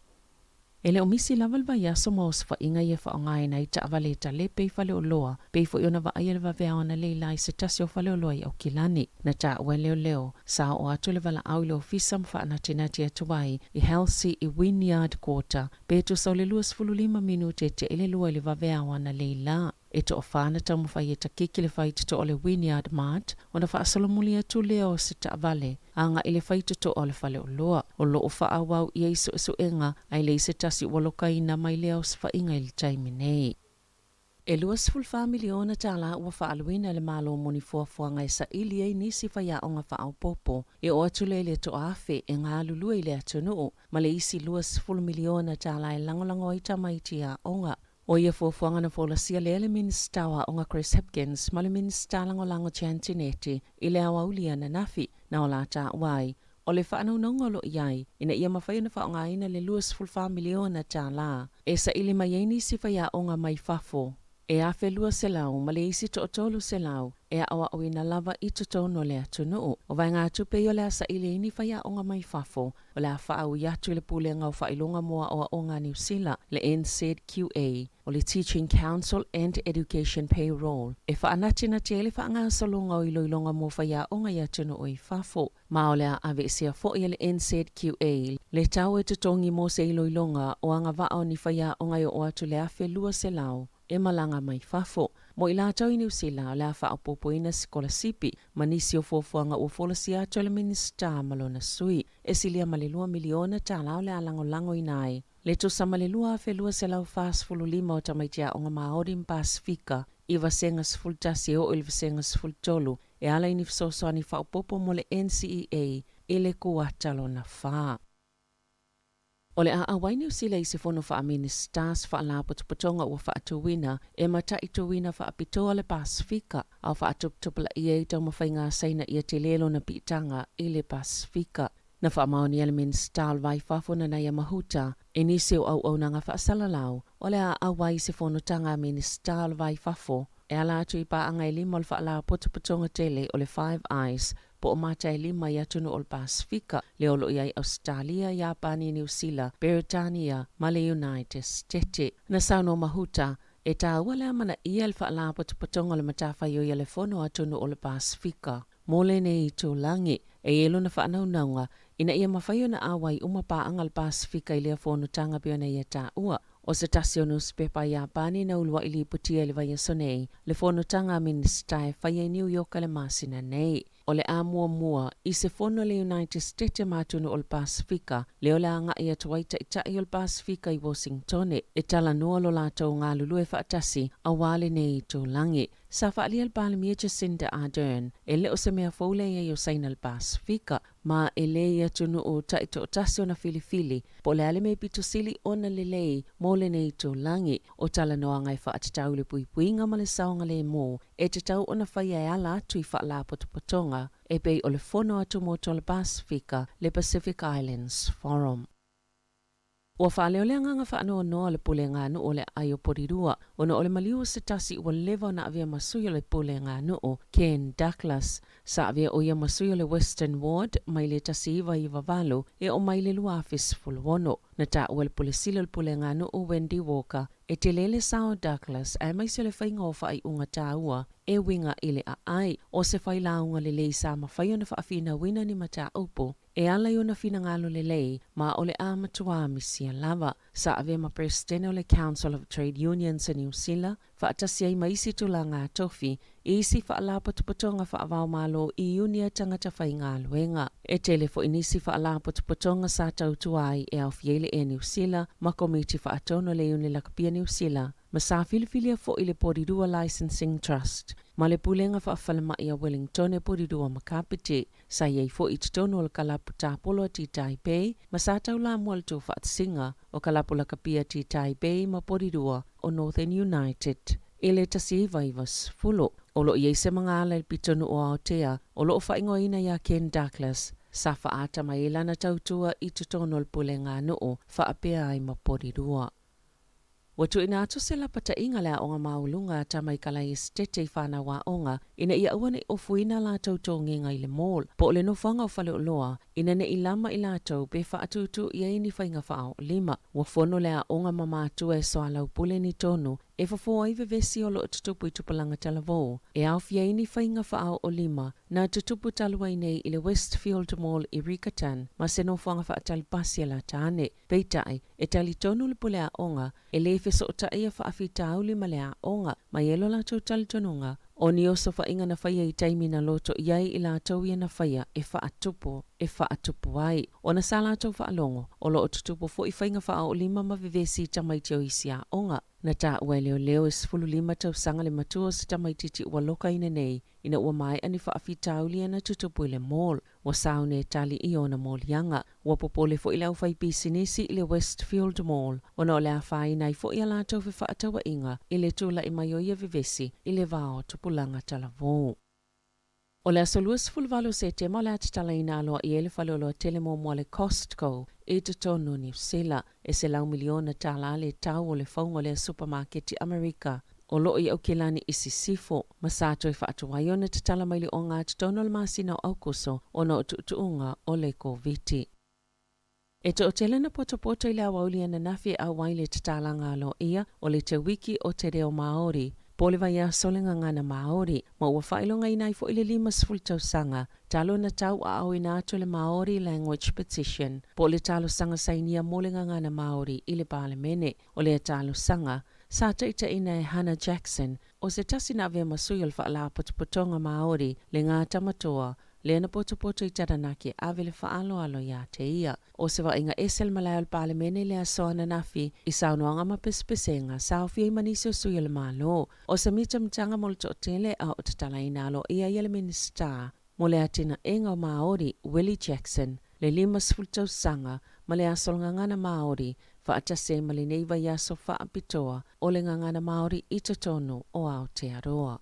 E le o misi lava le vaiaso ma osofaiga ia e faaaogaina ai taavale e talepe i faleoloa, pei foi ona vaaia le vaveao analeila i se tasi o faleoloa i Aukilani. Na taua e leoleo, sa oo atu le valaau i le ofisa ma faanatinati atu ai i Halsey i Wynyard Quarter pe tusa o le 25 minute e te'i le lua i le vaveao analeila. E toafa na taumafai e takiki le faitotoa o le Wynyard Mart ona faasolomuli atu lea o se taavale agai i le faitotoa o le faleoloa. O lo o faaauau i ai suesuega ae leai se tasi ua lokaina mai lea osofaiga i le taimi nei. E $24 miliona tālā ua faaaluina e le Malo mo ni fuafuaga e saili ai nisi faiaoga faaopoopo e oo atu lea i le 1,000 e galulue i le atunuu ma le isi $20 miliona tālā e lagolago ai tamaiti aoga. O ia fuafuaga na folasia lea e le Minisita o Aoga Chris Hipkins ma le Minisita Lagolago Jan Tinetti i le aoauli ananafi, na o la taua ai, o le faanaunauga o lo o i ai, ina ia mafai ona faaaogaina le $24 miliona tālā e saili mai ai nisi faiaoga mai fafo e 1,200 ma le isi 300 e aʻoaʻoina lava i totonu o le atunuu. O vaegatupe ia o le a saili ai ni faiaoga mai fafo, o le a faaui atu i le Pulega o Faailoga mo Aoaoga a Niu Sila, le NZQA, o le Teaching Council and Education Payroll, e faanatinati ai le faagasologa o iloiloga mo faiaoga i atunuu i fafo. Ma o le a aveesea foi e le NZQA le tau e totogi mo se iloiloga o agavaa o ni faiaoga e oo atu i le 1,200 e malaga mai fafo. Mo i latou i Niu Sila, o le a faaopoopoina sikolasipi ma nisi o fuafuaga ua folasia atu e le Minisita ma lona sui. E silia ma le $2 miliona tālā o le a lagolagoina ai le tusa ma le 2,245 o tamaiti aoga Māori ma Pasifika i Vasega 11 e oo i le Vasega 13 e ala i ni fesoasoani faaopoopo mo le NCEA i le kuata lona fa. O le a auai Niu Sila i se fono faa-Minisita se faalapotopotoga ua faatuina e mataituina faapitoa le Pasifika a o faatuputupulaia ai taumafaiga a Saina ia tele lona piitaga i le Pasifika. Na faamaonia le Minisita o le Va i Fafo Nanaia Mahuta e nisi o auaunaga faasalalau o le a auai i se fonotaga a Minisita o le Va i Fafo e ala atu i paaga e lima o le Faalapotopotoga tele o le Five Eyes po o mata e lima i atunuu o le Pasefika, lea o lo o i ai Ausetalia, Iapani, Niu Sila, Beretania ma le United Stete. Na saunoa Mahuta, e tāua le amanaia i le Faalapotopotoga o le Matafaioi a le Fono a Atunuu o le Pasefika mo lenei itulagi, e i ai lona faanaunauga ina ia mafai ona auai uma paaga a le Pasefika i lea fonotaga pei ona ia taua. O se tasi o nusipepa a Iapani na ulua'i lipotia i le vaiaso nei, le fonotaga a Minisita e faia i Niu Ioka i le masina nei. O le a muamua i se fono a le United Stete ma atunuu o le Pasefika, lea o le a agai atu ai Taitai o le Pasefika i Washingtone e talanoa lo latou galulue faatasi aua lenei itulagi. Sa faaalia e le Palemia Jacinda Ardern, e le o se mea fou le i ai o Saina i le Pasefika, ma e le i atunuu taitoatasi ona filifili po o le a le mea pito sili ona lelei mo lenei itulagi. O talanoaga e faatatau i le puipuiga ma le saogalemu e tatau ona faia e ala atu i faalapotopotoga e pei o le Fono Atumotu o le Pasefika, le Pacific Islands Forum. Ua faaleo le agaga faanoanoa o le puleganuu o le aai o Porirua ona o le maliu o se tasi ua leva ona avea ma sui o le puleganuu, Ken Douglas. Sa avea ʻo ia ma sui o le Western Ward mai le 1998 e oo mai le 2016. Na taua e le Pule Sili o le Puleganuu Wendy Walker e tele le sao o Douglas aemaise o le faiga o faaiuga taua e uiga i le aai. O se failauga lelei sa mafai ona faafinauina ni mataupu e ala i ona finagalo lelei ma o le a matuā misia lava. Sa avea ma Peresetene o le Council of Trade Unions a Niu Sila, faatasi ai ma isi tulaga tofi i isi faalapotopotoga faava-o-Malo i iuni a tagata faigaluega. E tele foi nisi faalapotopotoga sa tautua ai e aofia ai le Air Niu Sila ma Komiti Faatonu a le Iuni Lakapia Niu Sila, ma sa filifilia foi le Porirua Licensing Trust ma le Pulega Faafalemai a Wellingtone Porirua ma Kapiti. Sa i ai foi i totonu o le kalapu tapolo a Titahi Bay ma sa taulamua i le tuufaatasiga o kalapu lakapia Titahi Bay ma Porirua o Northern United i le 1990. O lo o i ai se magala i le pitonuu o Aotea o lo o faaigoaina iā Ken Douglas, sa faaata mai ai lana tautua i totonu o le puleganuu faapea ai ma Porirua. Ua tuuina atu se lapataiga le aoga maualuga a Tamaikala Esetete i fanau aoga ina ia aua ne i ofuina latou togiga i le mall po o le nofoaga o faleoloa ina ne i lama i latou pe faatūtū i ai ni faiga faaoolima. Ua fono le aoga ma matua e soalaupule ni tonu e fofo ai vevesi o lo o tutupu i tupulaga talavou e aofia ai ni faiga faaoolima na tutupu talu ai nei i le Westfield Mall i Riccarton ma se nofoaga faatali pasi a Latane. Peitai, e talitonu le pule aoga, e lē fesootai a faafitauli ma le aoga, ma e lo latou talitonuga, o ni osofaiga na faia i taimi na loto i ai i latou ia na faia e faatupu, e faatupu ai. Ona sa latou faalogo, o lo o tutupu foi faiga faaoolima ma vevesi i tamaiti o isi aoga. Na taua e leoleo e 15 tausaga le matua o se tamaitiiti ua lokaina nei ina ua maea ni faafitauli ana tutupu i le mall. Ua sauni e tali i ona moliaga. Ua popole foi le aufaipisinisi i le Westfield Mall ona o le afaina ai foi a latou fefaatauaiga i le tula'i mai o ia vevesi i le va o tupulaga talavou. O le aso 28 o Setema o le a tatalaina aloaia ai le faleoloa tele muamua a le Costco i totonu o Niu Sila. E $100 miliona le tau o le fauga o lea supamaketi Amerika o lo o i Aukilani i Sisifo, ma sa toe faatuai ona tatala mai le ogatotonu o le masina o Aukuso ona o tuutuuga o le Koviti. E toatele na potopoto i le aoauli ananafi e auai le tatalaga aloaia o le Te Wiki o Te Reo Māori, po o le vaiaso o le Gagana Māori, ma ua faailogaina ai foi le 50 tausaga talu ona tauaaoina atu le Māori Language Petition, po o le talosaga sainia mo le Gagana Māori i le Palemene. O lea talosaga, sa taitaiina e Hannah Jackson, o se tasi na avea ma sui o le Faalapotopotoga Māori, le Ngā Tamatoa, lea na potopoto i Taranaki e ave le faaaloalo iā te ia. O se vaaiga ese le malae o le Palemene i le aso ananafi i saunoaga ma pesepesega sa aofia ai ma nisi o sui o le Malo. O se mitamitaga mo le toatele a o tatalaina aloaia ia le Minisita mo le atinaega o Māori, Willie Jackson, le 50 tausaga ma le aso o le Gagana Māori faatasi ai ma lenei vaiaso faapitoa o le Gagana Māori i totonu o Aotearoa.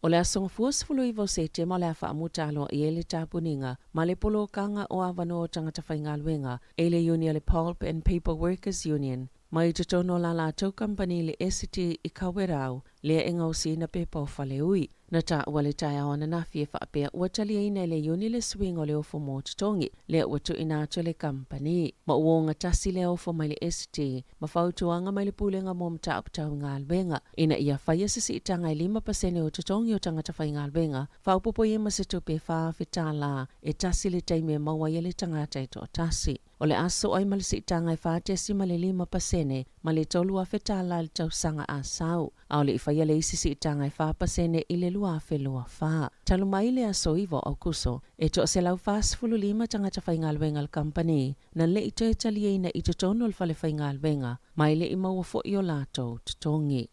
O le aso Gafua 19 o Setema o le a faamuta aloaia ai le tapuniga ma le polokaga o avanoa o tagata faigaluega e le iuni a le Pulp and Paper Workers Union mai totonu o la latou kamupani i le Esiti i Kawerau. lea e gaosiina pepa o faleui. Na taua i le taeao ananafi e faapea ua taliaina e le iuni le suiga o le ofo mo totogi, lea ua tuuina atu e le kamupani. Ma ua ogatasi lea ofo mai le ST ma fautuaga mai le Pulega mo Mataupu Tau Galuega ina ia faia se siitaga e 5% o totogi o tagata faigaluega, faaopoopo i ai ma se tupe e $4,000 e tasi le taimi e maua ai e le tagata e toatasi. O le a sosoo ai ma le siitaga e 4.5% ma le $3,000 i le tausaga a sau, a o le i faia le isi siitaga e 4% i le 2024. Talu mai le aso 9 o Aokuso, e toa 145 tagata faigaluega a le kamupani na le i toe taliaina i totonu o le fale faigaluega, ma e le i maua foi o latou totogi.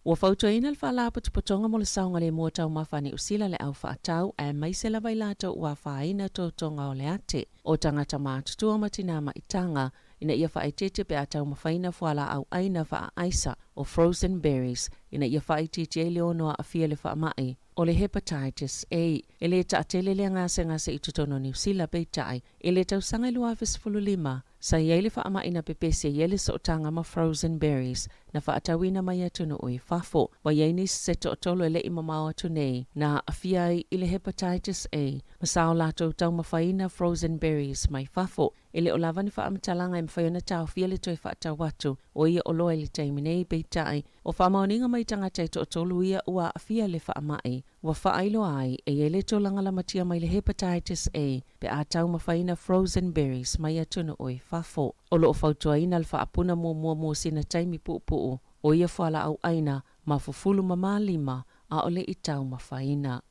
Ua fautuaina le Faalapotopotoga mo le Saogalemu o Taumafa a Niu Sila le au faatau, aemaise lava i latou ua afaina totoga o le ate o tagata matutua ma tinā maitaga, ina ia faaeteete pe a taumafaina fualaau aina faaaisa o frozen berries ina ia faaitiitia ai le ono aafia i le faamai o le hepatitis A. E le taatele lea gasegase i totonu o Niu Sila, peitai, i le tausaga e 2015, sa i ai le faamai na pepesi ai le sootaga ma frozen berries na faatauina mai atunuu i fafo. Ua i ai nisi se toatolu e le i mamao atu nei na aafia ai i le hepatitis A ma sa o latou taumafaina frozen berries mai fafo. E le o lava ni faamatalaga e mafai ona taofia le toe faatau atu o ia oloa i le taimi nei, peitai, o faamaoniga mai tagata e toatolu ia ua aafia i le faamai, ua faailoa ai e i ai le tulaga lamatia mai le hepatitis A pe a taumafaina frozen berries mai atunuu i fafo. O lo o fautuaina le faapuna muamua mo sina taimi puupuu o ia fualaau aina ma fufulu ma malima a o le i taumafaina.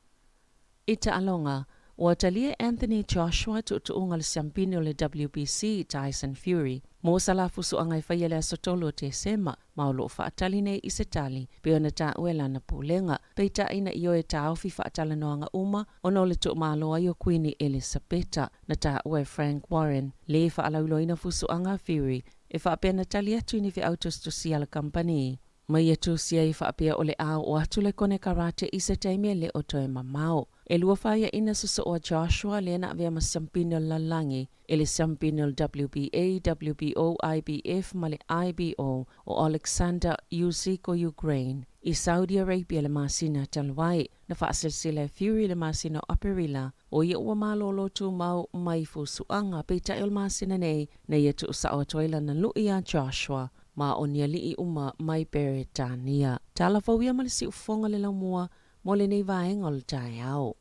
I taaloga, ua talia e Anthony Joshua tuutuuga o le siampine o le WBC, Tyson Fury, mo sa fusuaga e faia i le aso 3 o Tesema, ma o lo o faatali nei i se tali, pei ona taua e lana pulega. Peitai na ioe e taofi faatalanoaga uma ona o le tuumalo ai o Kuini Elisapeta. Na taua e Frank Warren, le faalauiloaina fusuaga a Fury, e faapea na tali atu i ni feau tusitusia a le kamupani. Ma ia tusia ai faapea o le a oo atu le konekarate i se taimi e le o toe mamao. E lua faiaina sosoo a Joshua lea na avea ma siampine o le lalolagi i le siampine o le WBA, WBO, IBF ma le IBO o Oleksandr Usyk o Ukraine i Saudi Arabia i le masina talu ai. Na faasilsila e Fury i le masina o Aperila o ia ua malolo tumau mai fusuaga, peitai o le masina nei na ia tuusao atu ai lana lui iā Joshua ma o ni alii uma mai Peretania. Tala fou ia ma le siufofoga le laumua mo lenei vaega o le taeao.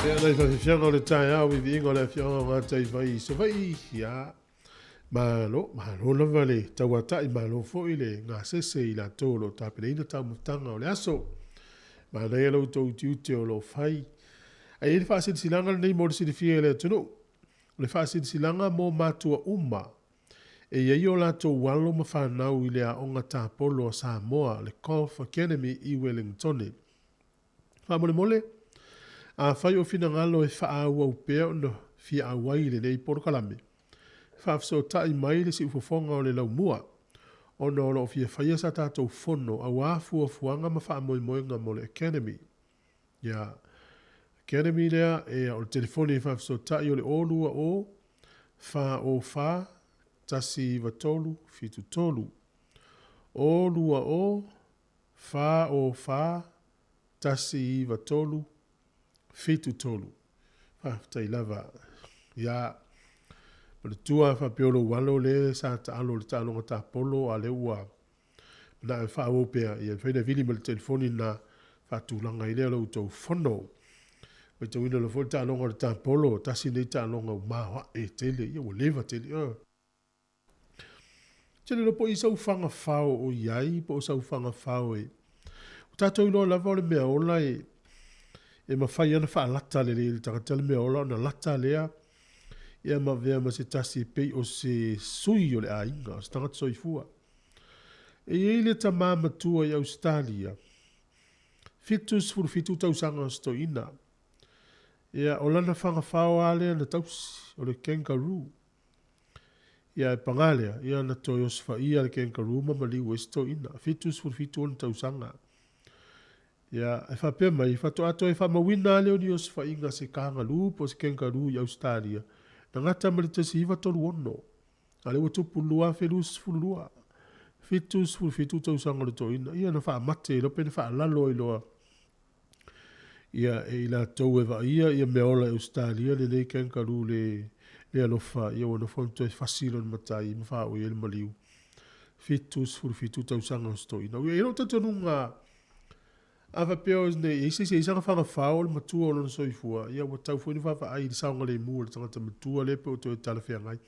Ia nai faafiafiaga o le taeao viiviiga o le afioaga o Gataifai i Savaii, ia malo, malo lava le tauatai, malo foi le gasese i latou o lo o tapenaina taumafataga o le aso. Manaia lo outou utiute o lo o fai. Ae i ai le faasilasilaga lenei mo le silafia e le atunuu. O le faasilasilaga mo matua uma e i ai o latou alo ma fanau i le Aoga Tapolo a Samoa, le Golf Academy i Ueligitone. Faamolemole, afai o finagalo e faaauau pea ona fia auai i lenei polokalame, faafesootai mai le siufofoga o le laumua, ona o lo o fia faia sa tatou fono auā fuafuaga ma faamoemoega mo le Academy. Ia, Academy lea, e, o le telefoni e faafesootai o le 020 404 193 73. 020 404 193 73. Faafetai lava. Ia, manatua faapea o lou alo le sa taalo i le taaloga tapolo a lea ua manao e faaauau pea, ia mafai ona vili mai le telefoni lena faatulaga ai lea o la outou fono. Matauina loa foi le taaloga o le tapolo, tasi lenei taaloga ua maoae tele, ia ua leva tele. Ou te le iloa po o i ai sau faga fao o i ai, po o sau faga fao e... Ua tatou iloa lava o le mea ola e, e mafai lava ona faalata lelei e le tagata le mea ola ona lata lea, ia ma avea ma se tasi e pei o se sui o le aiga, o se tagata soifua. E i ai le tamā matua i Ausetalia, 77 tausaga o se toeaina. Ia, o lana faga fao lava lea na tausi, o le kangaroo. Ia ae paga lea, ia na toe osofaia le kangaroo ma maliu ai si toeaina, 77 ona tausaga. Ia, e faapea mai, faatoa toe faamauina lava lea o ni osofaiga a se kangaroo po o se kangaroo i Ausetalia, na gata mai le 1936, a o lea ua tupu i le 2022. 77 tausaga o le toeaina. Ia na faamate ai loa pe na faalalo ai loa ia e i latou e vaaia ia meaola i Ausetalia lenei kangaroo le le alofa ia ua nofo ma toe fasi lona matai ma faaoi ai le maliu. 77 tausaga o se toeaina. E i ai lou talitonuga a faapea o nei i ai se isi e i ai sana fagafao o le matua o lona soifua, ia ua tatau foi ona vaavaai i le saogalemu o le tagata matua lea pe ua toe talafeagai.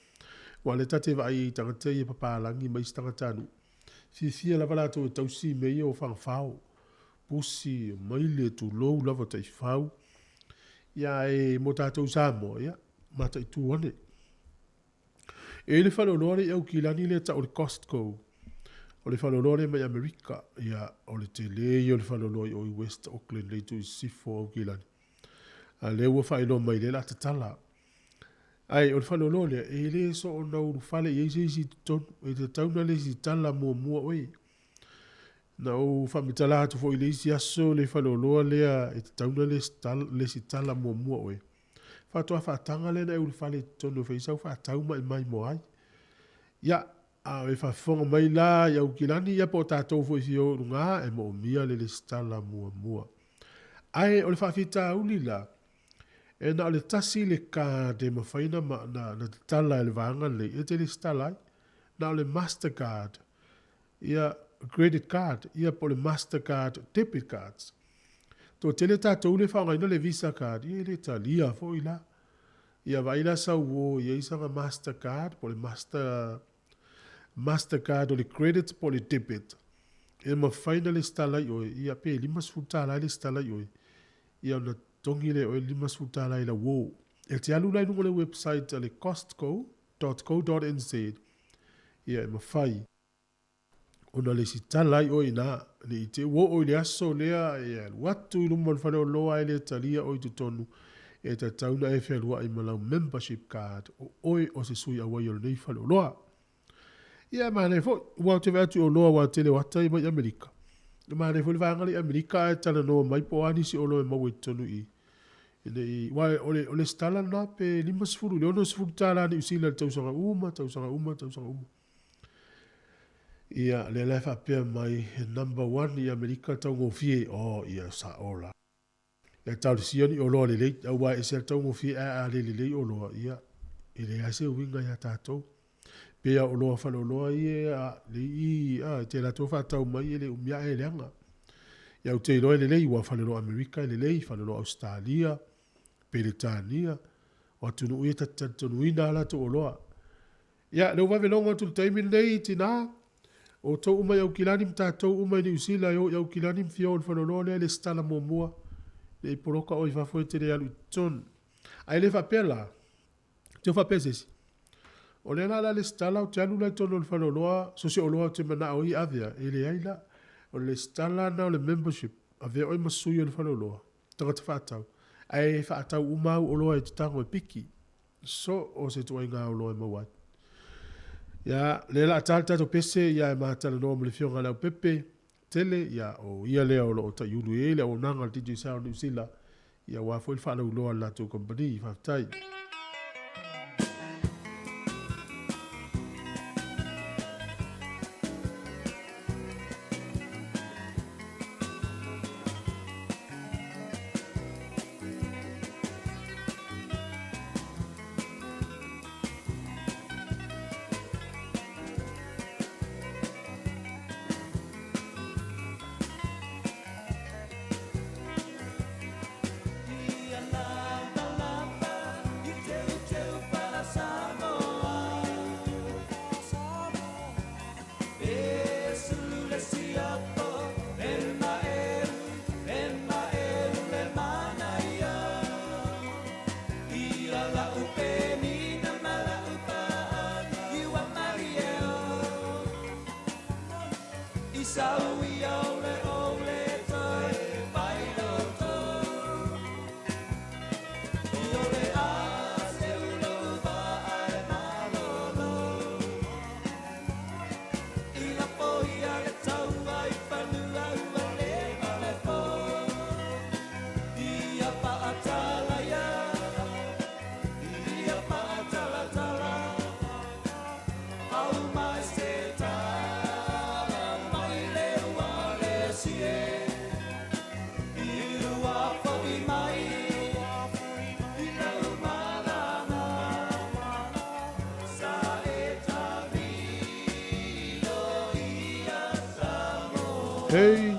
Aua o lea ta te vaai ai i tagata ia papalagi ma isi tagatanuu, fiafia lava latou e tausi i mea ia o fagafao, pusi, o maile, tulou lava, o taifau. Ia ae mo tatou i Samoa, ia, mataitu ane. E i ai le faleoloa lea i Aukilani lea e tau o le Costco. O le faleoloa lea mai Amerika. Ia, o le tele ia o le faleoloa i o i West Auckland le itu i sisifo o Aukilani. A lea ua faailoa mai lea o le a tatala. Ae o le faleoloa lea, e le soona ulufale i ai se isi i totonu. E tatau ona lesitala muamua oe. Na ou faamatala atu foi i le isi aso le faleoloa lea e tatau ona lesitala muamua oe. Faatoa faataga lea ona e ulufale i totonu e fai ai sau faatau ma e maimoa ai. Ia, a o e faafofoga mai la i Aukilani, ia po o tatou foi e fia o i luga, e moomia le lesitala muamua. Ae o le faafitauli la, e na o le tasi le card e mafai ona tatala e le vaega lenei e te lesitala ai. Na o le Mastercard ia credit card ia po o le Mastercard debit cards. Toatele tatou lea e faaaogaina le Visa card, ia e le talia foi la. Ia vaai la sau uo i ai sana Mastercard po o le Master Mastercard o le credit po o le debit. E mafai ona lesitala ai oe, ia pe $50 e lesitala ai oe, ia ona totogi lea e oe le $50 i lau uo. E te alu la i luga o le website a le Costco dot co dot nz, ia e mafai ona lesitala ai oe i ina, ne i te i ua oo i le aso lea e alu atu i luma o le faleoloa ae le talia oe i totonu, e tatau ona e fealuai ma lau membership card, o oe o se sui auai o lenei faleoloa. Ia e manaia foi, aua ou te vaai atu i oloa aua o le tele o ata ia mai Amerika. E manaia foi le vaega lea i Amerika ae talanoa mai po o a nisi oloa e maua i totonu i i. Ina i, aua o le, o le lesitala lena pe 50 i le $60 Niu Sila i le tausaga uma, tausaga uma, tausaga uma. Ia, lea la e faapea mai, he number one i Amerika le taugofie. Oh, ia, sa'o la. Ia talosia ni oloa lelei, aua e ese lava le taugofie ae a le lelei oloa, ia, e leai se uiga ia tatou. Pei lava o oloa faleoloa ia, le i, a, e te alu atu lava faatau mai e le umi ae e leaga. Ia ou te iloa e lelei, aua o faleoloa Amerika e lelei, faleoloa Ausetalia. Peretania, o atunuu ia ta te talitonuina a latou oloa. Ia, lea ua vave logo atu i le taimi lenei, tinā, o outou uma i Aukilani ma tatou uma i Niu Sila e o i Aukilani ma fia o i le faleoloa lea e lesitala muamua, ne i poloka oe i fafo e te le alu i totonu. Ae le faapea la, te o faapea se isi, O lea la o le a lesitala ou te alu la i totonu o le faleoloa, so o se oloa ou te manao ai e ave a? E leai la. O le lesitala lena o le membership, avea oe ma sui o le faleoloa, tagata faatau, ae faatau uma au oloa e te tago e piki. So o se ituaiga oloa e maua ai. Ia, lea o le a ta le tatou pese, ia e ma talanoa ma le Afioga ia Leaupepe Tele, ia, o ia lea o lo o taiulu i ai le auaunaga a le Digicel Niu Sila, ia aua foi le faalauiloa a le latou kamupani. Faafetai. Hei,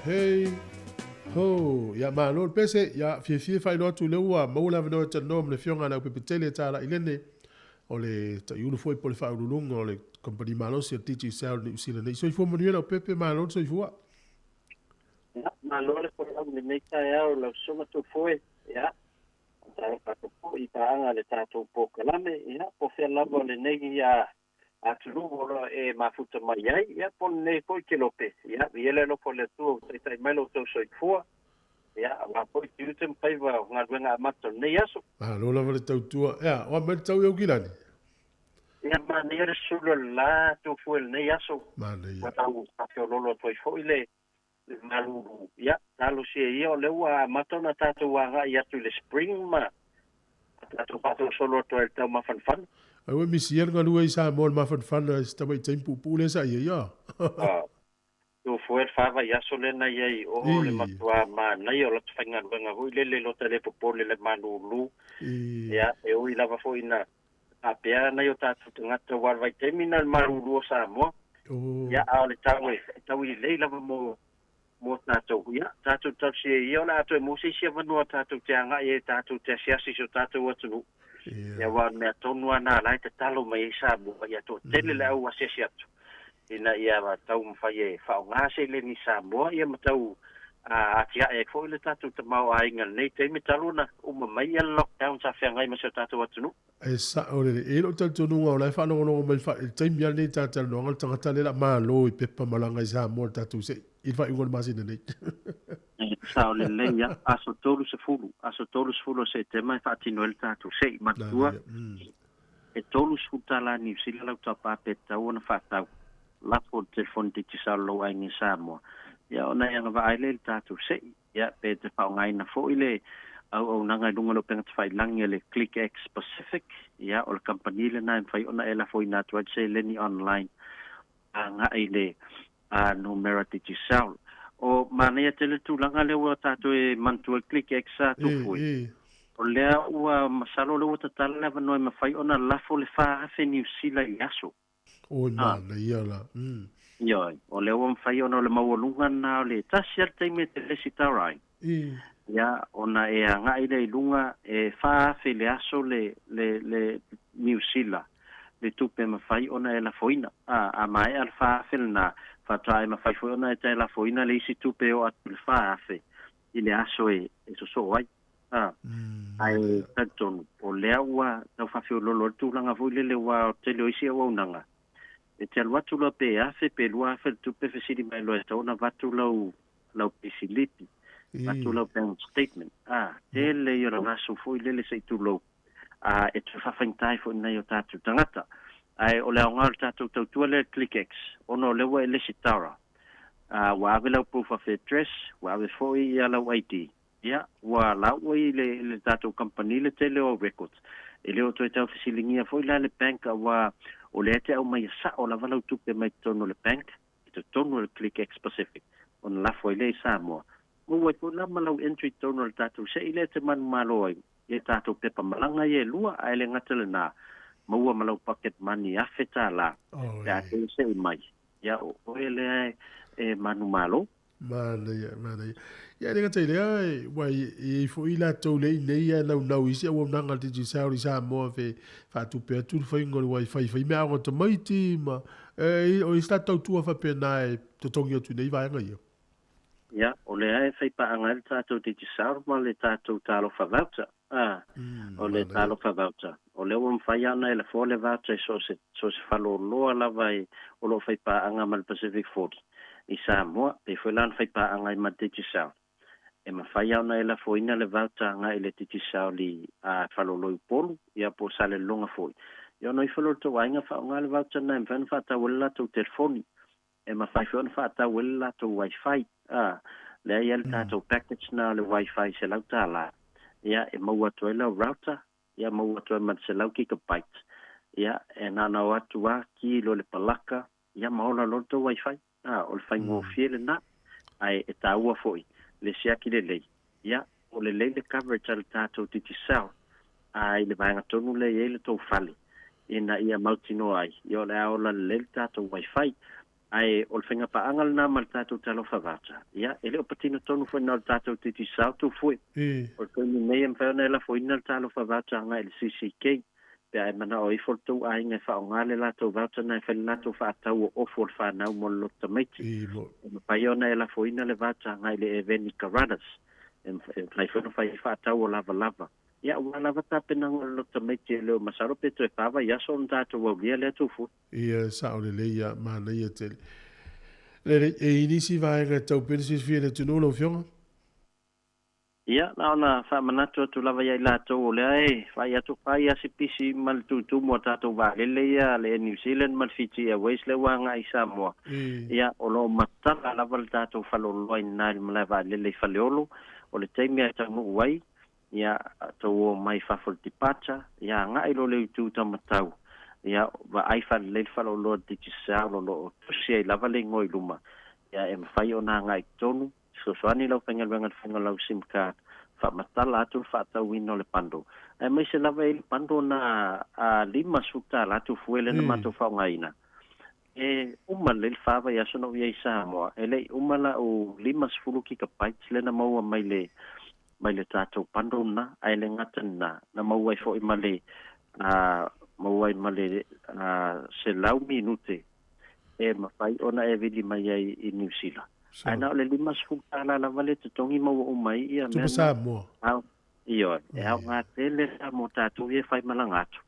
hei, ho. Ia, malo le pese, ia, fiafia e faailoa atu o lea ua maua le avanoa e talanoa ma le Afioga ia Leaupepe Tele Talaailene, o le taiulu foi po o le faauluuluga o le Kamupani Malosi o le Digicel i Niu Sila nei. Soifua manuia Leaupepe, malo le soifua. Ia, malo le folau i lenei taeao lau Susuga Tufoe. Ia, faatalofa atu foi i paaga a le tatou polokalame, ia, po o fea lava o lenei atunuu o lo o e mafuta mai ai, ia, po o lenei foi kelope, ia, i ele alofa o le Atua ua taitai mai lo outou soifua, ia, aua foi tiute ma faiva o galuega amata o lenei aso. Malo lava le tautua. Ea, o a mai le tau i Aukilani? Ia, manaia le sulu o le la Tufoe i lenei aso. Manaia. Ua tau faafiololo atu ai foi le malulu. Ia, talosia ia o lea ua amata ona tatou agai atu i le spring ma tatou faasolosolo atu ai i le tau mafanafana. Ai ua misi ia le galue i Samoa i le mafanafana i si tamaitai ma puupuu lea sa i ai, a? Tufoe le fa vaiaso lea na i ai i o le matuā manaia o lata faigaluega foi lele lota le popole le malulu. Ia, e ui lava foi ina faapea nai o tatou tagata aua o le vaitaimi na o le malulu o Samoa. Ia, a o le tau e tau lelei lava mo mo tatou. Ia, tatou talosia ia o le a toe maua se isi avanoa tatou te agai ai tatou te asiasi i si o tatou atunuu. Ia, aua o le mea tonu lava na la e tatalo mai ai Samoa, ia toatele le au asiasi atu ina ia taumafai e faaaoga seleni i Samoa, ia ma tau atiae ai foi le tatou tamaoaiga i lenei taimi talu ona uma mai le lockdown sa feagai ma si o tatou atunuu. E sao lelei. E i ai lou talitonuga o la e faalogologo mai i le taimi lava lenei i le ta talanoaga le tagata lea o le a malo i pepa malaga i Samoa i le tatou se i le faaiuga o le masina nei. Sao lelei a, aso 30, aso 30 o Setema e faatino ai le tatou se i manatua. E 30 tala Niu Sila lau tapa pe tatau ona faatau lafo le telefoni digicel o lou aiga i Samoa. Ia ona e agavaa ai lea i le tatou se'i, ia pe te faaaogaina foi le auaunaga i luga o le upega tafailagi a le ClickX Pacific, ia o le kamupani lena e mafai ona e lafoina atu ai le seleni online agai i le numera Digicel. O manaia tele le tulaga lea ua tatou e manatua i le ClickX sa Tufue. O lea ua masalo o lea ua tatala le avanoa e mafai ona lafo le 4,000 Niu Sila i aso. Oi manaia la. Ioe, o lea ua mafai ona o le maualuga lena o le tasi lava le taimi e te resitala ai. Ia, ona e agaʻi lea i luga e 4,000 le aso le le le Niu Sila le tupe e mafai ona e lafoina. A, a maea le 4,000 lenā, faatoa e mafai foi ona e tae lafoina le isi tupe e oo atu i le 4,000 i le aso e e sosoo ai. A, ae talitonu, o lea ua tau faafeoloolo ai le tulaga foi lele aua o le tele o isi auaunaga, e te alu atu loa pe 1,000 pe 2,000 le tupe fesili mai loa e tatau ona avatu lau lau peisilipi, avatu lau bank statement. A, tele ia o le gasu foi lele se i tulou, a e toe faafaigata ai foi i nai o tatou tagata. Ae o le aoga o le tatou tautua lea i le ClickX, ona o lea ua e lesitara, a, ua ave lau proof of address, ua ave foi ia lau ID, ia, ua laua i le, le tatou kamupani le tele o au records. E le o toe tau fesiligia foi la le bank aua o lea e te aumaia sao lava lau tupe mai totonu o le bank, i totonu o le ClickX Pacific, ona lafo ai lea i Samoa. Maua ai foi la ma lau entry i totonu o le tatou se'i lea e te manumalo ai i a tatou pepa malaga ia e lua, ae le gata lenā, maua ma lau pocket money $1,000 pe a toe se'i mai. Ia, o oe lea e manumalo. Manaia, manaia. Ia, e le gata i lea, ua i ai foi i latou le i nei ae naunau i isi auaunaga a le Digicel i Samoa fe faatupe atu le faiga o le wifi, fai mea aoga tamaiti ma, e, o isi latou tautua faapena e totogi atu i nei vaega ia. Ia, o lea e faipaaga ai le tatou Digicel ma le tatou Talofa Voucher. A, o le Talofa Voucher. O lea ua mafai lava ona e lafoa le voucher i so o se, so o se faleoloa lava e, o lo o faipaaga ma le Pacific 40 i Samoa, pei foi la ona faipaaga ai ma le Digicel. E mafai lava ona e lafoina le voucher agai i le Digicel i a, faleoloa i Upolu, ia po o Salelologa foi. Ia ona ifo lea o le tou aiga faaaoga le voucher lena e mafai ona faatau ai le latou telefoni. E mafai foi ona faatau ai le latou wifi. A, lea e i ai le tatou package na o le wifi $100. Ia, e maua atu ai lau router, ia maua atu ai ma le 100 gigabyte. Ia, e na ona o atu lava, ki loa le palaka, ia ma ola loa le tou wifi. A, o le faigofie lena, ae e taua foi le siaki lelei. Ia, o lelei le coverage a le tatou Digicel, a i le vaega tonu lea e i ai le tou fale, ina ia mautinoa ai, ia o le a ola lelei le tatou wifi. Ae o le faigapaaga lena ma le tatou Talofa Voucher. Ia, e le o patino tonu foi na o le tatou Digicel tou fue. O le taimi nei e mafai ona e lafoina le Talofa Voucher agai i le CCK, pe a e manao ifo le tou aiga e faaaoga le latou voucher na e fai le latou faatau o ofu o le fanau mo le loto tamaiti. E mafai ona e lafoina le voucher agai i le Eveni Carruthers. E mafai foi ona fai faatau o lavalava. Ia, aua lava tapenaga o le loto tamaiti e le o masalo pe toe fa vaiaso ona tatou aulia lea tufua. Ia, sao lelei ia, manaia tele. Lelei, e i ai nisi vaega e tau pea le silafia e le atunuu lau Afioga? Ia, na ona faamanatu atu lava ia i latou o lea e vaai atu fai lava se pisi ma le tutumu a tatou vaalele ia a le Air New Zealand ma le Fiji Airways lea ua agai i Samoa. Ia, o lo o matala lava le tatou faleoloa i nina i le malae vaalele i Faleolo. O le taimi lava e taunuu ai, ia, tou o mai fafo i le departure, ia agai loa lea i itu taumatau, ia, vaai faalelei le faleoloa Digicel o lo o tusi ai lava le igoa i luma, ia, e mafai ona agai i totonu. Fesoasoani lau faigaluega i le faiga o lau sim card, faamatala atu le faatauina o le bundle, aemaise lava e i ai le bundle na a $50 tufue lea na matou faaaogaina. E uma lelei le fa vaiaso na ou i ai i Samoa, e le i uma lau 50 gigabytes lea na maua mai le mai le tatou bundle lena, ae le gata i lena, na maua ai foi ma le maua ai ma le 100 minute e mafai ona e vili mai ai i Niu Sila. Ae na o le $50 lava le totogi ma ua uma ai ia mea na. Samoa. Ao, ioe, e aoga tele la mo tatou ia e faimalaga atu.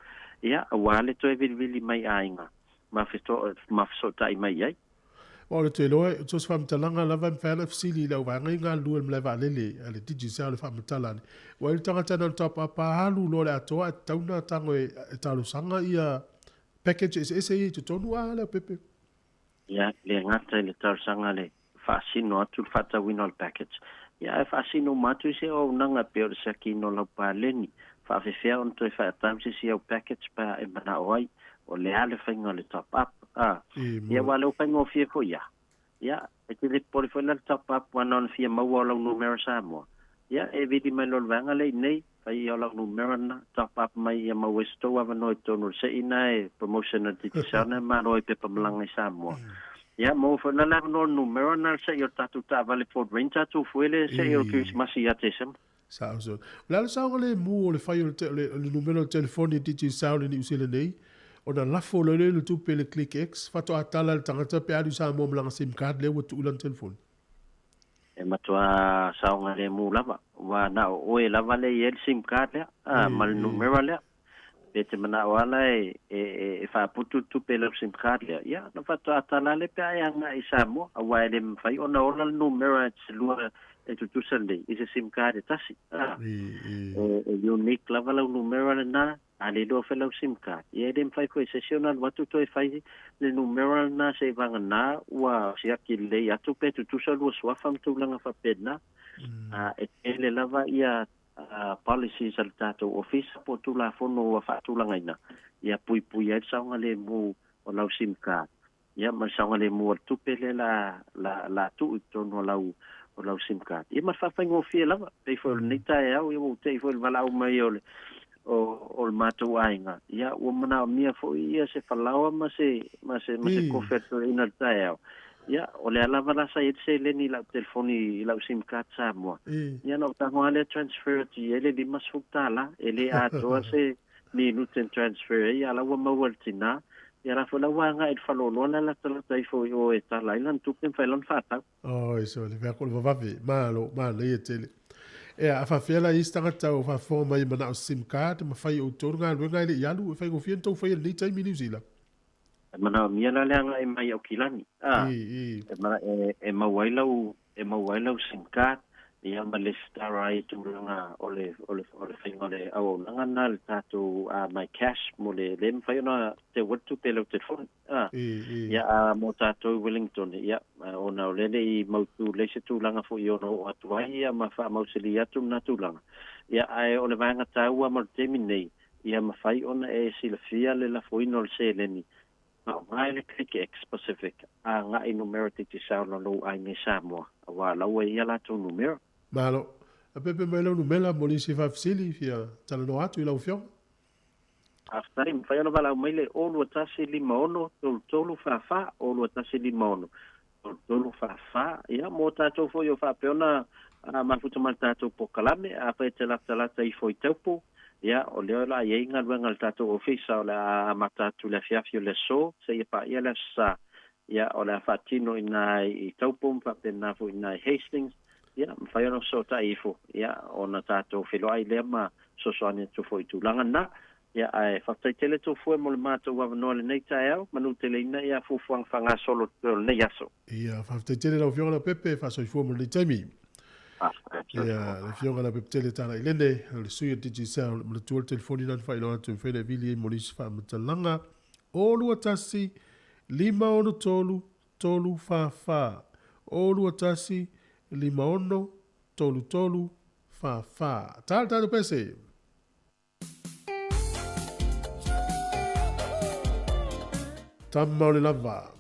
Ia, aua le toe vilivili mai aiga ma ma fesootai mai ai. Aua o le toe iloa, so o se faamatalaga lava e mafai ona fesili i le auvaega i galulue i le malae vaalele a le Digicel e faamatala ane. Ua i ai le tagata na o le taopaapa alu loa le atoa ae tatau ona tago e talosaga ia package eseese ia i totonu a Leaupepe. Ia, le gata i le talosaga le faasino atu le faatauina o le package. Ia, ae faasino uma atu i se auaunaga e pei o le siakiina o lau paleni, faafefea ona toe faatau se isi au package pe a e manao ai, o le a le faiga o le top up, a. Ia, aua o lea ua faigofie foi ia. Ia, e te le popole foi la le top up aua na ona fia maua o lau numera Samoa. Ia, e vili mai loa le vaega lea i inei, fai ia o lau numera lena, top up mai ia maua ai se tou avanoa i totonu o le se'i na e promotion a le Digicel na e malo ai pepa malaga i Samoa. Ia mo fo na la no numero na se i o tatou taavale Ford Ranger tufuele se i o Kirismasi ia Tesema. Sao so. O le a le saogalemu o le fai o le numera o le telefoni a Digicel i Niu Sila nei, ona lafo loa lea i le tupe i le ClickX, faatoa tala le tagata pe alu i Samoa ma lana sim card lea ua tuu i lana telefoni. E matua saogalemu lava, ua na o oe lava lea e i ai le sim card lea, ma le numera lea. Pe te manao lava e e faaputu le tupe i lau sim card lea, ia, ona faatoa tala lea pe a e agai i Samoa, aua e le mafai ona ola le numera e te lua e tutusa lelei i se sim card e tasi. E unique lava lau numera lena, a le iloa foi lau sim card. Ia e le mafai foi e se isi ona alu atu toe fai le numera lena seiavagana ua siaki lelei atu pe tutusa lua suafa ma tulaga faapena. E tele lava ia policies a le tatou ofisa po o Tulafono ua faatulagaina ia puipui ai le saogalemu o lau sim card ia ma le saogalemu o le tupe lea la la la tuu i totonu o lau o lau sim card. Ia ma le faafaigofie lava, pei foi o lenei taeao ia ua ou tei foi i le valaau mai o le o o le matou aiga, ia ua manaomia foi ia se falaoa ma se ma se ma se kofe a le toeaina i le taeao. Ia, o lea lava la sa i ai le seleni i lau telefoni i lau sim card Samoa. Ia ona ou tago lava lea transfer atu i ai le $50, e le atoa se minute na transfer ai, a o la ua maua e le tinā. Ia la foi la ua agai i le faleoloa la e latalata ifo i o e tala ai lana tupe ma fai ai lana faatau. Oi, so le mea ko le vavave, malo, manaia tele. Ea, a faapefea la i isi tagata o faafofoga mai e manao sim card ma fai e outou le galuega e le i alu, e faigofie ona tou faia i lenei taimi i Niu Sila? E manaomia la le agai mai Aukilani, a, e, e maua ai lau, e maua ai lau sim card, ia ma lesitala ai i tulaga o le, o le, o le faiga o le auaunaga lena le tatou My Cash mo le, le mafai ona teu ai le tupe i lau telefoni, a. Ia, a mo tatou i Wellington, ia, ona o lea e le i mautu lelei se tulaga foi e ono oo atu ai ia ma faamausali atu lena tulaga. Ia, ae o le vaega taua mo le taimi nei, Ia mafai ona e silafia le lafoina o le seleni faaaoga i le Click-X Pacific agai numera Digicel o lou aiga i Samoa, aua o la ua i ai a latou numera. Malo. A pepe mai lau numela mo nisi faafesili fia talanoa atu i lau afioga. Faafetai, mafai ona valaau mai le 0 21 56 33 44, 0 21 56 33 44. Ia, mo tatou foi o faapea ona mafuta ma le tatou polokalame, afai e te latalata ifo i Taupo, ia, o lea o le a i ai galuega a le tatou ofisa o le a amata atu i le afiafi o le aso seia paia le Aso Sa, ia, o le a faatino i ina i Taupo ma faapena foi i ina i Hastings, ia, mafai ona fesootai ifo, ia, ona tatou feiloai lea ma fesoasoani atu foi i tulaga na. Ia, ae faafetai tele Tofue mo le matou avanoa i lenei taeao, manuteleina ia fuafuaga faagasolo o lenei aso. Ia, faafetai tele lau Afioga Leaupepe, faasoifua mo lenei taimi. Faafetai. Ia, le Afioga Leaupepe Tele Talailene, o le sui o Digicel, manatua le telefoni lana faailoa atu e mafai ona e vili ai mo nisi faamatalaga, 0 2 1 5 6 3 3 4 4, 0 2 1 5 6 3 3 4 4. Tala tatou pese! Tama o le lava.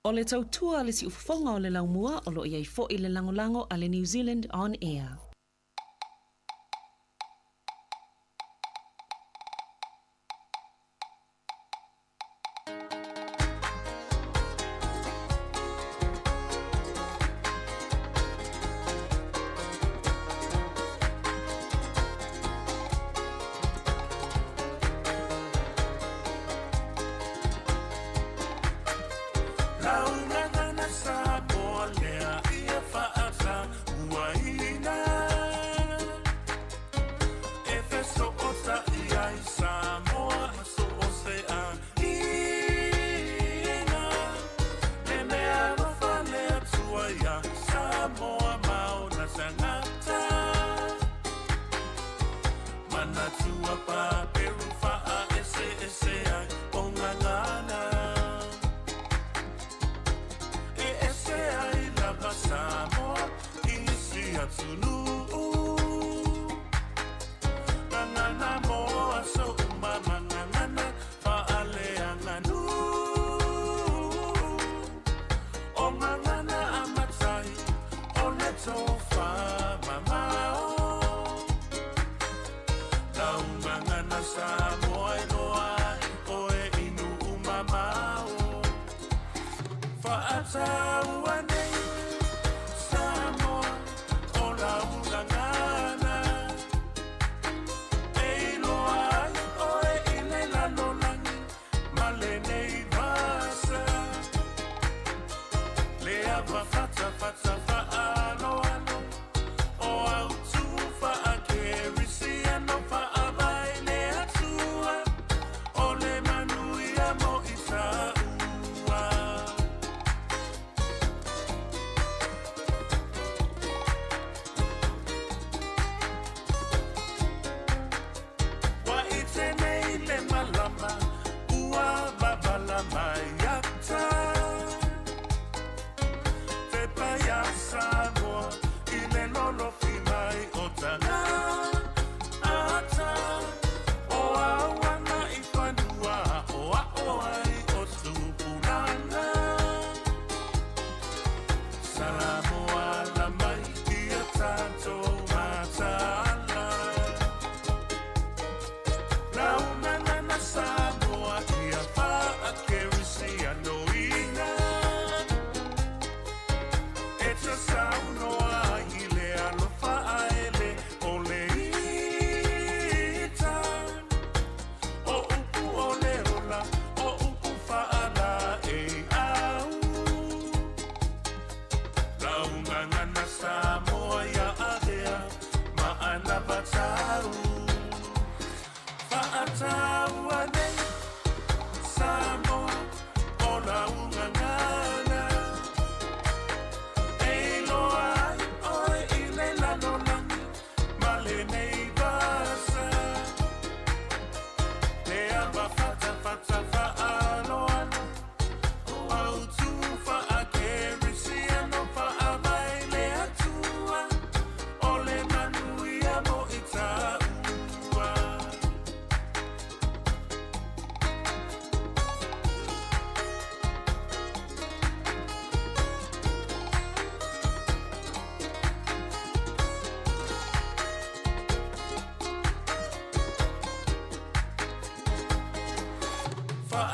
O le tautua le siufofoga o le laumua o loo iai fo'i le lagolago a le New Zealand On Air.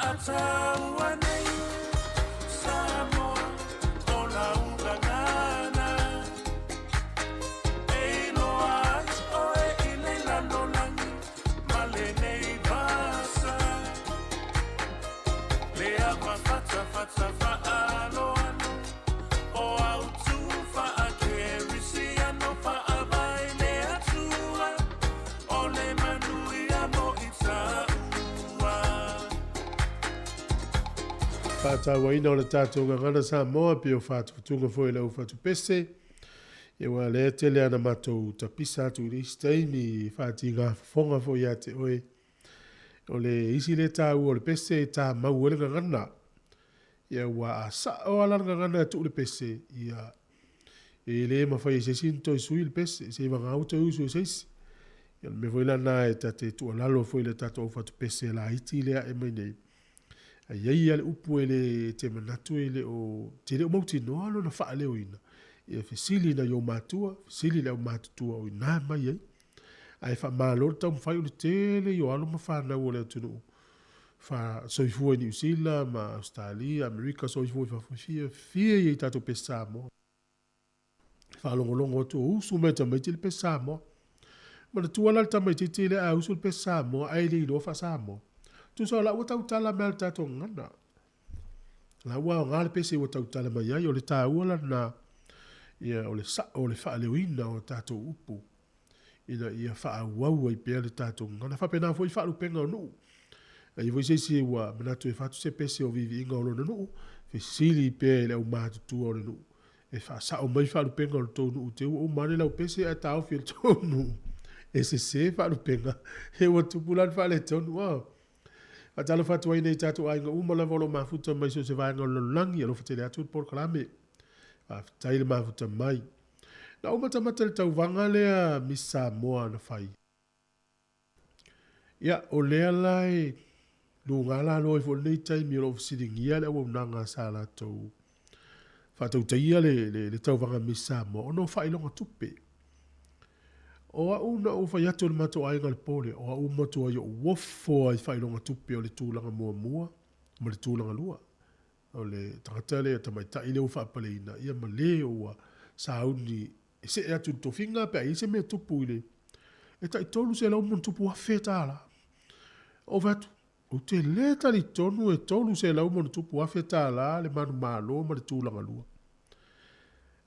Faataua nei Samoa o lau gagana E iloa ai oe i le lalolagi ma lenei vasa Le ava fatafata faaaloalo o autu faakerisiano faavae le Atua o le manuia mo i taua. Faatauaina o le tatou gagana Samoa pei o faatufatuga foi i le au fatupese. Ia ua lea tele ana matou tapisa atu i le isi taimi i faatiga fofoga foi ia te oe. O le isi lea taua o le pese e tamau ai le gagana. Ia ua a sao lava la le gagana e tuu le pese, ia e le mafai e se isi ona toe sui le pese, seiavagā ua toe usu e se isi. Ia o le mea foi la lena e ta te tuualalo foi i le tatou au fatupese laiti lea e ae mai nei, a i ai lava le upu e le e te manatu e le o, te le o mautinoa lona faaleoina, ia fesili i nai ou matua, fesili i le aumatutua o i ina mai ai. Ae faamalo le taumafai o le tele ia o alo ma fanau o le atunuu fa soifua i Niu Sila ma Ausetalia, Amerika, soifua i fafo e fiafia ia i tatou pese Samoa. Faalogologo atu o usu mai tamaiti le pese Samoa. Manatua la le tamaitiiti lea a usu le pese Samoa ae le iloa faa-Samoa. Tusa o la ua tautala mai le tatou gagana. La ua aoga le pese ua tautala mai ai, o le taua la lena, ia o le sao o le faaleoina o tatou upu ina ia faaauau ai pea le tatou gagana. Faapena foi faalupega o nuu. A i ai foi se isi ua manatu e fatu se pese o viiviiga o lona nuu, fesili pea i le aumatutua o le nuu e faasao mai faalupega o le tou nuu te ua uma ane lau pese ae taofi e le tou nuu e sese faalupega, he ua tupu la le faaletonu. Oh. Faatalofa atu ai nei tatou aiga uma lava o lo o mafuta mai so o se vaega o le lalolagi, alofa tele atu le polokalame. Faafetai le mafuta mai. Na ou matamata i le tauvaga lea Miss Samoa na fai. Ia, o lea la e luga lalo ai foi lenei taimi o lo o fesiligia le auaunaga sa latou faatautaia le, le, le tauvaga Miss Samoa ona o faailoga tupe. O au na ou fai atu i le matou aiga i le po lea, o au matuai ou ofo lava i faailoga tupe o le tulaga muamua ma le tulaga lua. O le tagata lea, tamaitai lea ua faapaleina, ia ma le ua sauni e see atu i le tofiga pe a i ai se mea e tupu i le, e tai $300,000+. Ou fai atu, ou te le talitonu e $300,000+ le manumalo ma le tulaga lua.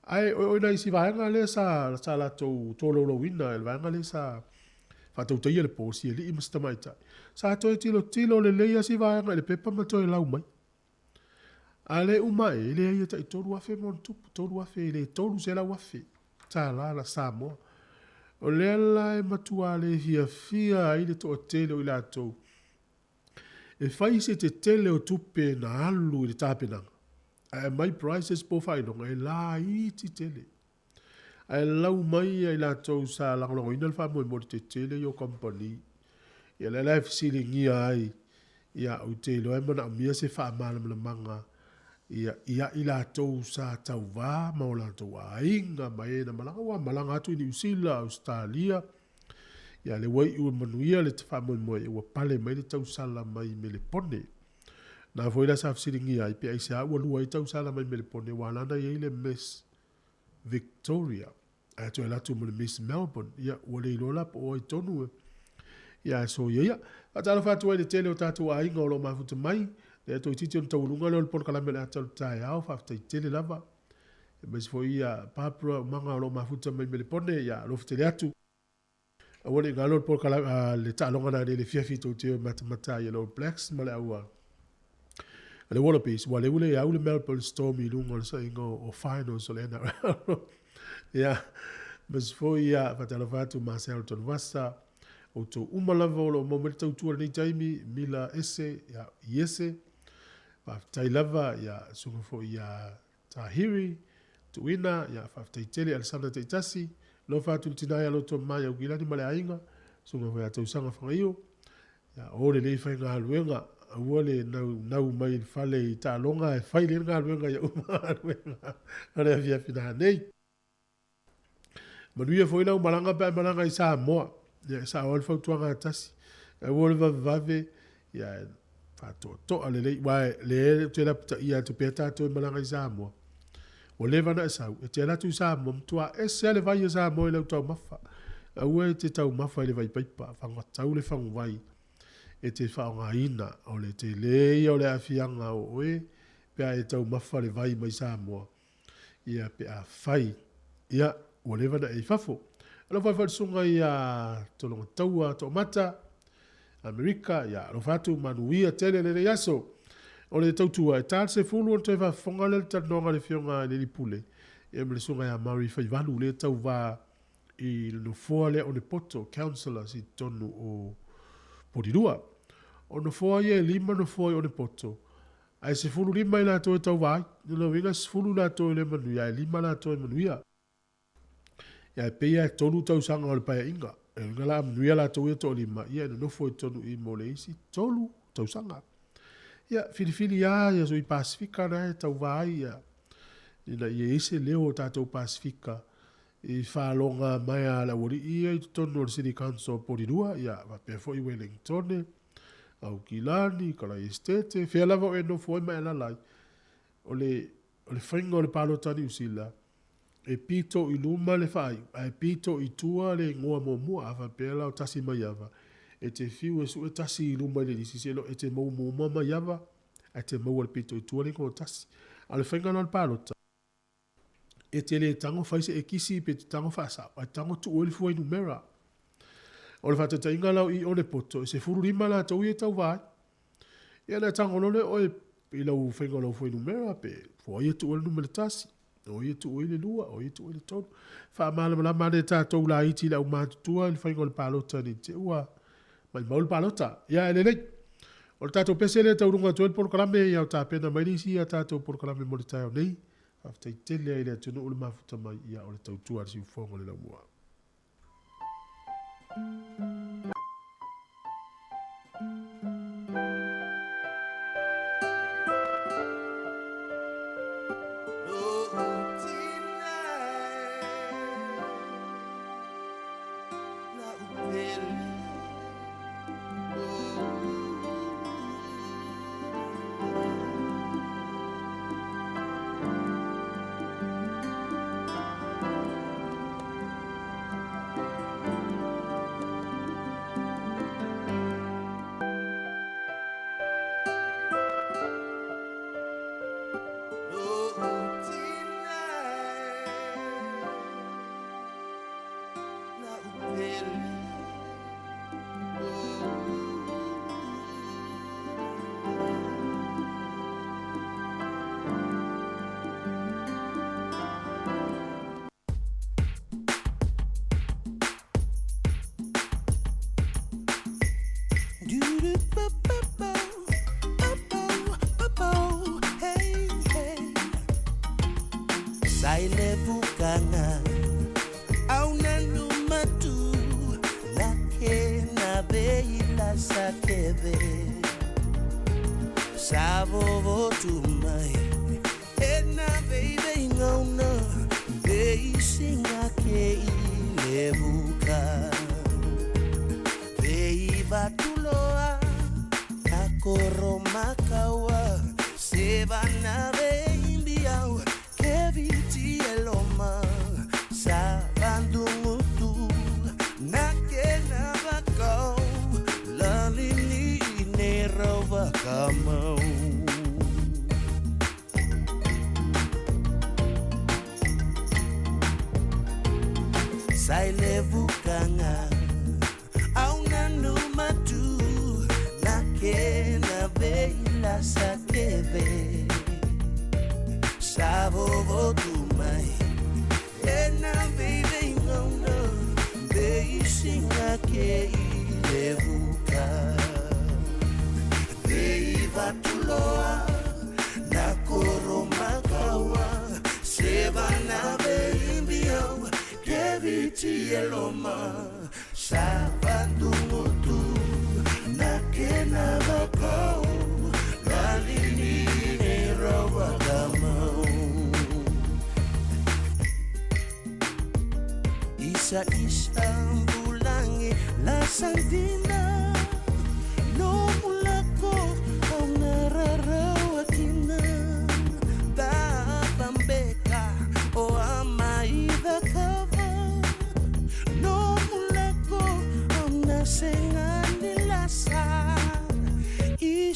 Ae o nai isi vaega lea sa, sa latou tolaulauina, le vaega lea sa faatautaia le po, si alii ma si tamaitai. Sa toe tilotilo lelei lava si vaega i le pepa ma toe lau mai. A le uma ae, e leai e tai 3,000 ma ona tupu, 3,000 e le $300,000 tala la Samoa. O lea la e matua le fiafia ai le toatele o i latou e fai se tetele o tupe na alu i le tapenaga, ae aumai prizes po o faailoga e laiti tele. Ae lau mai ia i latou sa lagolagoina le faamoemoe i le tetele ia o kamupani. Ia lea la e fesiligia ai, ia ou te iloa e manaomia se faamalamalamaga ia ia i latou sa tauva ma o latou aiga ma e na malaga, ua malaga atu i Niu Sila, Ausetalia, ia lea ua iu manuia le faamoemoe, ua pale mai le tausala mai Melepone. Na foi la sa fesiligia ai pe aisea ua lua ai tausala mai Melepone, aua la na i ai le Miss Victoria, ae toe alu atu ma le Miss Melbourne, ia ua le iloa la po o ai tonu e. Ia ae soia ia. Faatalofa atu ai i le tele o tatou aiga o lo o mafuta mai, lea toeitiiti ona taualuga lea o le polokalame o le ata o le taeao, faafetai tele lava. Aemaise foi ia Barbara Umaga o lo o mafuta mai Melepone, ia alofa tele atu. Aua ne i galo le polokalame, le taaloga nanei i le afiafi tou te o e matamata ai i le All Blacks ma le au a le Wallabies. Ua lea ua le au le Melbourne Storm i luga o le saina o finals o le NRL. Ia, aemaise foi ia faatalofa atu Marcel Tonuvasa, outou uma lava o lo o maua mai le tautua i lenei taimi, Mila Ese, ia, Iese, faafetai lava, ia, susuga foi ia Tahiri, Tuuina, ia, faafetai tele Alesana Taitasi, alofa atu i le tina ia Loto Mama i Aukilani ma le aiga, susuga foi ia Tausaga Fagaio, ia, o lenei faigaluega, aua le nau, nau mai i le fale i taaloga ae fai lelei le galuega ia uma galuega o le afiafi nanei. Manuia foi lau malaga pe a malaga i Samoa. Ia, e sao ai le fautuaga a tasi. Aua le vavevave, ia, Faatoatoa lelei, aua lea ou te lapataia atu pea tatou e malaga i Samoa, ua leva ona e sau, e te alu atu i Samoa, matua ese lava le vai a Samoa i lau taumafa. Aua e te taumafa i le vai paipa, fagatau le faguvai e te faaaogaina. O le tele ia o le aafiaga o oe pe a e taumafa le vai mai Samoa, ia pe a fai, ia, ua leva ona e i fafo. Alofa ai foi le susuga ia Tologataua Toomata, Amerika, ia alofa atu, manuia tele lenei aso. O le tautua, e ta le 10 ona toe faafofoga lea i le talanoaga a le Afioga i le Alii Pule, ia ma le Susuga ia Murray Faivalu, lea e tauva i le nofoa lea o Nepoto, Councillors i totonu o Polilua. O nofoa ia e 5 nofoa i Onepoto, ae 15 i latou e tauva ai. O lona uiga e 10 i latou e le manuia, ae 5 latou e manuia. Ia, e pei lava e 3 tausaga o le paeaiga. O lona uiga la a manuia latou ia e toalima, ia e nonofo i totonu i i mo le isi 3 tausaga. Ia, filifili lava ia sui Pasefika na e tauva ai ia, ina ia i ai se leo o tatou Pasefika i faaloga mai a le aualii ia i totonu o le City Council o Porirua, ia, faapea foi Wellingtone, Aukilani, Kalaesetete, fea lava o e nofo ai ma e alaala ai. O le, o le faiga o le palota a Niu Sila, e pito i luma le faaiu, ae pito i tua le igoa muamua. A faapea la o tasi Maiava, e te fiu e sue tasi i luma i le lisi, seiloga e te maua muamua Maiava, ae te maua i le pito i tua le igoa o tasi. A o le faiga la o le palota, e te le tago fai se ekisi pe te tago faasao, ae tago tuu ai le fuainumera. O le faataitaiga la o i Onepoto, e 15 latou ia e tauva ai. Ia na tago loa lea oe i lau faiga o lau fuainumera pe o ai e tuu ai le numera 1, o ai e tuu ai le 2, o ai e tuu ai le 3. Faamalamalama ane e tatou laiti i le aumatutua i le faiga o le palota nei te i ua maimau le palota. Ia e lelei. O le tatou pese lea e tauluga atu ai le polokalame, ia o tapena mai le isi a tatou polokalame mo le taeao nei. Faafetai tele ai i le atunuu le mafuta mai, ia o le tautua a le siufofoga o le laumua.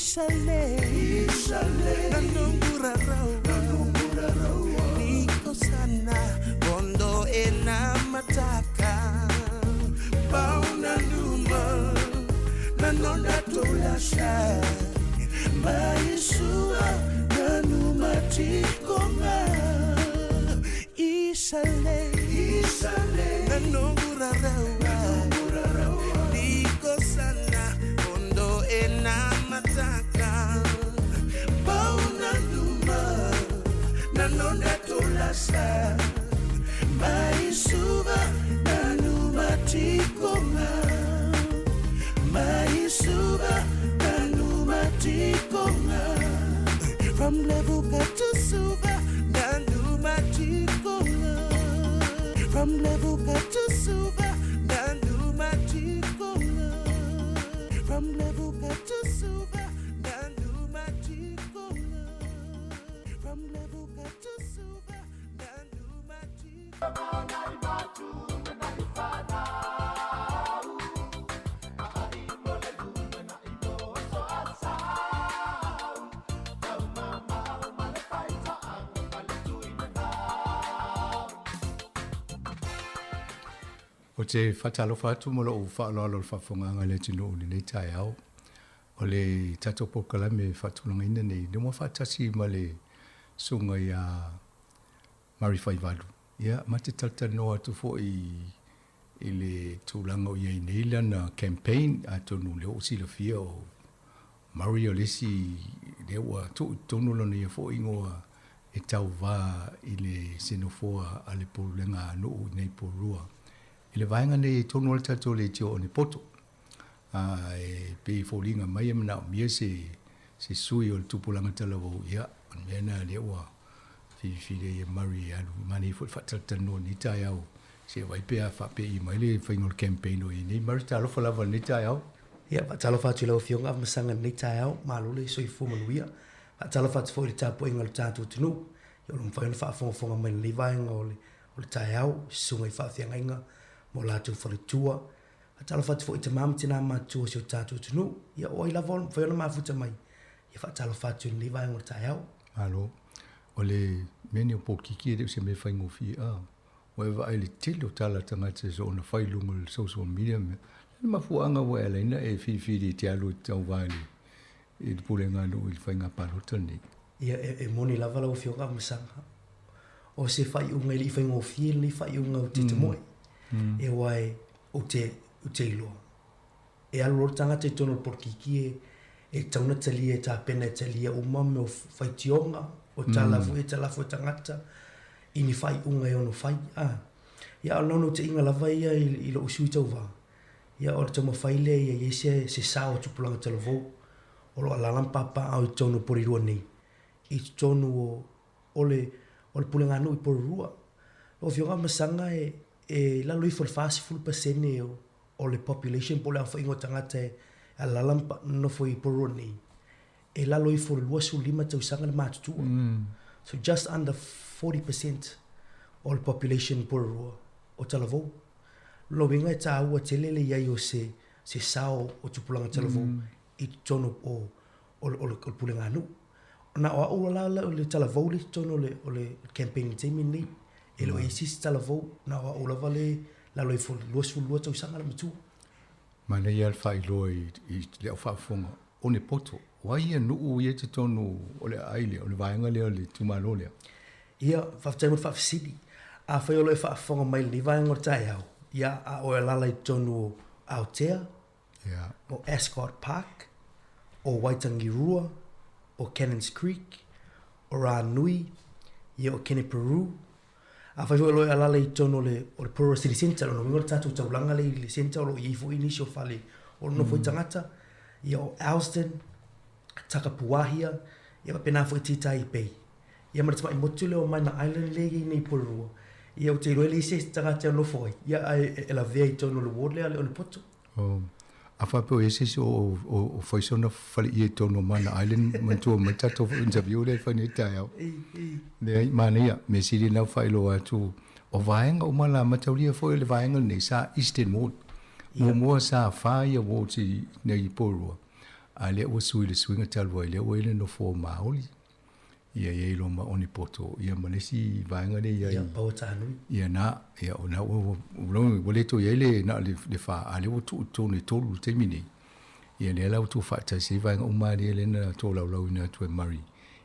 Isale, Isale, nanonguraraua, niko sana bondo ena mataka, bauna numa, nanonda tolasha, maisua nanumatikoma. Isale, Isale, nanonguraraua, niko sana bondo ena mataka, bauna numa, nanonda tolasha, maisuba nanumatikoma, maisuba nanumatikoma. From Levuka to Suva, nanumatikoma. From Levuka to Suva, nanumatikoma. From Levuka to Suva, nanumatikoma. From Levuka to Suva, nanumatikoma. O te faatalofa atu ma lo'u faaaloalo i le faafofogaaga a le atunuu i lenei taeao. O le tatou polokalame faatulagaina nei le ua faatasi ma le susuga iā Murray Faivalu. Ia, ma te talatalanoa atu foi i le tulaga o i ai nei lana campaign, atonu o lea ua silafia o Murray o le isi lea ua tuu i totonu lona ia foi igoa e tauvā i le se nofoa a le Pulega a nuu i nei Porirua. I le vaega nei e tonu ai le tatou leitio o Poto, a e pei e foliga mai e manaomia se se sui o le tupulaga talavou, ia, o le mea lena lea ua filifili ai e Murray e alu manaia foi le faatalatalanoa i lenei taeao se i vaai pe a faapei mai le faiga o le campaign o i ai nei. Murray, talofa lava i lenei taeao. Ia, faatalofa atu i lau Afioga Afamasaga i lenei taeao, malo le soifua manuia. Faatalofa atu foi i le tapuaiga a lo tatou atunuu, ia o lo o mafai ona faafogafoga mai i lenei vaega o le o le taeao, i susuga i faafeagaiga ma o latou faletua. Faatalofa atu foi i tama ma tina matutua o si o tatou atunuu, ia o ai lava o mafai ona mafuta mai, ia faatalofa atu i lenei vaega o le taeao. Malo. O le mea nei o polokiki e le o se mea faigofie a. Ua e vaai i le tele o tala a tagata soona fai i luga o le social media ma mea. O le mafuaaga ua e ala ai ona e filifili e te alu e te tauva i le i le pulega a nuu i le faiga palota lenei? Ia, e, e moni lava lau Afioga Afamasaga, o se faaiuga e le i faigofie lenei faaiuga ou te tamoe. E aua e, ou te, ou te iloa, e alu loa le tagata i totonu o le polokiki e, e tatau ona talia, e tapena e talia uma mea o faitioga, o tala foi e talafo e tagata i ni faaiuga e ono fai. A, ia, a o le naunautaiga lava ia i, i lou sui tauva, ia o le taumafai lea ia i ai se, se sao o tupulaga talavou o lo o alaala ma papaaao i totonu o Porirua nei, i totonu o, o le, o le puleganuu i Porirua. Lau Afioga Masaga e, e lalo ifo i le 40% o, o le population po o le aofaiga o tagata e alaala ma nonofo i Porirua nei, e lalo ifo i le 25 tausaga le matutua. So just under 40% o le population i Porirua o talavou. Lona uiga e taua tele le i ai o se, se sao o tupulaga talavou i totonu o, o, o, le, o le puleganuu. Na o au la le, le talavou le i totonu o le, o le campaign i le taimi lenei. E le o i ai se isi talavou, na o au lava le lalo ifo i le 22 tausaga le matua. Manaia le faailoa i, i le au faafofoga o Nepoto. O ai ia nuu ia i totonu o le aai lea, o le vaega lea o le itumalo lea? Ia, faafetai mo le faafesili. Afai o lo o e faafofoga mai i lenei vaega o le taeao, ia, a o e alaala i totonu o Aotea, Ia. o Ascot Park, o Waitangirua, o Cannons Creek, o Rānui, ia, o Kenepuru. Afai foi o lo o e alaala i totonu o le, o le Porirua City Centre, lona uiga o le tatou taulaga lea i le centre o lo o i ai foi nisi o fale o lo o nofo ai tagata, ia, o Elsdon, Takapuwahia, ia faapena foi Tītai Bay. Ia ma le tamai motu lea o Mana Island lea e i ai nei i Porirua, ia ou te iloa e leai se isi tagata e nofo ai, ia ae e lavea i totonu o le ward lea a le Onepoto. Oh. A faapea o i ai se isi o, o, o fai sona faleia i totonu o Mana Island, manatua mai tatou interview lea e fai nei taeao. Leai, manaia, mea sili na faailoa atu, o vaega uma la mataulia foi o le vaega lenei sa Eastern Ward. Muamua sa fa ia wards i nei i Porirua. A lea ua sui le suiga talu ai lea ua i le nofoa o Maoli. Ia i ai loa ma Onepoto, ia ma le isi vaega lea i ai. Ia, Pauatahanui. Ia na, ia o na ua, ua, ua le toe i ai le, na o le, le fā, a lea ua tuu i totonu e tolu i le taimi nei. Ia lea la ua tuufaatasi ai vaega uma lea lea na tolaulaauina atu e Murray.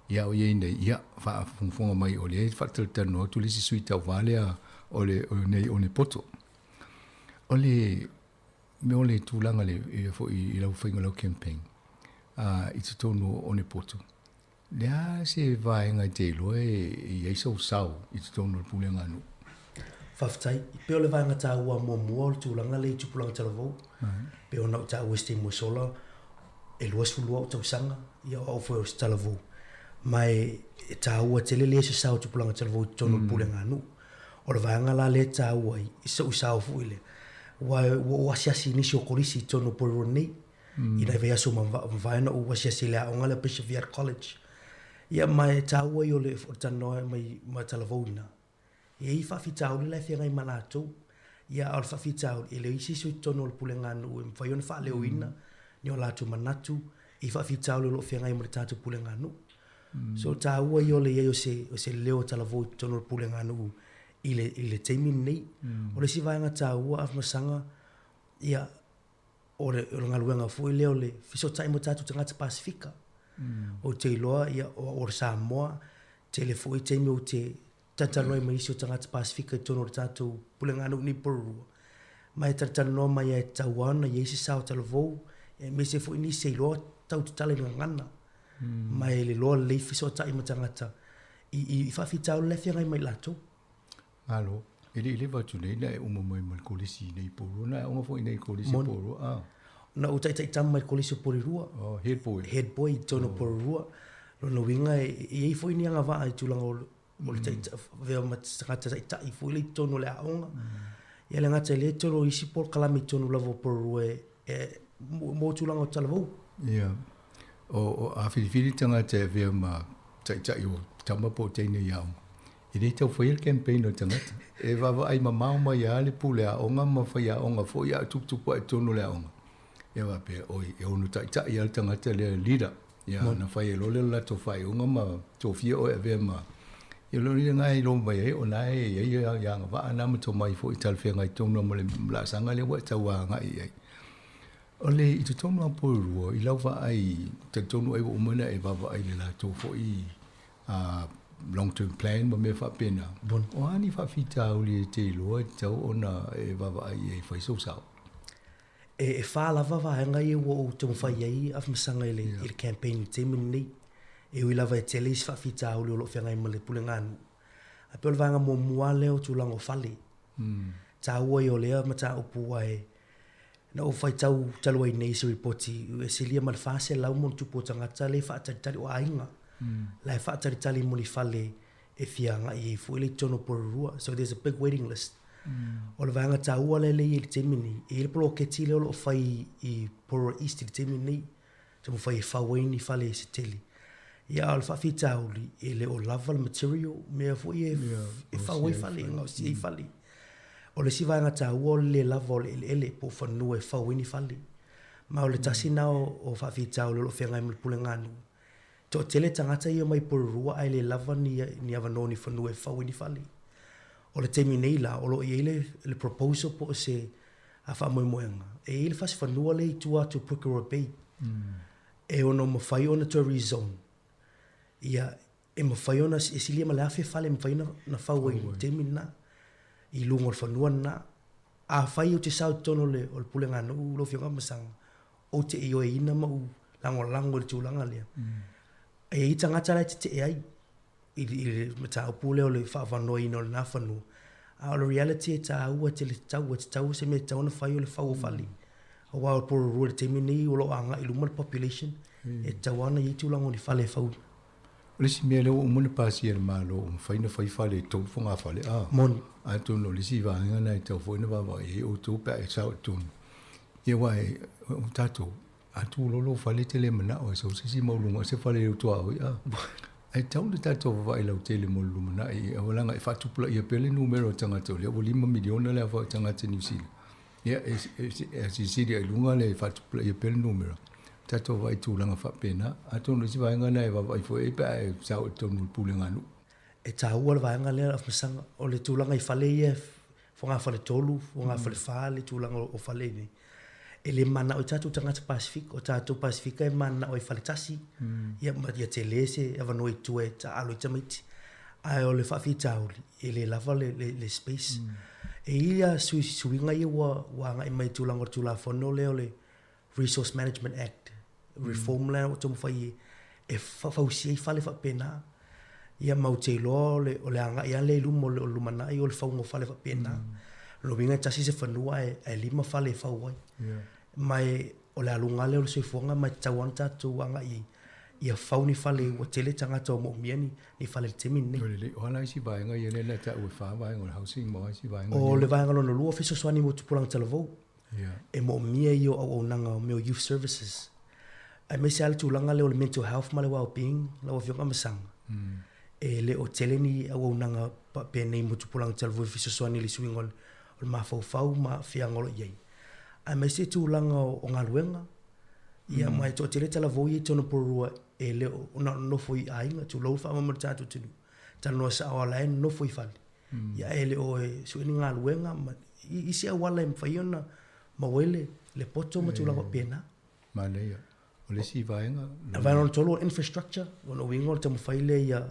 Ia a o i ai nei, ia, faafogafoga mai o lea e faatalatalanoa atu le isi sui tauva lea o le, o nei Onepoto. O le mea o le tulaga le, ia foi i lau faiga o lau campaign, i totonu o Onepoto, le a se vaega e te iloa e i ai sou sao i totonu o le pulega a nuu? Faafetai. E pei o le vaega taua muamua o le tulaga lea i tupulaga talavou. Pei ona ou taua i se taimi ua sola, e 22 ou tausaga, ia o au foi o se talavou. Ma e, e taua tele le se sao o tupulaga talavou i totonu o le pulega a nuu. O le vaega la lea e taua ai, i so'u sao foi lea. Aua ua ou asiasi i nisi o kolisi i totonu o Porirua nei. I nai vaiaso ua mavae na ou asiasi i le aoga lea o Bishop Viard College. Ia ma e taua ia o le talanoa mai ma talavou i ina. E i ai faafitauli la e feagai ma latou. Ia a o le faafitauli, e leai se isi o i totonu o le pulega a nuu e mafai ona faaleoina ni o latou manatu i faafitauli o lo o feagai ma le tatou pulega a nuu. So taua ia o le i ai o se, o se leo talavou i totonu o le pulega a nuu i le, i le taimi lenei. O le isi vaega taua Afamasaga, ia o le, o le galuega foi lea o le fesootai ma tatou tagata Pasefika. Ou te iloa, ia, o au o le Samoa, tele foi taimi ou te talatalanoa ai ma nisi o tagata Pasefika i totonu o le tatou puleganuu nei Porirua, ma e talatalanoa mai lava e tatau lava ona i ai se sao talavou, aemaise foi nisi e iloa tau tatala i le gagana, ma e le iloa lelei fesootai ma tagata i faafitauli la e feagai ma i latou. Malo, e le i leva atu nei na e uma mai ma le kolisi i nei i Porirua, na e aoga foi i nei i kolisi o Porirua, ah. Na ou taitai tama mai le kolisi o Porirua. Oh, head boy. Head boy i totonu o Porirua. Lona uiga e i ai foi ni agavaa i tulaga o le taitai, avea ma tagata taitai foi lea i totonu o le aoga. Ia le gata i lea, tele o isi polokalame i totonu lava o Porirua e mo tulaga o talavou. Ia. O, a filifili tagata e avea ma taitai o tama po o teine i aoga, E le tau faia le campaign a le tagata. E vaavaai mamao mai lava le pule aoga ma faiaoga foi a o tuputupu ae i totonu o le aoga. Ia faapea, oi, e ono taitai lava le tagata lea, le leader. Ia ona fai ai loa lea o le latou faaiuga ma tofia oe e avea ma... Ia o le lena e iloa mai ai o lena e i ai ia agavaa na ma tomai foi talafeagai tonu lava ma le laasaga lea ua e tau agai i ai. O le i totonu lava o Porirua, i lau vaai, talitonu ai ua uma ona e vaavaai i le latou foi long term plan ma mea faapena. O a ni faafitauli e te iloa e tatau ona e vaavaai i ai e fai sou sao? E whā lava vaega ia ua ou taumafai ai Afamasaga i le, i le campaign i le taimi lenei. E ui lava e tele isi faafitauli o lo o feagai ma le pulega a nuu. Ae pei o le vaega muamua lava lea o tulaga o fale. Taua ia o lea mataupu aua e Na ou faitau talu ai nei i se ripoti e silia ma le 400 ma ona tupu o tagata lea e faatalitali, o aiga la e faatalitali mo ni fale e fia agai ai foi lea i totonu o Porirua. So there's a big waiting list. O le vaega taua lea lea e i ai i le taimi nei, e i ai le poloketi lea o lo o fai i Porirua East i le taimi nei, taumafai e fau ai ni fale se tele. Ia a o le faafitauli, e le o lava le material, mea foi e, e fau ai fale, e gaosi ai fale. O le isi vaega taua o le le lava o le eleele po o fanua e fau ai ni fale. Ma o le tasi lena o faafitauli o lo o feagai ma le pulega a nuu. Toatele tagata ia mai Porirua ae le lava ni, ni avanoa ni fanua e fau ai ni fale. O le taimi nei la, o lo o i ai le, le proposal po o se a faamoemoega, e i ai le fasi fanua lea i tua atu o Pukeroa Bay, e ono mafai ona toe rezone. Ia, e mafai ona, e silia ma le 1,000 fale e mafai ona fau ai i le taimi lena, i luga o le fanua lena. Afai ou te sao i totonu o le, o le pulega nuu lau Afioga Masaga, ou te ioeina ma ou lagolago i le tulaga lea. E i ai tagata la e tetee ai i le mataupu lea o le faaavanoaina o lena fanua. A o le reality e taua tele tatau, e tatau se mea e tatau ona fai o le fau o fale. Aua o Porirua i le taimi lenei o lo o agai i luma le population, e tatau lava ona i ai tulaga o ni fale e fau. O le isi mea lea ua uma ona pasia e le Malo ua mafai ona fai fale e tolu fogafale, a. Moni. Atonu o le isi vaega lena e tatau foi ona vaavaai i ai outou pe a e sao i totonu. Ia aua o tatou, A tūlolo fale te le manao e sau se isi mau luga o se fale e utuaoi a. Ae tatau ona tatou vaavaai lautele mo le lumanai aua leaga e faatupulaia pea le numera o tagata o lea ua lima miliona le aofai o tagata i Niu Sila. Ia e silisili ai i luga le faatupulaia pea le numera. Tatou vaai i tulaga faapena. Atonu o le isi vaega lena e vaavaai foi i ai pe a e sao i totonu o le pulega a nuu. E taua le vaega lea Afamasaga, o le tulaga i fale ia fogafale 3, fogafale 4 le tulaga o fale nei. E le mananao ai tatou tagata Pasefika, o tatou Pasefika e mananao ai i fale tasi, ia ma ia tele se avanoa i tua e taaalo ai tamaiti. Ae o le faafitauli, e le lava le, le, le space. E i ai suiga ia ua, ua agai mai i tulaga o le Tulafono lea o le Resource Management Act, reform lea ua taumafai e fausia ai fale faapena. Ia ma ou te iloa o le, o le agai lava lea i luma o le, o le lumanai o le fauga o fale faapena. O lona uiga e tasi se fanua ae, ae 5 fale e fau ai. Ma e, o le aluga lava lea o le soifuaga ma e tatau lava ona tatou agai i ai ia fau ni fale ua tele tagata ua moomia ni, ni fale i le taimi lenei. O lelei, o a la isi vaega ia lea na taua e 4 vaega o le housing ma o a isi vaega ia? O le vaega lona lua o fesoasoani mo tupulaga talavou. E moomia ia o auaunaga o mea o youth services. Aemaise lava le tulaga lea o le mental health ma le well-being lau Afioga Masaga. E le o tele ni auaunaga faapenei mo tupulaga talavou e fesoasoani i le suiga o le mafaufau ma aafiaga o lo o i ai. Aemaise tulaga o galuega, ia ma e toatele talavou ia i totonu o Porirua e le o na o le nofo i aiga, tulou le faamoemoe o le tatou atunuu, talanoa sao lava o la e nofo i fale. Ia e le o e sue ni galuega ma isi auala e mafai ona maua ai le, le poto ma tulaga faapena. Manaia. O le isi vaega? O le vaega lona tolu o le infrastructure, o lona uiga o le taumafai lea ia,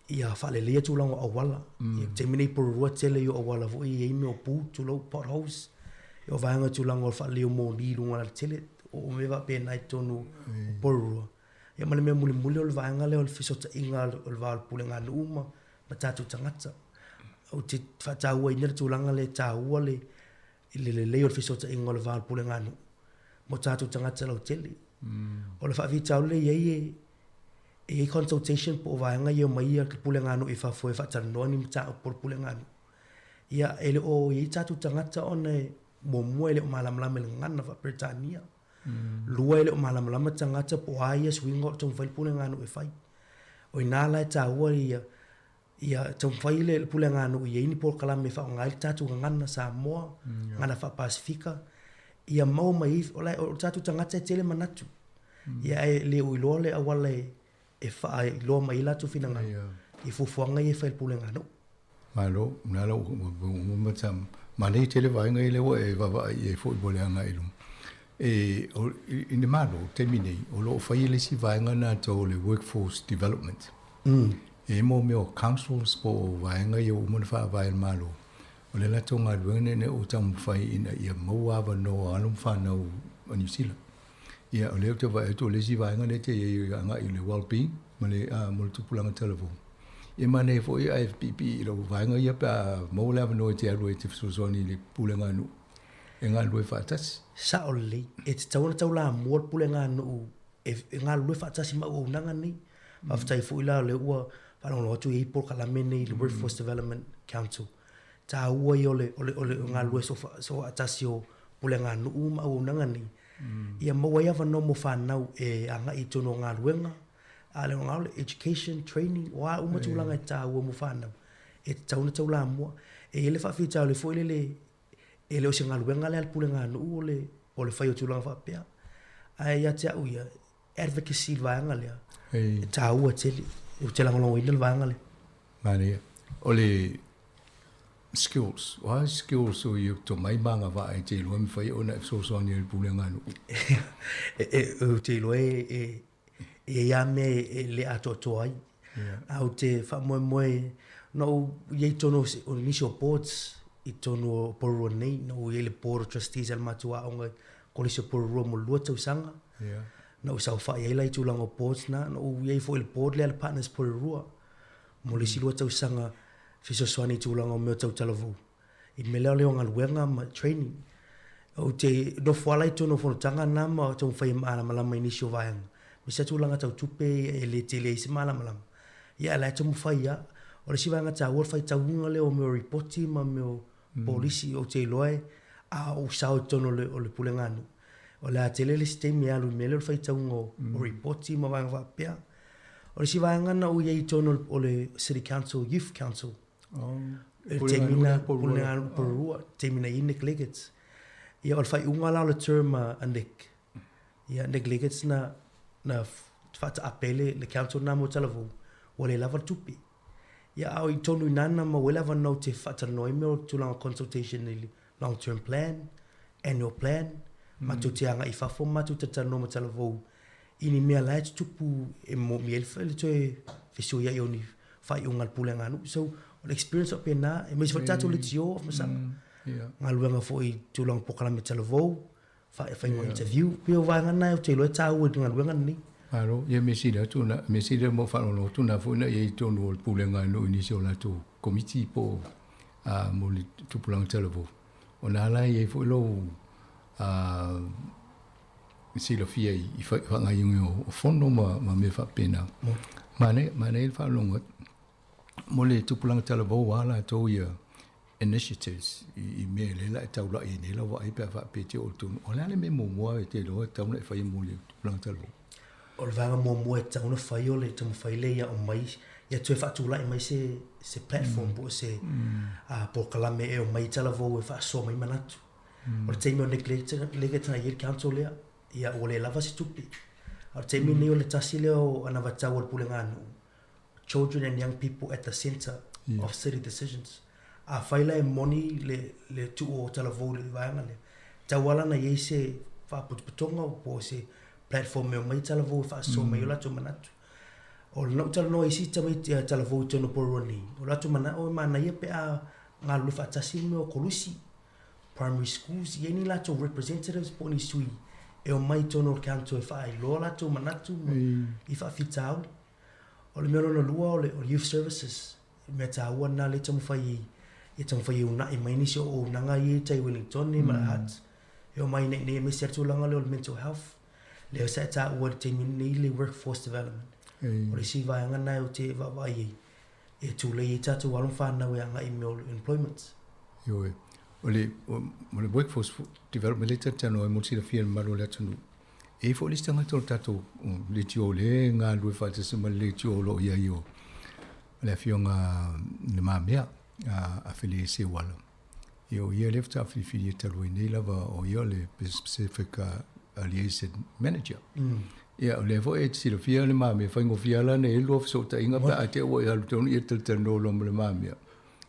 ia faaleleia tulaga o auala. I le taimi nei i Porirua tele ia o auala foi e i ai mea o pu, tulou, potholes. O vaega tulaga o le faaleleia o moli i luga o le alatele, o mea faapena i totonu o Porirua. Ia ma le mea mulimuli o le vaega lea o le fesootaiga o le va o le pulega a nuu ma ma tatou tagata. Ou te faatauaina le tulaga lea e taua le, le lelei o le fesootaiga o le va o le pulega a nuu mo tatou tagata lautele. O le faafitauli lea e i ai e, e i ai consultation po o vaega ia e omai le pulega a nuu i fafo e faatalanoa ni mataupu a le pulega a nuu. Ia, e le o i ai tatou tagata ona e, muamua e le o malamalama i le gagana faa-Peretania. Lua e le o malamalama tagata po o a ia suiga o lo o taumafai le pulega a nuu e fai. O i ina la e taua ia ia taumafai le pulega a nuu ia i ai ni polokalame e faaaoga ai le tatou gagana Samoa, gagana faa-Pasefika, ia maua mai ai, o la o tatou tagata e tele manatu. Ia ae le o iloa le auala e faailoa mai ai latou finagalo i fuafuaga ia e fai e le pulega a nuu. Malo, na la ua mata manaia tele vaega ia lea ua e vaavaai i ai foi mo le agai i luma. E, o, i le Malo, taimi nei, o lo o faia le isi vaega na atau o le workforce development. E mo mea o councils po o vaega ia ua uma ona faavae e le Malo, o le latou galuega lenei o taumafai ina ia maua avanoa o alo ma fanau a Niu Sila. Ia, o lea ou te vaai atu o le isi vaega lea te i ai agai i le well-being ma le, mo le tupulaga talavou. Ia manaia foi ae piipii i lau vaega ia pe a maua le avanoa e te alu ai e te fesoasoani i le pulega a nuu e galulue faatasi. Sao lelei, e tatau ona taulamua le pulega a nuu e galulue faatasi ma auaunaga nei. Faafetai foi la o lea ua faalogologo atu e i ai polokalame nei i le Workforce Development Council. Taua ia o le galulue soofaatasi o pulega a nuu ma auaunaga nei, ia maua ai avanoa mo fanau e agai i totonu o galuega, a le o le education, training, o a uma tulaga e taua mo fanau, e tatau ona taulamua. E i ai le faafitauli foi lele, e le o se galuega lea a le pulega a nuu o le, o le fai o tulaga faapea. Ae ia te au ia, advocacy i le vaega lea, e taua tele. Ou te lagolagoina le vaega lea. Manaia. O le skills, o a skills o i tomai ma agavaa e te iloa e mafai ona e fesoasoani ai i le pulega a nuu? Ou te iloa e e i ai lava mea e le atoatoa ai. Ae ou te faamoemoe, na ou i ai i totonu o nisi o boards i totonu o Porirua nei, na ou i ai i le board of trustees a le matou aoga i Kolisi o Porirua mo le 2 tausaga. Na ou saofai ai la i tulaga o boards na, na ou i ai foi i le board lea a le Partners Porirua mo le isi 2 tausaga fesoasoani i tulaga o mea tau talavou. I le mea lea o le galuega ma training. Ou te nofo lava la i totonu o fonotaga na ma taumafai e malamalama i nisi o vaega. Aemaise lava tulaga tau tupe e le tele ai se malamalama. Ia ae la e taumafai lava. O le isi vaega taua o le faitauga lea o mea o ripoti ma mea o polisi. Ou te iloa a ou sao i totonu o le pulega a nuu, o le a tele le isi taimi e alu i le mea lea o le faitauga o ripoti ma vaega faapea. O le isi vaega na ou i ai i totonu o le City Council Youth Council. Le taimi na pulega a nuu Porirua, taimi na i ai Nick Leggett. Ia o le faaiuga la o le term a Nick. Ia, Nick Leggett na, na faataape ai le, le council lena mo Talavou, ua le lava le tupe. Ia, a o i tonu i ina na maua ai le avanoa ou te faatalanoa ai mea o tulaga consultation i le long term plan, annual plan, matou te agai i fafo ma matou talatalanoa ma Talavou i ni mea la e tutupu e moomia ai le toe fesuiai o ni faaiuga a le pulega a nuu. So, o le experience faapena, aemaise foi le tatou leitio a Famasaga, galuega foi i tulaga o polokalame talavou, faiga o interview, pei o vaega na ou te iloa e taua i le galuega lenei. Malo, ia mea sili atu na, mea sili mo faalogologo atu na foi na i ai i totonu o le pulega a nuu i nisi o latou komiti po o mo le tupulaga talavou. O na la e i ai foi lou silafia i faagaoioiga o fono ma mea faapena. Manaia, manaia le faalogo atu. Mo le tupulaga talavou a latou ia initiatives i mea lea la e taulai ai nei lau vaai pe a faapea e te oo i totonu. O le a le mea muamua e te iloa e tatau ona e faia mo le tupulaga talavou? O le vaega muamua e tatau ona fai o le taumafai lea ia aumai, ia toe faatulai mai se platform po o se polokalame e omai ai talavou e faasoa mai manatu. O le taimi o Nick Leggett na i ai le council lea, ia ua le lava se tupe. A o le taimi lenei o le tasi lea o anavatau a le pulega a nuu, children and young people at the centre of city decisions. Afai la e moni le tuu o Talavou i le vaega lea, e tatau lava la ona i ai se faapotopotoga po o se platform e omai Talavou e faasoa mai ai o latou manatu. O lou talanoa i isi tamaiti Talavou i totonu o Porirua nei, o latou manao e manaia pe a galulue faatasi le mea o Kolisi, primary schools, e i ai ni latou representatives po o ni sui e omai i totonu o le council e faailoa o latou manatu ma i faafitauli. O le mea lona lua o le Youth Services, o le mea taua lena lea e taumafai ai, ia taumafai e uunai mai nisi o auaunaga ia i tai Wellingtone ma le Hutt e omai i inei aemaise lava le tulaga lea o le mental health, lea sa e taua i le taimi lenei le workforce development. O le isi vaega lena ou te vaavaai ai e tulei ai tatou alo ma fanau e agai i mea o employment. Ioe. O le, o le workforce development lea e talatalanoa ai mo le silafia e le mamalu o le atunuu, E i ai foi le isi tagata o le tatou leitio o lea e galulue faatasi ma le leitio o lo o i ai o le Afioga Le Mamea a Fele Seuala. Ia o ia lea faatoa filifilia talu ai nei lava o ia o le Pacific Liaison Manager. Ia o lea foi e te silafia Le Mamea, faigofie lava la ona i ai lua fesootaiga pe a te i ua e alu tonu ia talatalanoa loa ma Le Mamea.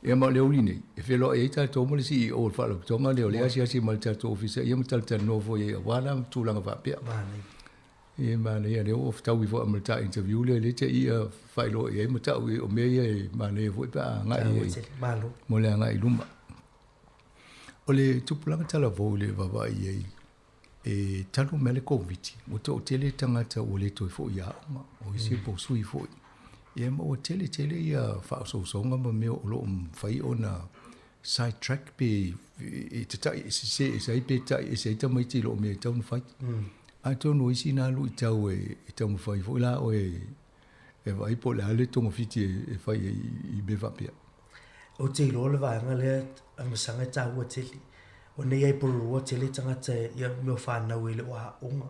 Ia ma o le uli nei, e feloai ai tatou ma le CEO o le Faalapotopotoga lea o lea e asiasi mai i le tatou Ofisa ia ma talatalanoa foi ai aua la tulaga faapea. Manaia. Ia manaia lea ua fetaui foi ma le ta interview lea lea te i ia faailoa i ai ma tau o mea ia e manaia foi pe a agai i ai Malo. mo le agai i luma. O le tupulaga talavou i le vaavaai i ai, e talu mai le Koviti, ua toatele tagata ua le toe foi i aoga, o isi po o sui foi. Ia ma ua tele tele ia faaosoosoga ma mea o lo o mafai ona side track pe e tatai sese ese ai pe tai ese ai tamaiti i loo mea e tatau ona fai. Atonu o isi na luitau e taumafai foi la oe e vaai po o le a le togafiti e fai ai i mea faapea. Ou te iloa le vaega lea a Masaga e taua tele. O nei ai Porirua tele tagata ia mea o fanau e le o aoga.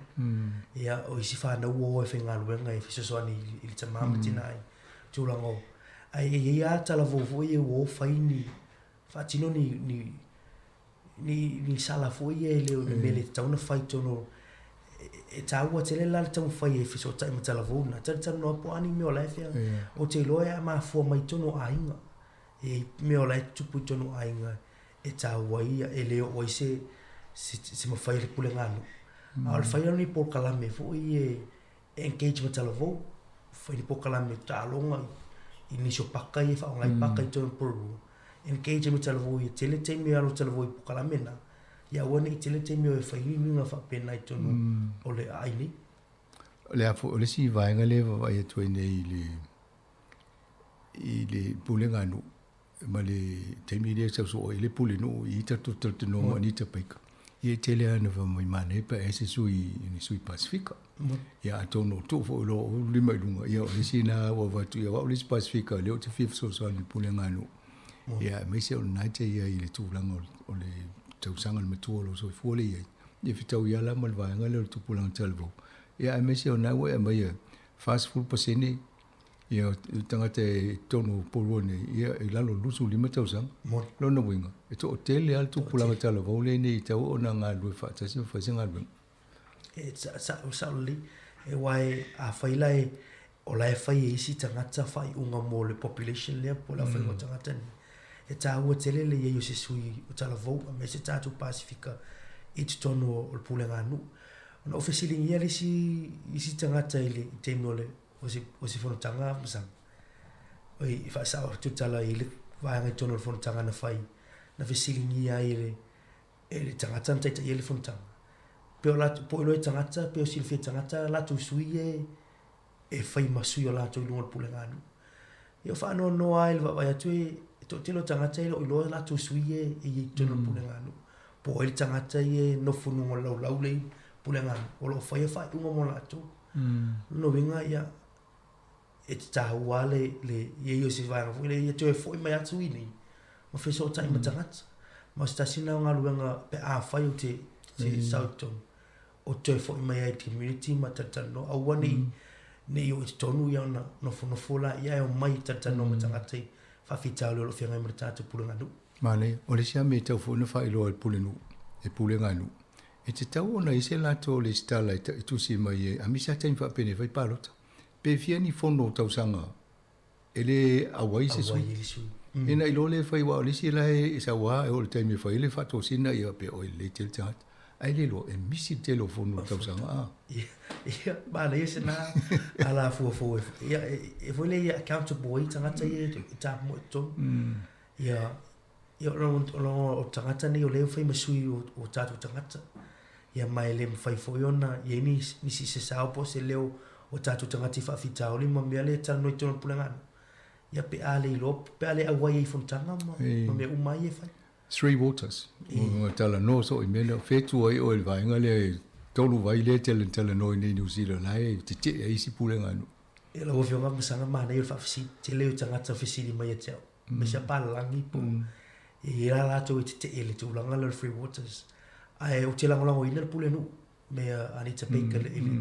Ia o isi fanau ua o e faigaluega e fesoasoani i le tama ma tina i tulaga o ae e i ai lava talavou foi ia ua o fai ni faatino ni ni ni ni sala foi ia e le o ni mea le tatau ona fai i totonu o e taua tele la le taumafai e fesootai ma talavou na talatalanoa po o a ni mea o la e fea ou te iloa e mafua mai i totonu o aiga. E i ai mea o la e tutupu i totonu o aiga e taua ai e le oo ai se se mafai a le pulega a nuu. A o le fai o ni polokalame foi e engage ma talavou, fai ni polokalame taaloga i nisi o paka ia e faaaoga ai paka i totonu o Porirua. Engage ai ma talavou ia tele taimi e alu ai talavou i polokalame na, ia aua ne i tele taimi o e fai uiuiga faapena i totonu o le aai nei. O le a foi, o le isi vaega lea e vaavaai atu ai nei i le i le pulega a nuu ma le taimi lea e sau soo ai le pule nuu i tatou talatalanoa ma Anita Baker. Ia e tele lava ina fai mai manaia pe a i ai se sui, ni sui Pasifika. Ia atonu o tuu foi o lo o lima i luga, ia o le isi lena ua avatu, ia o au le isi Pasifika lea ou te fia fesoasoani i le pulega a nuu. Ia aemaise o lena e te i ai i le tulaga o le tausaga le matua o lou soifua lea e i ai. Ia fetaui lava la ma le vaega lea o le tupulaga talavou. Ia aemaise o lena ua e aumaia 40% Ia, o tagata e totonu o Porirua nei, ia, i lalo o le 25 tausaga. Moni. Lona uiga, e toatele lava le tupulaga talavou lenei e tatau ona galulue faatasi ma fai se galuega. E sa'o sa'o lelei. E aua e afai la e o la e fai e isi tagata faaiuga mo le population lea po o le aofaiga o tagata nei, e taua tele le i ai o se sui o talavou aemaise tatou Pasefika i totonu o le pulega a nuu. Ona ou fesiligia le isi isi tagata i le taimi o le o se o se fonotaga masalo oi e faasao atu le tala i le vaega i totonu o le fonotaga na fai na fesiligia ai e le e le tagata na taitaia ai le fonotaga. Pe o latou po o iloa e tagata pe o silafia e tagata latou sui ia e fai ma sui o latou i luga o le pulega a nuu. Ia o faanoanoa lava i le vaavaai atu e toatele o tagata e le o iloa latou sui ia e i ai i totonu o le pulega a nuu. Po o ai le tagata ia e nofo i luga o le laulau lea i le pulega a nuu o lo o faia faaiuga mo latou. O lona uiga ia e te taua lava le le i ai o se vaega foi lea ia toe foi mai atu i inei ma fesootai ma tagata. Ma o se tasi lena o galuega pe afai ou te sau i totonu, ou te toe foi mai ai i le community ma talatalanoa. Aua ne i ne i oo i totonu ia ona nofonofo laia ae omai e talatalanoa ma tagata i faafitauli o lo o feagai ma le tatou pulega nuu. Manaia. O le isi lava mea e tatau foi ona faailoa e le pulenuu, e pulega nuu, e tatau ona i ai se latou lesitala e tusi mai ai, aemaise lava taimi faapenei e fai palota. Pe fia ni fono o tausaga e le auai se sui. Ina iloa le fai aua o le isi la e sau lava e oo i le taimi e fai ai le faatosina ia pe oi lelei tele tagata. Ae le iloa e misi le tele o fono o tausaga a. Ia, manaia se na alafua fou e ia e foi lea ia accountable ai tagata ia e tapumoe i totonu. Ia ia o tagata nei o lea e fai ma sui o tatou tagata. Ia ma e le mafai foi ona i ai nisi se sao po o se leo o tatou tagata i faafitauli ma mea lea e talanoa i totonu o le pulega nuu. Ia pe a le iloa pe a le auai ai i fonotaga ma mea uma ai e fai. Three Waters, o talanoa soo i mea lea, fetu ai oe i le vaega lea e tolu vai lea e tele talanoa i nei Niu Sila la e tetee ai isi pulega nuu. Ia lau Afioga Masaga manaia o le faafesili, tele o tagata fesili mai ia te au, aemaise lava palalagi po o e i ai la latou e tetee i le tulaga lea o le Free Waters. Ae ou te lagolagoina le pulenuu me Anita Baker i le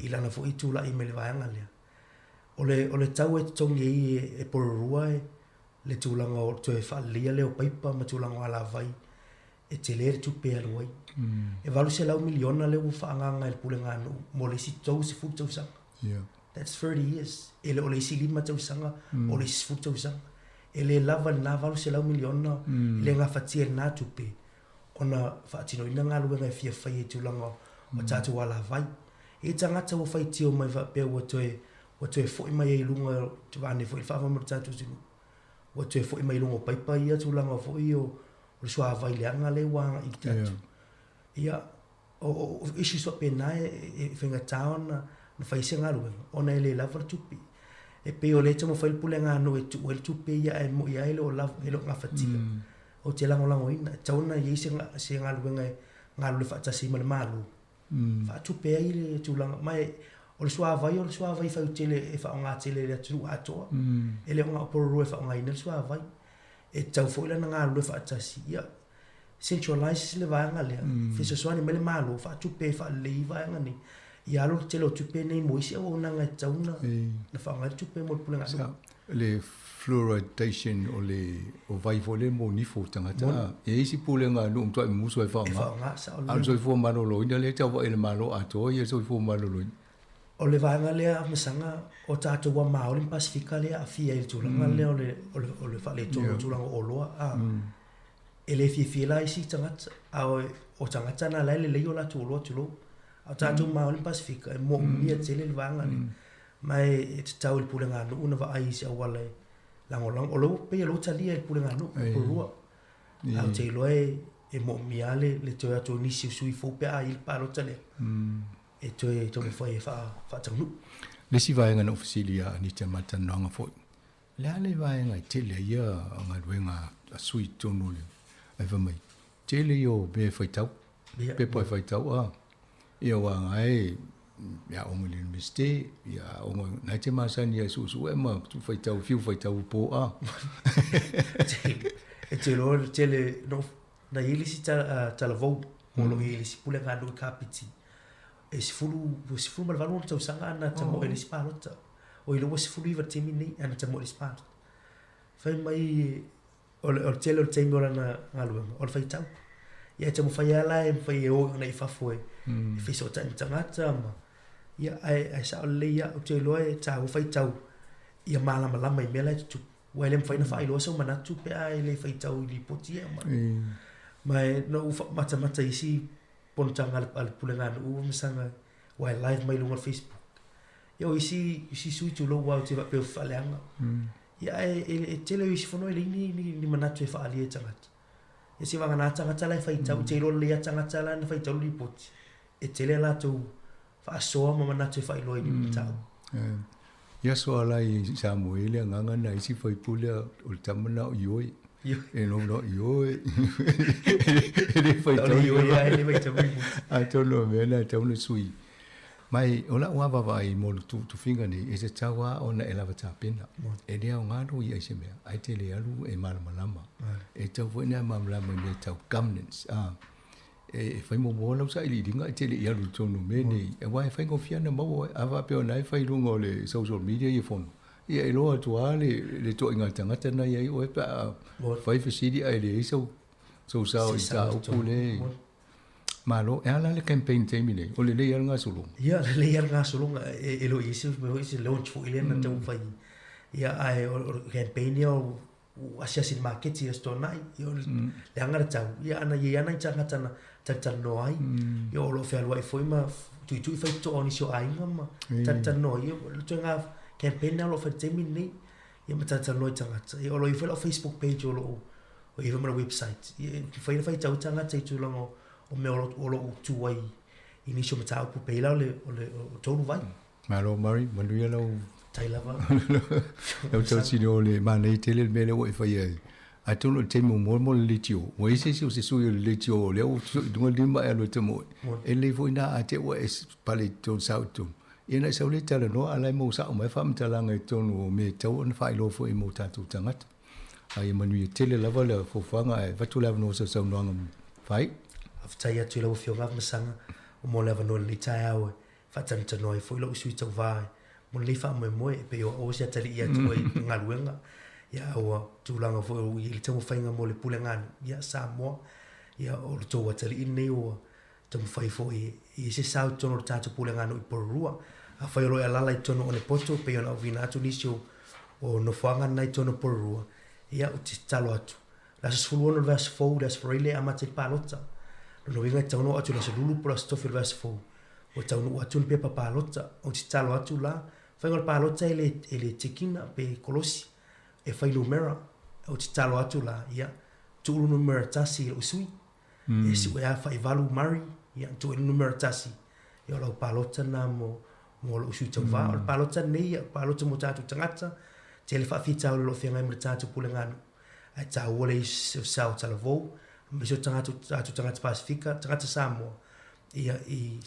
i lana foi tulai mai i le vaega lea. O le o le tau e totogi ai e Porirua le tulaga o le toe faaleleia lea o paipa ma tulaga o alavai e tele le tupe e alu ai. E 800 miliona lea ua faaagaaga e le pulega a nuu mo le isi 30 tausaga. That's 30 years. E le o le isi 5 tausaga, o le isi 10 tausaga. E le lava lena 800 miliona, e le gafatia e lena tupe ona faatinoina galuega e fia faia i tulaga o tatou alavai. E i ai tagata ua faitio mai faapea ua toe ua toe foi mai ai i luga, vaeane foi le faavae o le tatou atunuu, ua toe foi mai i luga o paipa ia tulaga foi o le suavai leaga lea ua agai i tatou. Ia, o issues faapena e faigata ona fai se galuega ona e le lava le tupe. E pei o lea e taumafai le pulega a nuu e tuu ai le tupe ia ae moi lava e le o lava, e le o gafatia. Ou te lagolagoina, e tatau ona i ai se galuega e galulue faatasi ai ma le Malo, faatupe ai le tulaga. Ma o le suavai, o le suavai fautele e faaaoga tele e le atunuu atoa. E le o na o Porirua e faaaogaina le suavai. E tatau foi la ona galulue faatasi, ia centralize le vaega lea, fesoasoani mai le Malo, faatupe e faalelei ai vaega nei. Ia alu le tele o tupe nei mo isi auaunaga e tatau ona faaaoga ai le tupe mo le pulega nuu. Le fluoridation o le o vai foi lea mo nifo o tagata. E i ai isi pulega a nuu matuai mumusu ai faaaoga. A o le soifua maloloina lea e tau vaai e le Malo atoa ia le soifua maloloina. O le vaega lea Masaga, o tatou ua Maori ma Pasefika lea e aafia i le tulaga lea o le faaletonu o tulaga o oloa. E le fiafia la isi tagata, a o tagata na la e lelei o latou oloa tulou. A o tatou Maori ma Pasefika e moomia tele le vaega lea. Ma e tatau i le pulega a nuu ona vaai i se auala e lagolago. O lou pei o lou talia i le pulega a nuu, Porirua. Ae ou te iloa e moomia lava le toe atu o nisi o sui fou pe a i ai le palota lea e toe taumafai e faataunuu. Le isi vaega na ou fesili ia Anita ma talanoaga foi, o le a le vaega e tele ai ia galuega a sui i totonu o le, ae fai mai, tele ia o mea e faitau, pepa e faitau a, ia aua na e aoga i le Iunivesite, ia aoga, na e te masani ai suesue ma faitau, fiu faitau po a. E te iloa le tele, no, na i ai le isi talavou, o lo o i ai le isi pulega a nuu i Kapiti, e 18 ona tausaga ana tamoe i le isi palota. Oi lea ua 19 i le taimi lenei ana tamoe i le isi palota. Fai mai o le tele o le taimi o lana galuega o le faitau. Ia e taumafai lava la e mafai e o agai i fafo e fesootai ma tagata ma ia ae sao lelei ia ou te iloa e taua faitau ia malamalama i mea la e tutupu. Aua e le mafai ona faailoa sou manatu pe a e le faitau i lipoti ia e aumai. Ma e na ou matamata i isi ponotaga a le Pulega a nuu ma saga aua e live mai luga o le Facebook. Ia o isi isi sui tulou aua ou te faapea ua faaleaga. Ia ae e tele o isi fono e leai ni manatu e faaalia e tagata. Ia seivagana tagata la e faitau, ou te iloa lelei lava tagata la na faitau le lipoti, e tele a latou faasoa ma manatu e faailoa i mataupu. Ia aso ala i Samoa i le agaga na isi faipule o le tama na o Ioe. E no Ioe. E le faitau. Atonu o mea na tau na sui. Mai o lau lava vaavaai mo le tufiga nei, e tatau lava ona e lava tapena. E le aoga lou ia i se mea, ae te le alu e malamalama. E tatau foi ona e malamalama i mea tau governance. E fai muamua lau sailiiliga ae te le i alu i totonu o mea nei, aua e faigofie ona maua oe. A faapea o lena e fai i luga o le social media ia fono, ia e iloa atu lava le ituaiga tagata lena e i ai oe pe a fai fesili ae leai sou sao i mataupu lea. Malo, e a la le campaign i le taimi nei? O lelei lava le gasologa? Ia, lelei lava le gasologa. E le o i ai se mea foi, se launch foi lea na taumafai. Ia, ae o le campaign ia ua asiasi i le maketi i Aso Toonai, ia o le leaga le tau, ia ana i ai lava nai tagata na talatalanoa ai, ia o lo o fealuai foi ma tuitui faitotoa o nisi o aiga ma talatalanoa ai. Ia o le ituaiga campaign lena o lo o fai i le taimi lenei, ia ma talatalanoa i tagata. Ia o lo o i ai foi lau Facebook page o lo o i ai foi ma le website, ia e mafai ona faitau ai tagata i tulaga o mea o lo o tu ai i nisi o mataupu pei la o le tolu vai. Malo Murray, manuia lau Tai lava. Lau tautino o le manaia tele le mea lea ua e faia ai. Atonu o le taimi muamua mo le leitio, ua i ai se isi o se sui o le leitio o lea ua sui i luga lima e alu e tamoe. E lelei foi na a te ua e pale i totonu sao i totonu. Ia na i sau lea talanoa a la e maua sao mai faamatalaga i totonu o mea e tatau ona faailoa foi mo tatou tagata. A ia manuia tele lava le foafoaga ae avatu le avanoa saunoaga fai. Faafetai atu i lau Afioga Masaga mo le avanoa i lenei taeao e faatalanoa ai foi lou sui tauva mo lenei faamoemoe e pei o au se atalii atu ai i galuega ia ua tulaga foi o i le taumafaiga mo le pulega nuu ia Samoa ia o le tou atalii lenei ua taumafai foi i se sao i totonu o le tatou pulega nuu i Porirua. Afai o lo o e alaala i totonu o Onepoto pei ona auina atu nisi o nofoaga na i totonu o Porirua ia ou te tatalo atu le aso 16 o le vaiaso fou le aso Faraile e amata i le palota. Lona uiga e tatau ona oo atu i le aso Lulu po o le aso Tofi o le vaiaso fou ua taunuu atu ni pepa palota. Ou te tatalo atu la, faiga o le palota e le, e le tikina pe kolosi, e fai numera. Ou te tatalo atu la, ia, tuu le numera tasi i lou sui. E siu ea faivalu Murray, ia, tuu i le numera tasi. Ia, o lau palota lena mo, mo lou sui tauva. O le palota lenei, ia, palota mo tatou tagata, tele faafitauli o lo o feagai ma le tatou pulega nuu. Ae taua le isi o sao talavou, aemaise o tagata, tatou tagata Pasefika, tagata Samoa, ia i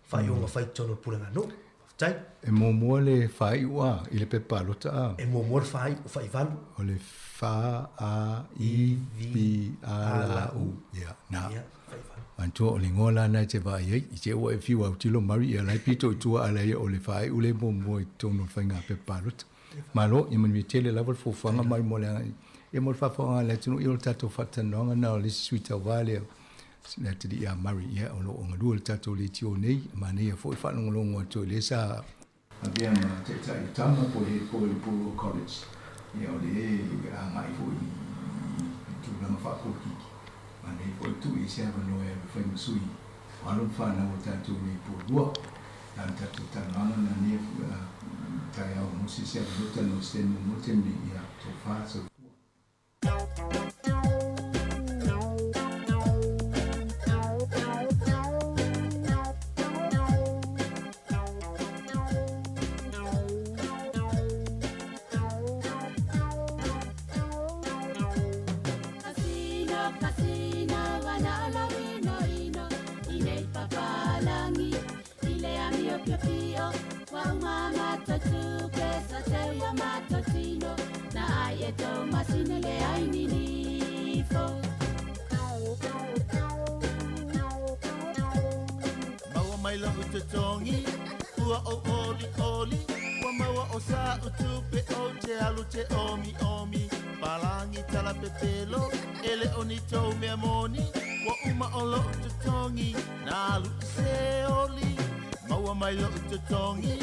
faaiuga fai i totonu o le pulega nuu. Faafetai. E muamua le faaiu a i le pepa palota a? E muamua le faaiu, o faivalu. O le F A I V A L U. Ia, na. Ia, faivalu. Manatua o le igoa la na e te vaai ai, i te ua e fiu autilo Murray ia la e pito i tua a laia o le faaiu le muamua i totonu o le faiga pepa palota. Malo, ia manuia tele lava le fuafuaga mai mo le agai. Ia mo le faafofoga a le atunuu, ia o le tatou faatalanoaga na o le isi sui tauva lea, le atalii ia Murray, ia o lo o galue i le tatou leitio nei, manaia foi le faalogologo atu i le sa avea ma taitai o tama po o le head boy o le Porirua College, ia o le agai foi i tulaga faapolokiki, manaia foi le tuu i ai se avanoa e alu e fai ma sui o alo ma fanau a tatou nei i Porirua. Na o le tatou talanoaga na nei taeao mo se isi avanoa talanoa i se taimi muamua le taimi nei, ia tofa soifua. Maua mai lau totogi, ua ou olioli, ua maua o sa'u tupe ou te alu te omiomi. Palagi tala pepelo, e le o ni tou mea moni, Wa uma o lo'u totogi na alu i se oli. Maua mai lo'u totogi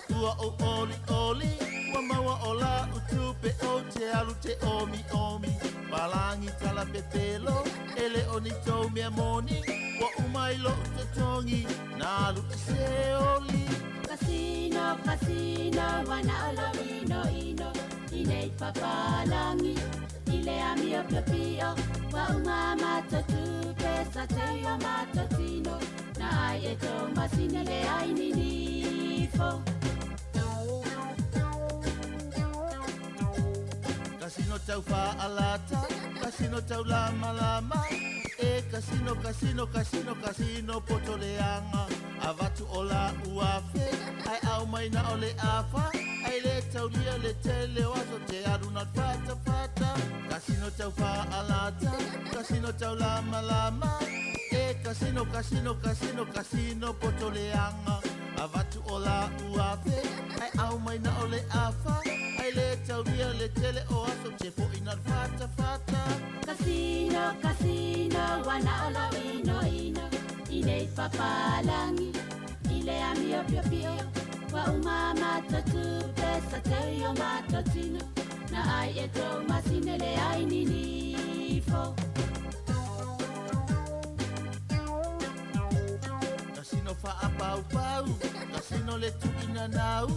ua ou olioli. Ua maua o la'u tupe ou te alu te omiomi. Palagi tala pepelo e le o ni tou mea moni. Ua uma i lo'u totogi na alu i se oli. Kasino, kasino, wana o lou inoino i nei papalagi i le amio piopio. Ua uma matou tupe sa teu i o matou tino. Na ai e tou masini le ai ninifo. Kasino tau fa'alata, kasino tau lamalama. E kasino, kasino, kasino, kasino poto leaga. Avatu o la'u afe, ae au mai na o le afa. Ai le taulia le tele o aso te alu na fatafata. Kasino tau fa'alata, kasino tau lamalama. E kasino, kasino, kasino, kasino poto leaga. Avatu o la'u afe, ae au mai na o le afa. Ai le taulia le tele o aso te fo'i na fatafata. Kasino, kasino, wana o lou inoino i nei papalagi i le amio piopio. Ua uma matou tupe sa teu i o matou tino. Na ai e tou masini le ai ninifo. Kasino fa'apaupau, kasino le tu'inanau.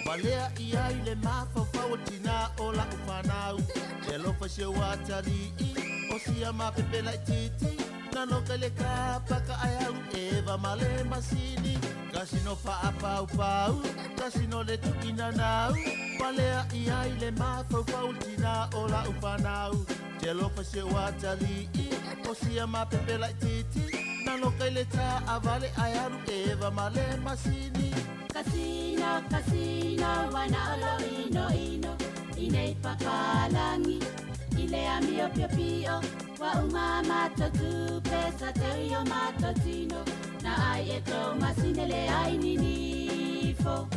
Valea i ai le mafaufau o tinā o la'u fanau. Te alofa si ou atali'i, o sia mapepe laitiiti. Na loka i le kapaka ae alu eva ma le masini. Kasino fa'apaupau, kasino le tu'inanau. Valea i ai le mafaufau o tinā o la'u fanau. Te alofa si ou atali'i, o sia mapepe laitiiti. Na loka i le ta'avale ae alu eva ma le masini. Kasino, kasino, wana o lou inoino i nei papalagi i le amio piopio. Ua uma matou tupe sa teu i o matou tino. Na ai e tou masini le ai ninifo.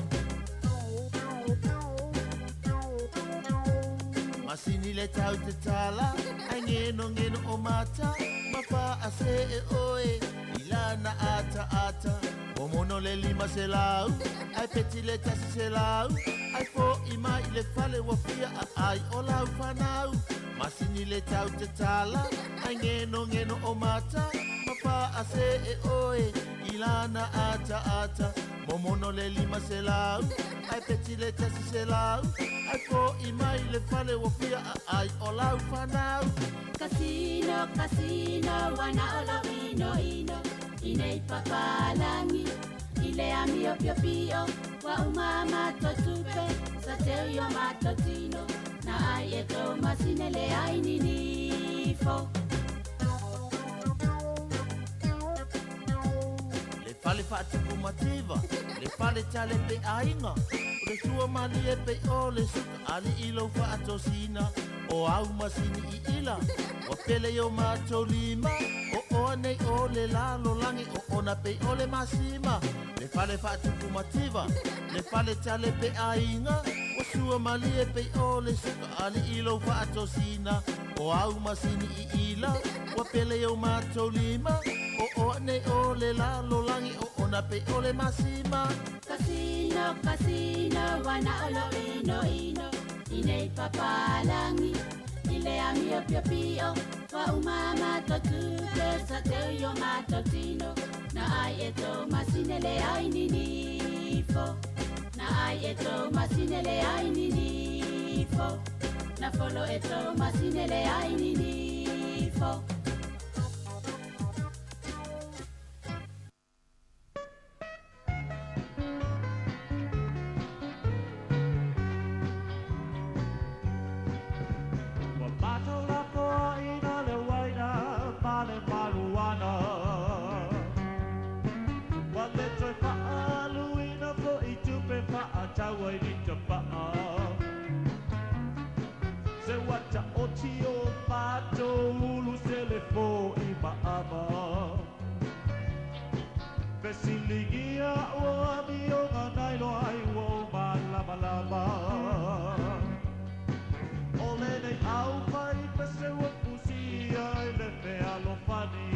Masini le tau te tala, ai ngeno ngeno o mata. Mafa a se e oe, i lana ata ata. Momono le lima se lau, ai peti le tasi se lau. Ai fo'i mai i le fale ua fia a ai o lau fanau. Masini le tau te tala, ai ngeno ngeno o mata. Mafa a se e oe, i lana ata ata. Momono le lima se lau, ai peti le tasi se lau. Ai fo'i mai i le fale ua fia a ai o lau fanau. Kasino, kasino, wana o lou inoino i nei papalagi i le amio piopio. Ua uma matou tupe sa teu i o matou tino. Na ai e tou masini le ai ninifo. Le fale fa'atupu mativa, le fale tale pe aiga. O le sua malie pe o le suka ali'i lou fa'atosina. O au masini i ila, ua pele i o matou lima. O oa nei o le lalolagi o ona pei o le masima. Le fale fa'atupu mativa, le fale tale pe aiga. Ua sua malie pei o le suka ali'i lou fa'atosina. O au masini i ila, ua pele i o matou lima. O oa nei o le lalolagi o ona pei o le masima. Kasino, kasino, wana o lou inoino i nei papalagi i le amio piopio. Ua uma matou tupe sa teu i o matou tino. Na ai e tou masini le ai ninifo. Na ai e tou masini le ai ninifo. Na folo e tou masini le ai ninifo. Ua matou lafoaʻina le uaina ma le maluana. Ua le toe fa'aaluina fo'i tupe fa'atau ai ni tapa'a. Se ua ta'oti o matou ulu se le fo'i ma'ama. Fesiligia ua amioga nailoa ai ua o malamalama. O lenei au fai pese ua fusia i le fealofani.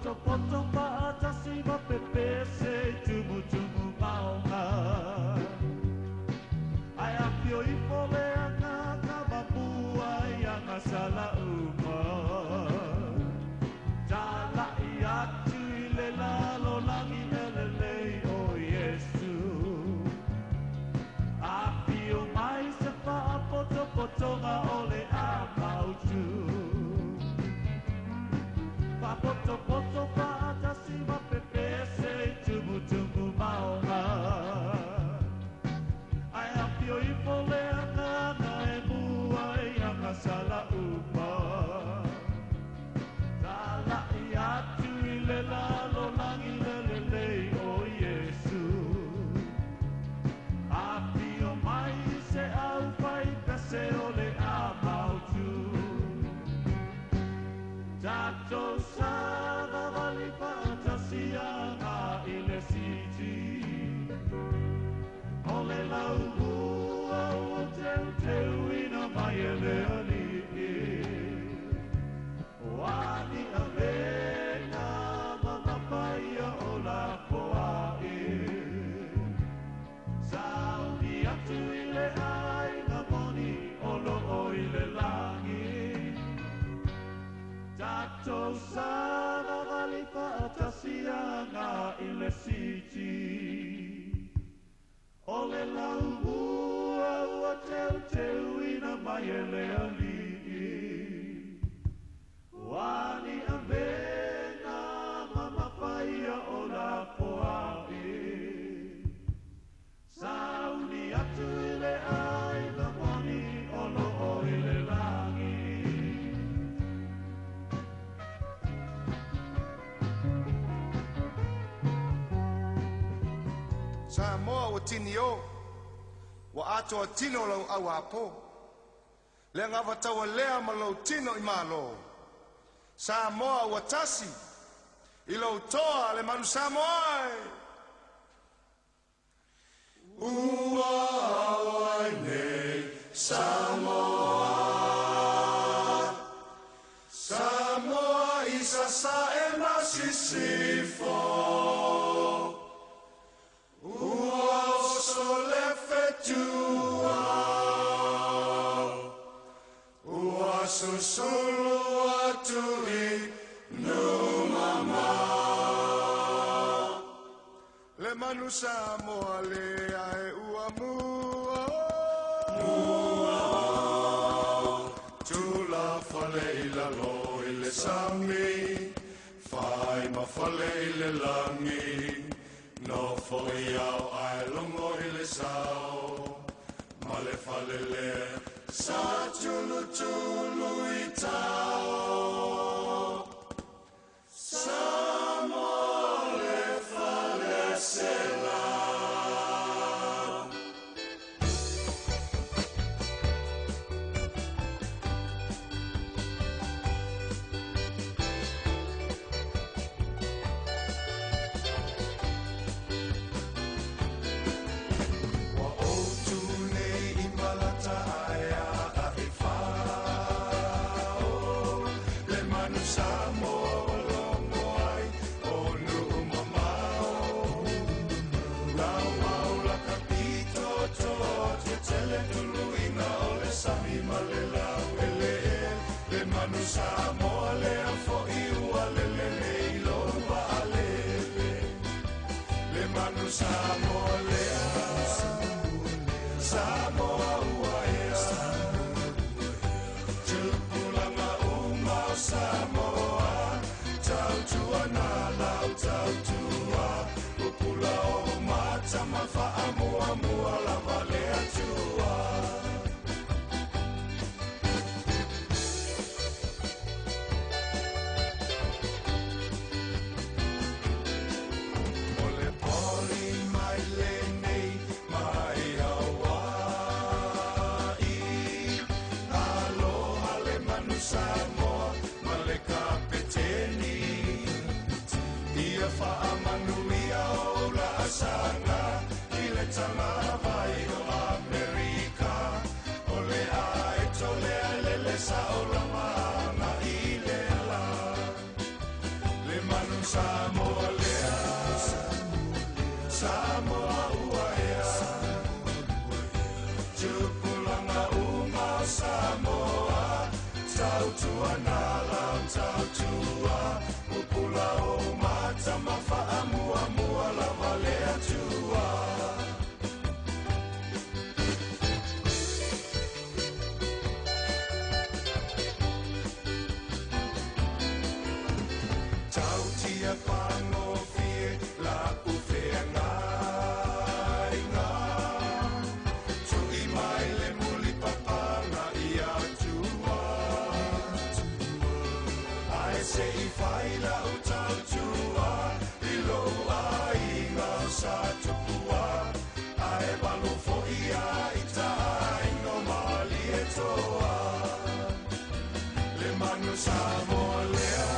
Faapotopoto faatasi ma pepese i tumutumu maoga. Ae afio ifo le agaga mamua i agasala uma. Tala'i atu i le lalolagi e lelei o Iesu. Afio mai se faapotopotoga o le amautu. Faapotopoto faatasi ma pepese i tumutumu maoga. Ae afio ifo le agaga e mua i agasala uma. Tala'i atu i le lalolagi le lelei o Iesu. Afio mai se aufaipese o le amautu. Tatou savavali faatasi aga i le siti. O le laumua ua teuteuina mai e le Alii. O ani avega mamafaia o lafoai. Sauni atu i le aiga moni o loo i le lagi. Tatou savavali faatasi aga i le siti. O le laumua ua teuteuina mai e le Alii. O ani avega mamafaia o lafoai. Sauni atu i le aiga moni o loo i le lagi. Samoa ua tini o, ua atoa tino lau au apo. Le agavataua lea ma lou tino i malo. Samoa ua tasi, i lou toa le manu Samoa e. Ua ao ai nei Samoa, Samoa i sasae ma sisifo. Ua oso le fetua, ua susulu atu i numamao. Le manu Samoa lea e ua mua mua Tulafale i lalo i le sami, fai ma fale i le lagi. Nofo i ao ae logo i le sao, ma le fale lea sa tulutulu i tao. Samoa le fale sela. Ua outu nei i malata ae a e fao. Le manu Samoa ua logo ai o nuu mamao. Lau mau la ka pito toa te tele tuluina o le sami ma le lau ele. Le manu Samoa lea fo'i ua lele nei lou vaalele. Le manu Samoa lea, Samoa ua ea. Tupulaga uma o Samoa, tautua na lau tautua. Pupula o mata ma faamuamua lava le Atua. O le poli mai lenei mai Hawaii. Aloha le manu Samoa ma le kapeteni. Ia faamanuia o laasaga i le tagavai o Amerika. O le aeto lea lele sa o lamaga i le la. Le manu Samoa Tautua nā lau tautua Pupula o mata ma faamuamua lava le Atua. Tautia pangofie la ufeagaiga Tui mai le muli papanga i Atua. Ae se i fai lau tautua i lou aiga o sa tupua. Ae valu foi ia i taaiga o Malietoa. Le manu Samoa lea,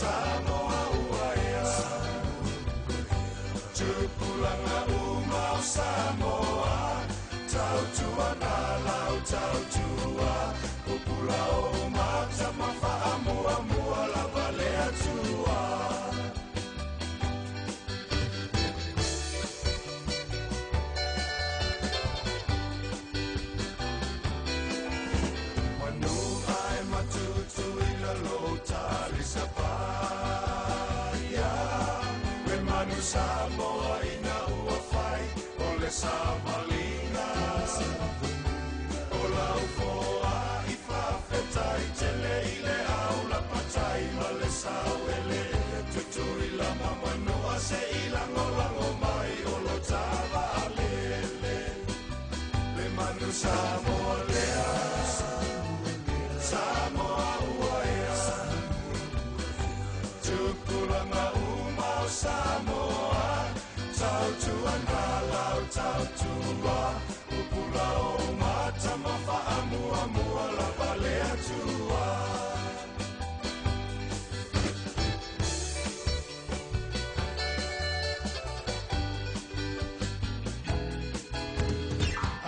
Samoa ua ea. Tupulaga uma o Samoa, tautua nā lau tautua. Pupula o mata ma faamuamua lava le Atua. Manu ai matutu i lalo tali sapaia. Le manu Samoa ina ua fai o le savaliga. O lau foa i faafetai tele i le au lapatai ma le sauele. Tutui la mamanua se i lagolago mai o lo tavaalele. Le manu Samoa lea, Samoa ua ea. Tupulaga uma o Samoa, tautua nā lau tautua. Pupula o mata ma faamuamua lava le Atua.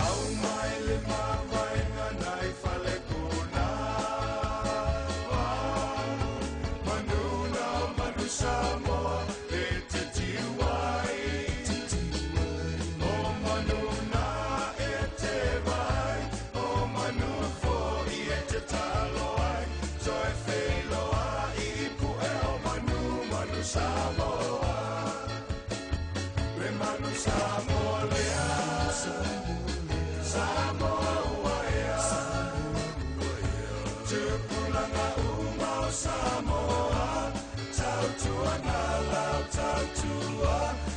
Au mai le mavaega nai fale kona. Manu na manu Samoa e te tiu ai. O manu na e te vai, o manu foi e te talo ai. Toe wheloa i pue o manu, manu Samoa. Le manu Samoa lea, Samoa ua ea. Tupulaga uma o Samoa, tautua nā lau tautua.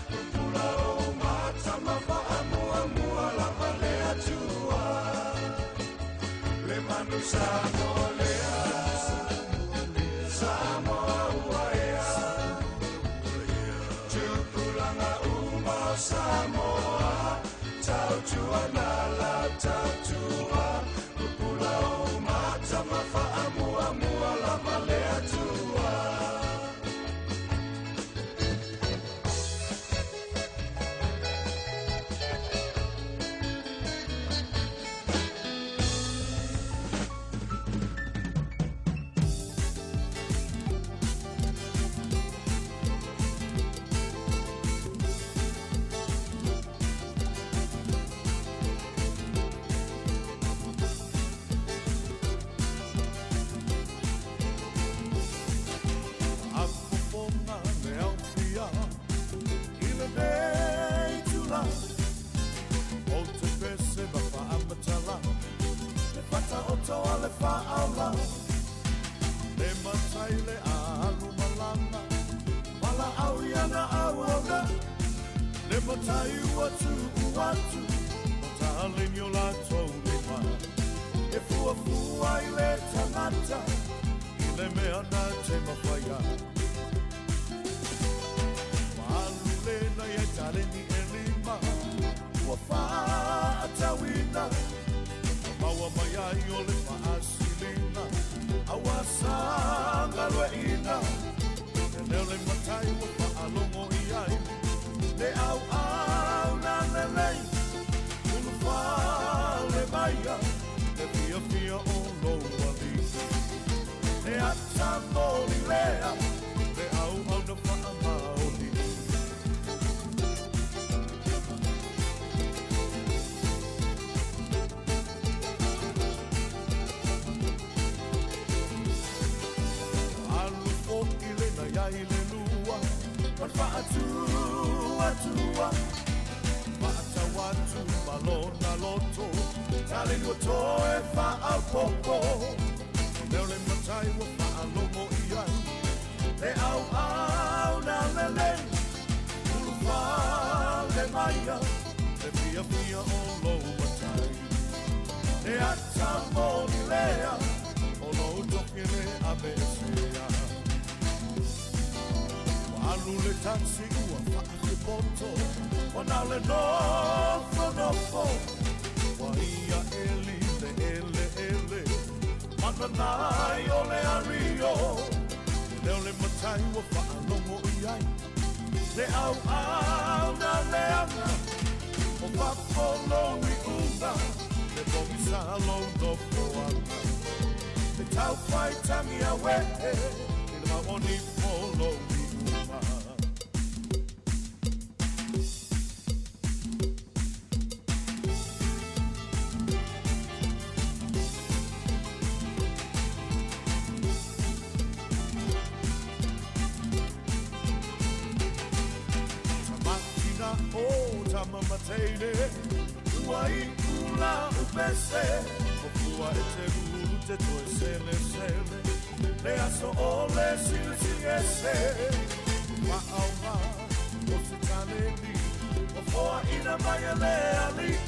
Pupula o mata ma faamuamua lava le Atua. Le manu Samoa lea, Samoa ua ea. Tupulaga uma o Samoa, tautua nā lau tautua. Pupula o mata ma faamuamua lava le Atua. Afofoga le aufia i lenei tula. O te pese ma faamatala, le fataoto a le faaola. Le matai le alu malama, valaau iana auauna. Le matai ua tuu atu, o taleni o latou lima. E fuafua i le tagata, i le mea na te mafaia. Malu lena ia taleni e lima, ua faatauina. Maua mai ai o le faasilina, aua sagalueina. E leo le matai ua faalogo i ai, le auau na lelei. Ulufale maia, le fiafia o lou alii. Le ata moli lea, le auau na faamaoni. Ma le faatuatua Faatau atu ma lona loto Taleni ua toe faaopopo Leo le matai ua faalogo i ai Le auauna lelei Ulufale maia Le fiafia o lou matai Le ata moni lea O lou tofi le aveesea Ua alu le taxi ua faakepoto Ua na o le nofonofo Ua ia eli le eleele Mananai o le ario Le leo le matai ua faalogo i ai Le auauna leaga O fafo lou iuga Le pogisa lou nofoaga Le taufai tagi auee I le maonifo lou iuga Tamatina o tamamateine Ua i ula upese O fua e te lulu te toe sele sele Le aso o le silisili ese Maaoga o se taleni O foa ina mai e le alii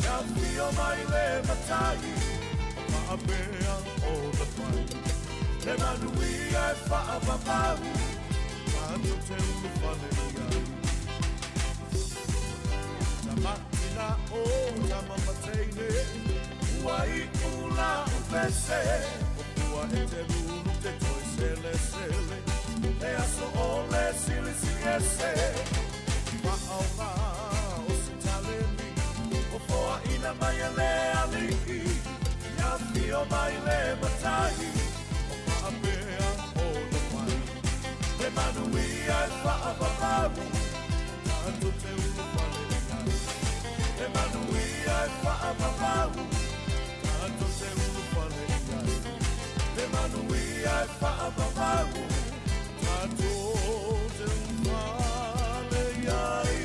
Ia fio mai le matai O maapea o na fai Le manuia e faavavau Tatou te ulufale i ai Tamatina o tamamateine Ua i ula upese O pua e te lulu te toe sele sele Le aso o le silisili ese Maaoga o se taleni O foa ina mai e le alii Ia fio mai le matai O maapea o na fai Le manuia e faavavau Tatou te ulufale i ai Le manuia e faavavau Tatou te ulufale i ai Le manuia e faavavau Tatou te ulufale i ai.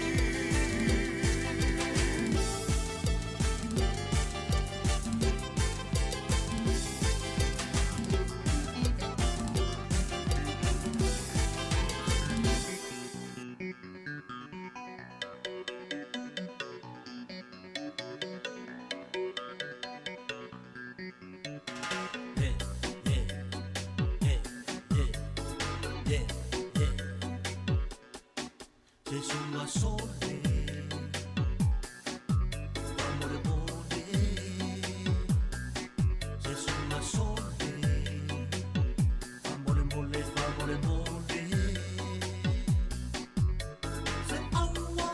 Se sunga sole Amore mole Se sunga sole Amore mole amore mole Se aua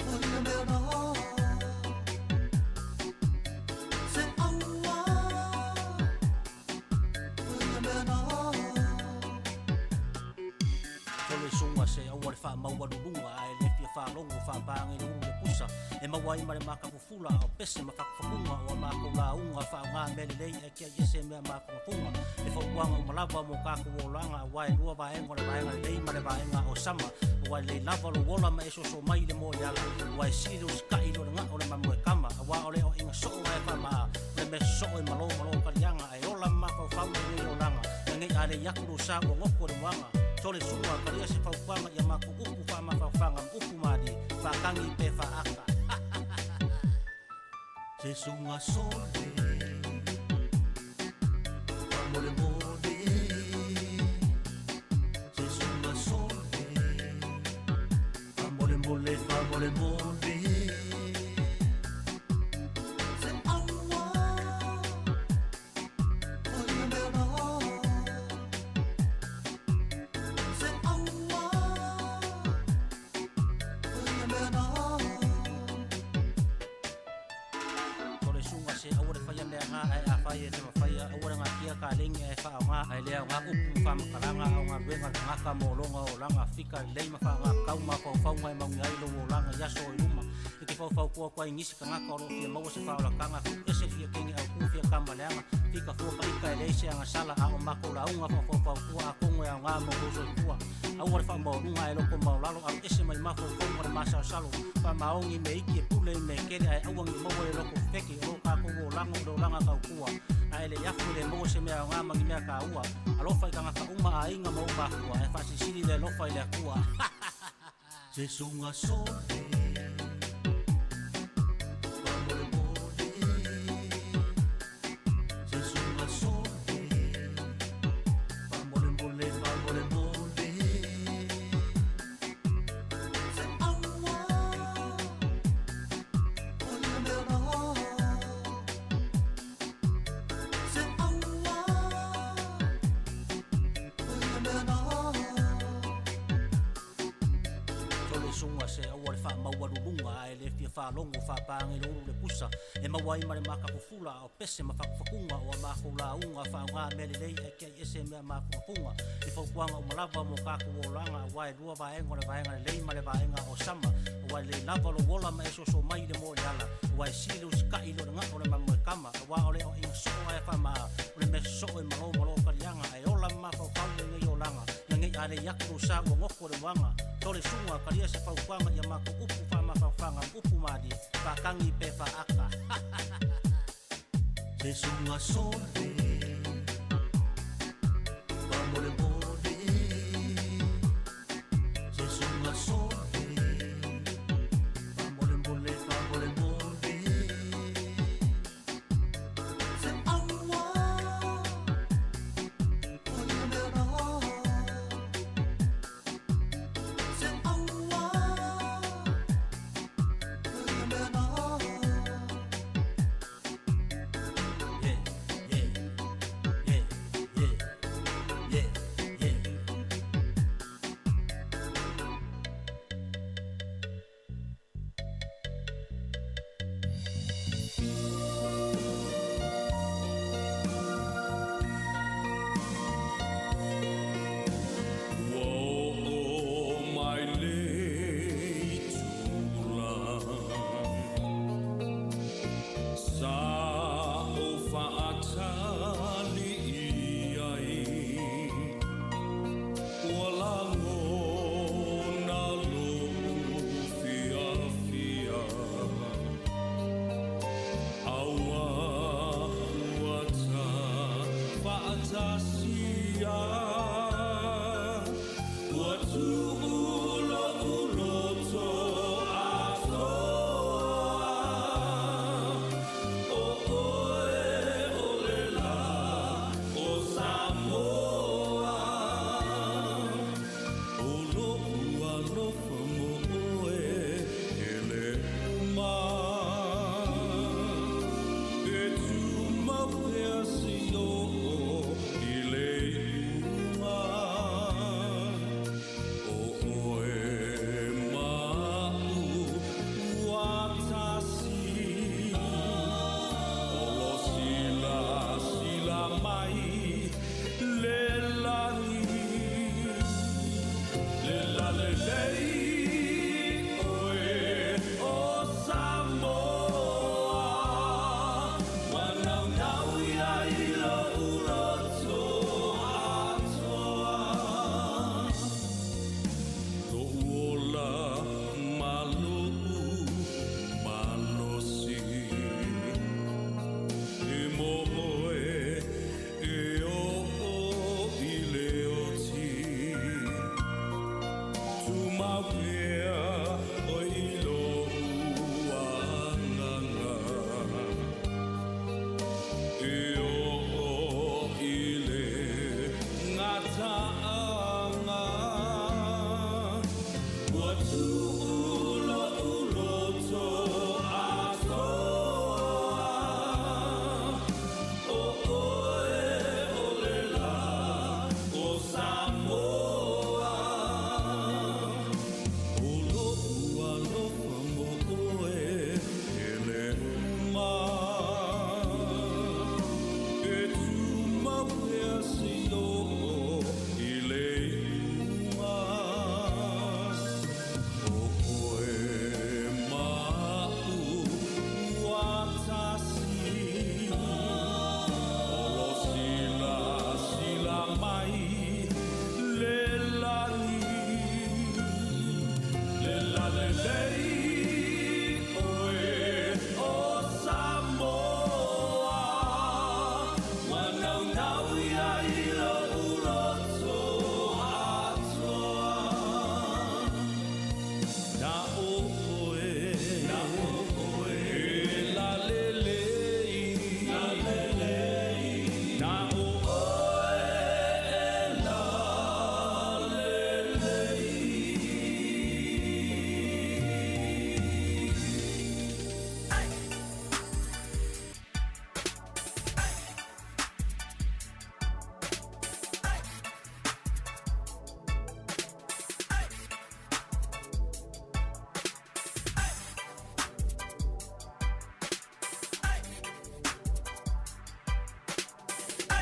Oia mea na Se aua Oia mea na Tole sunga se aua le wha maua lulunga Ae le fia whalongo wha pāngi le ulu le pusa E maua i mare maka fufula O pese ma whakafakunga O a mākou la unga Wha ngā mele lei e kia i se mea mākongafunga E whaukuanga o malawa mo kākou o langa A wae lua vaenga o le vaenga le lei ma le vaenga o sama O wae lei lava lo wola ma e soso mai le mo i ala O wae sili o skai lo le ngā o le mamoe kama A wā o le o inga soo e wha maa O le me soo e malo malo karianga E ola mawhau le ngei o langa E ngei a le iaku lo sa o ngoko le moanga Tole sunga karia se whaukuanga ia mako upu wha mawhauwhanga upu maadi whakangi pe whaaka. Se sunga sole Amore mole Se sunga sole Amore mole amore mole Se aua Oia mea na Se aua Oia mea na Tole sunga se aua le whaia mea ngā e a whaia e te mawhaia aua le ngā kia ka lengi e wha ngā e lea ngā upu wha makalanga au ngā ruenga le ngaka mō longa o langa fika lei ma wha ngā kau ma whau whau ngai maungi ai lo o langa iaso i luma e ke faufautua atu ai i nisi tagata o loo fia maua se faaolataga tuuese fia kege autū fia kamaleaga fikafua faika e leai se agasala a o matou lauga faufautua atonu e aogā mo lou soifua aua le faamaualuga ae loko maolalo alu ese mai mafaufauga le masalosalo faamaogi me iki e pule i mea kele ae aua nei maua le loko fefeke o loo tatou olaga o le olaga tautua ae le afu le maua se mea aogā ma ni mea taua alofa i tagata uma aiga ma ou mafua ae faasilisili le alofa i le Atua. Se sunga sole Se sunga sole Famole mole famole mole Se aua O le mea na Se aua O le mea na Tole sunga se aua le faamaualuluga ae le fia faalogo faapāge le ulu le pusa e maua ai ma le makafufula o pese ma fakufakuga o a makou lauga faaaogā mea lelei ae keai ese mea mafugafuga i fautuaga uma lava mo tatou olaga auā e lua vaega o le vaega lelei ma le vaega o sama auā e lelei lava lou ola ma e soso mai i le moeliala auā e sili le usita'i i lo le gao o le mamoe kama auā o le aoaiga soo ae faamaa o le mea sosoo e malo ma loo kaliaga ae ola ma mafaufau i lenei olaga ina nei alei atu lou sa ua goto le moaga tole suga kalia se fautuaga ia matou upu faamafaofaga ma upu malie faatagi pe faaata. Se sunga sole Famole mole Se sunga sole Famole mole famole mole Se aua O le mea na Se aua O le mea na. Yeah, yeah, yeah, yeah, yeah, yeah. Ua oo mai le itulagi Sa ou faatali i ai Ua lagona lo'u fiafia Auā ua ta faatasia Ua tu'u lo'u loto atoa O oe o le lā o Samoa O lo'u alofa mo oe e le uma E tumau pea seia oo i le iuga O oe ma a'u ua tasi O lo silasila mai le lagi Le lalelei oe o Samoa Ua naunau ia i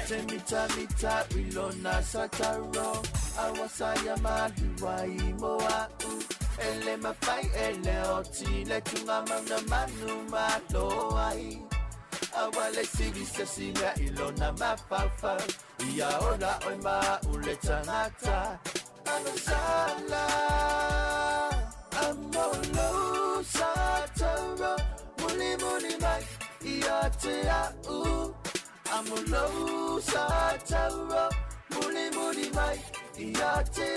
Te mita mita ilona sataro Awasaya maluai moa u Ele mawhai ele o tile tunga mauna manu maloai Awale sigi se singa ilona mafaufau Ia ola oi ma ule tangata Amasala Amolo sataro Muli muli mai ia te au Amolo sataro Muli muli mai ia te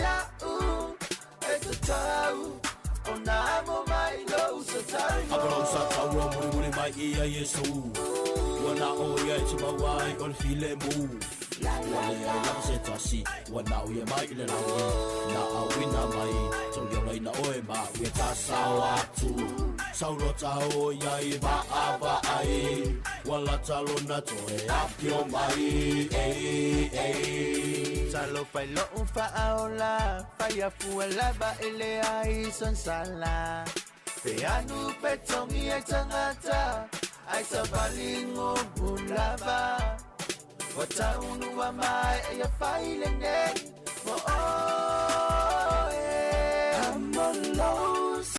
au E te tau O nā mo mai lo sataro Amolo sataro muli muli mai ia Yesu Ua na o ia e te mauai o le file mu Ua le ai lava se tasi Ua na o ia mai i le langi Na awina mai Tongi o leina oe ma Ua ta sao atu Saulo ta o ia i va a va ai Ua lata lona toe apio mai Ei, ei Talo fai lo un faaola Fai afu lava ele ai sansala Pe anu pe tongi ai tangata Ai sa valingo bulava Wa taunu wa mai e a fai le ne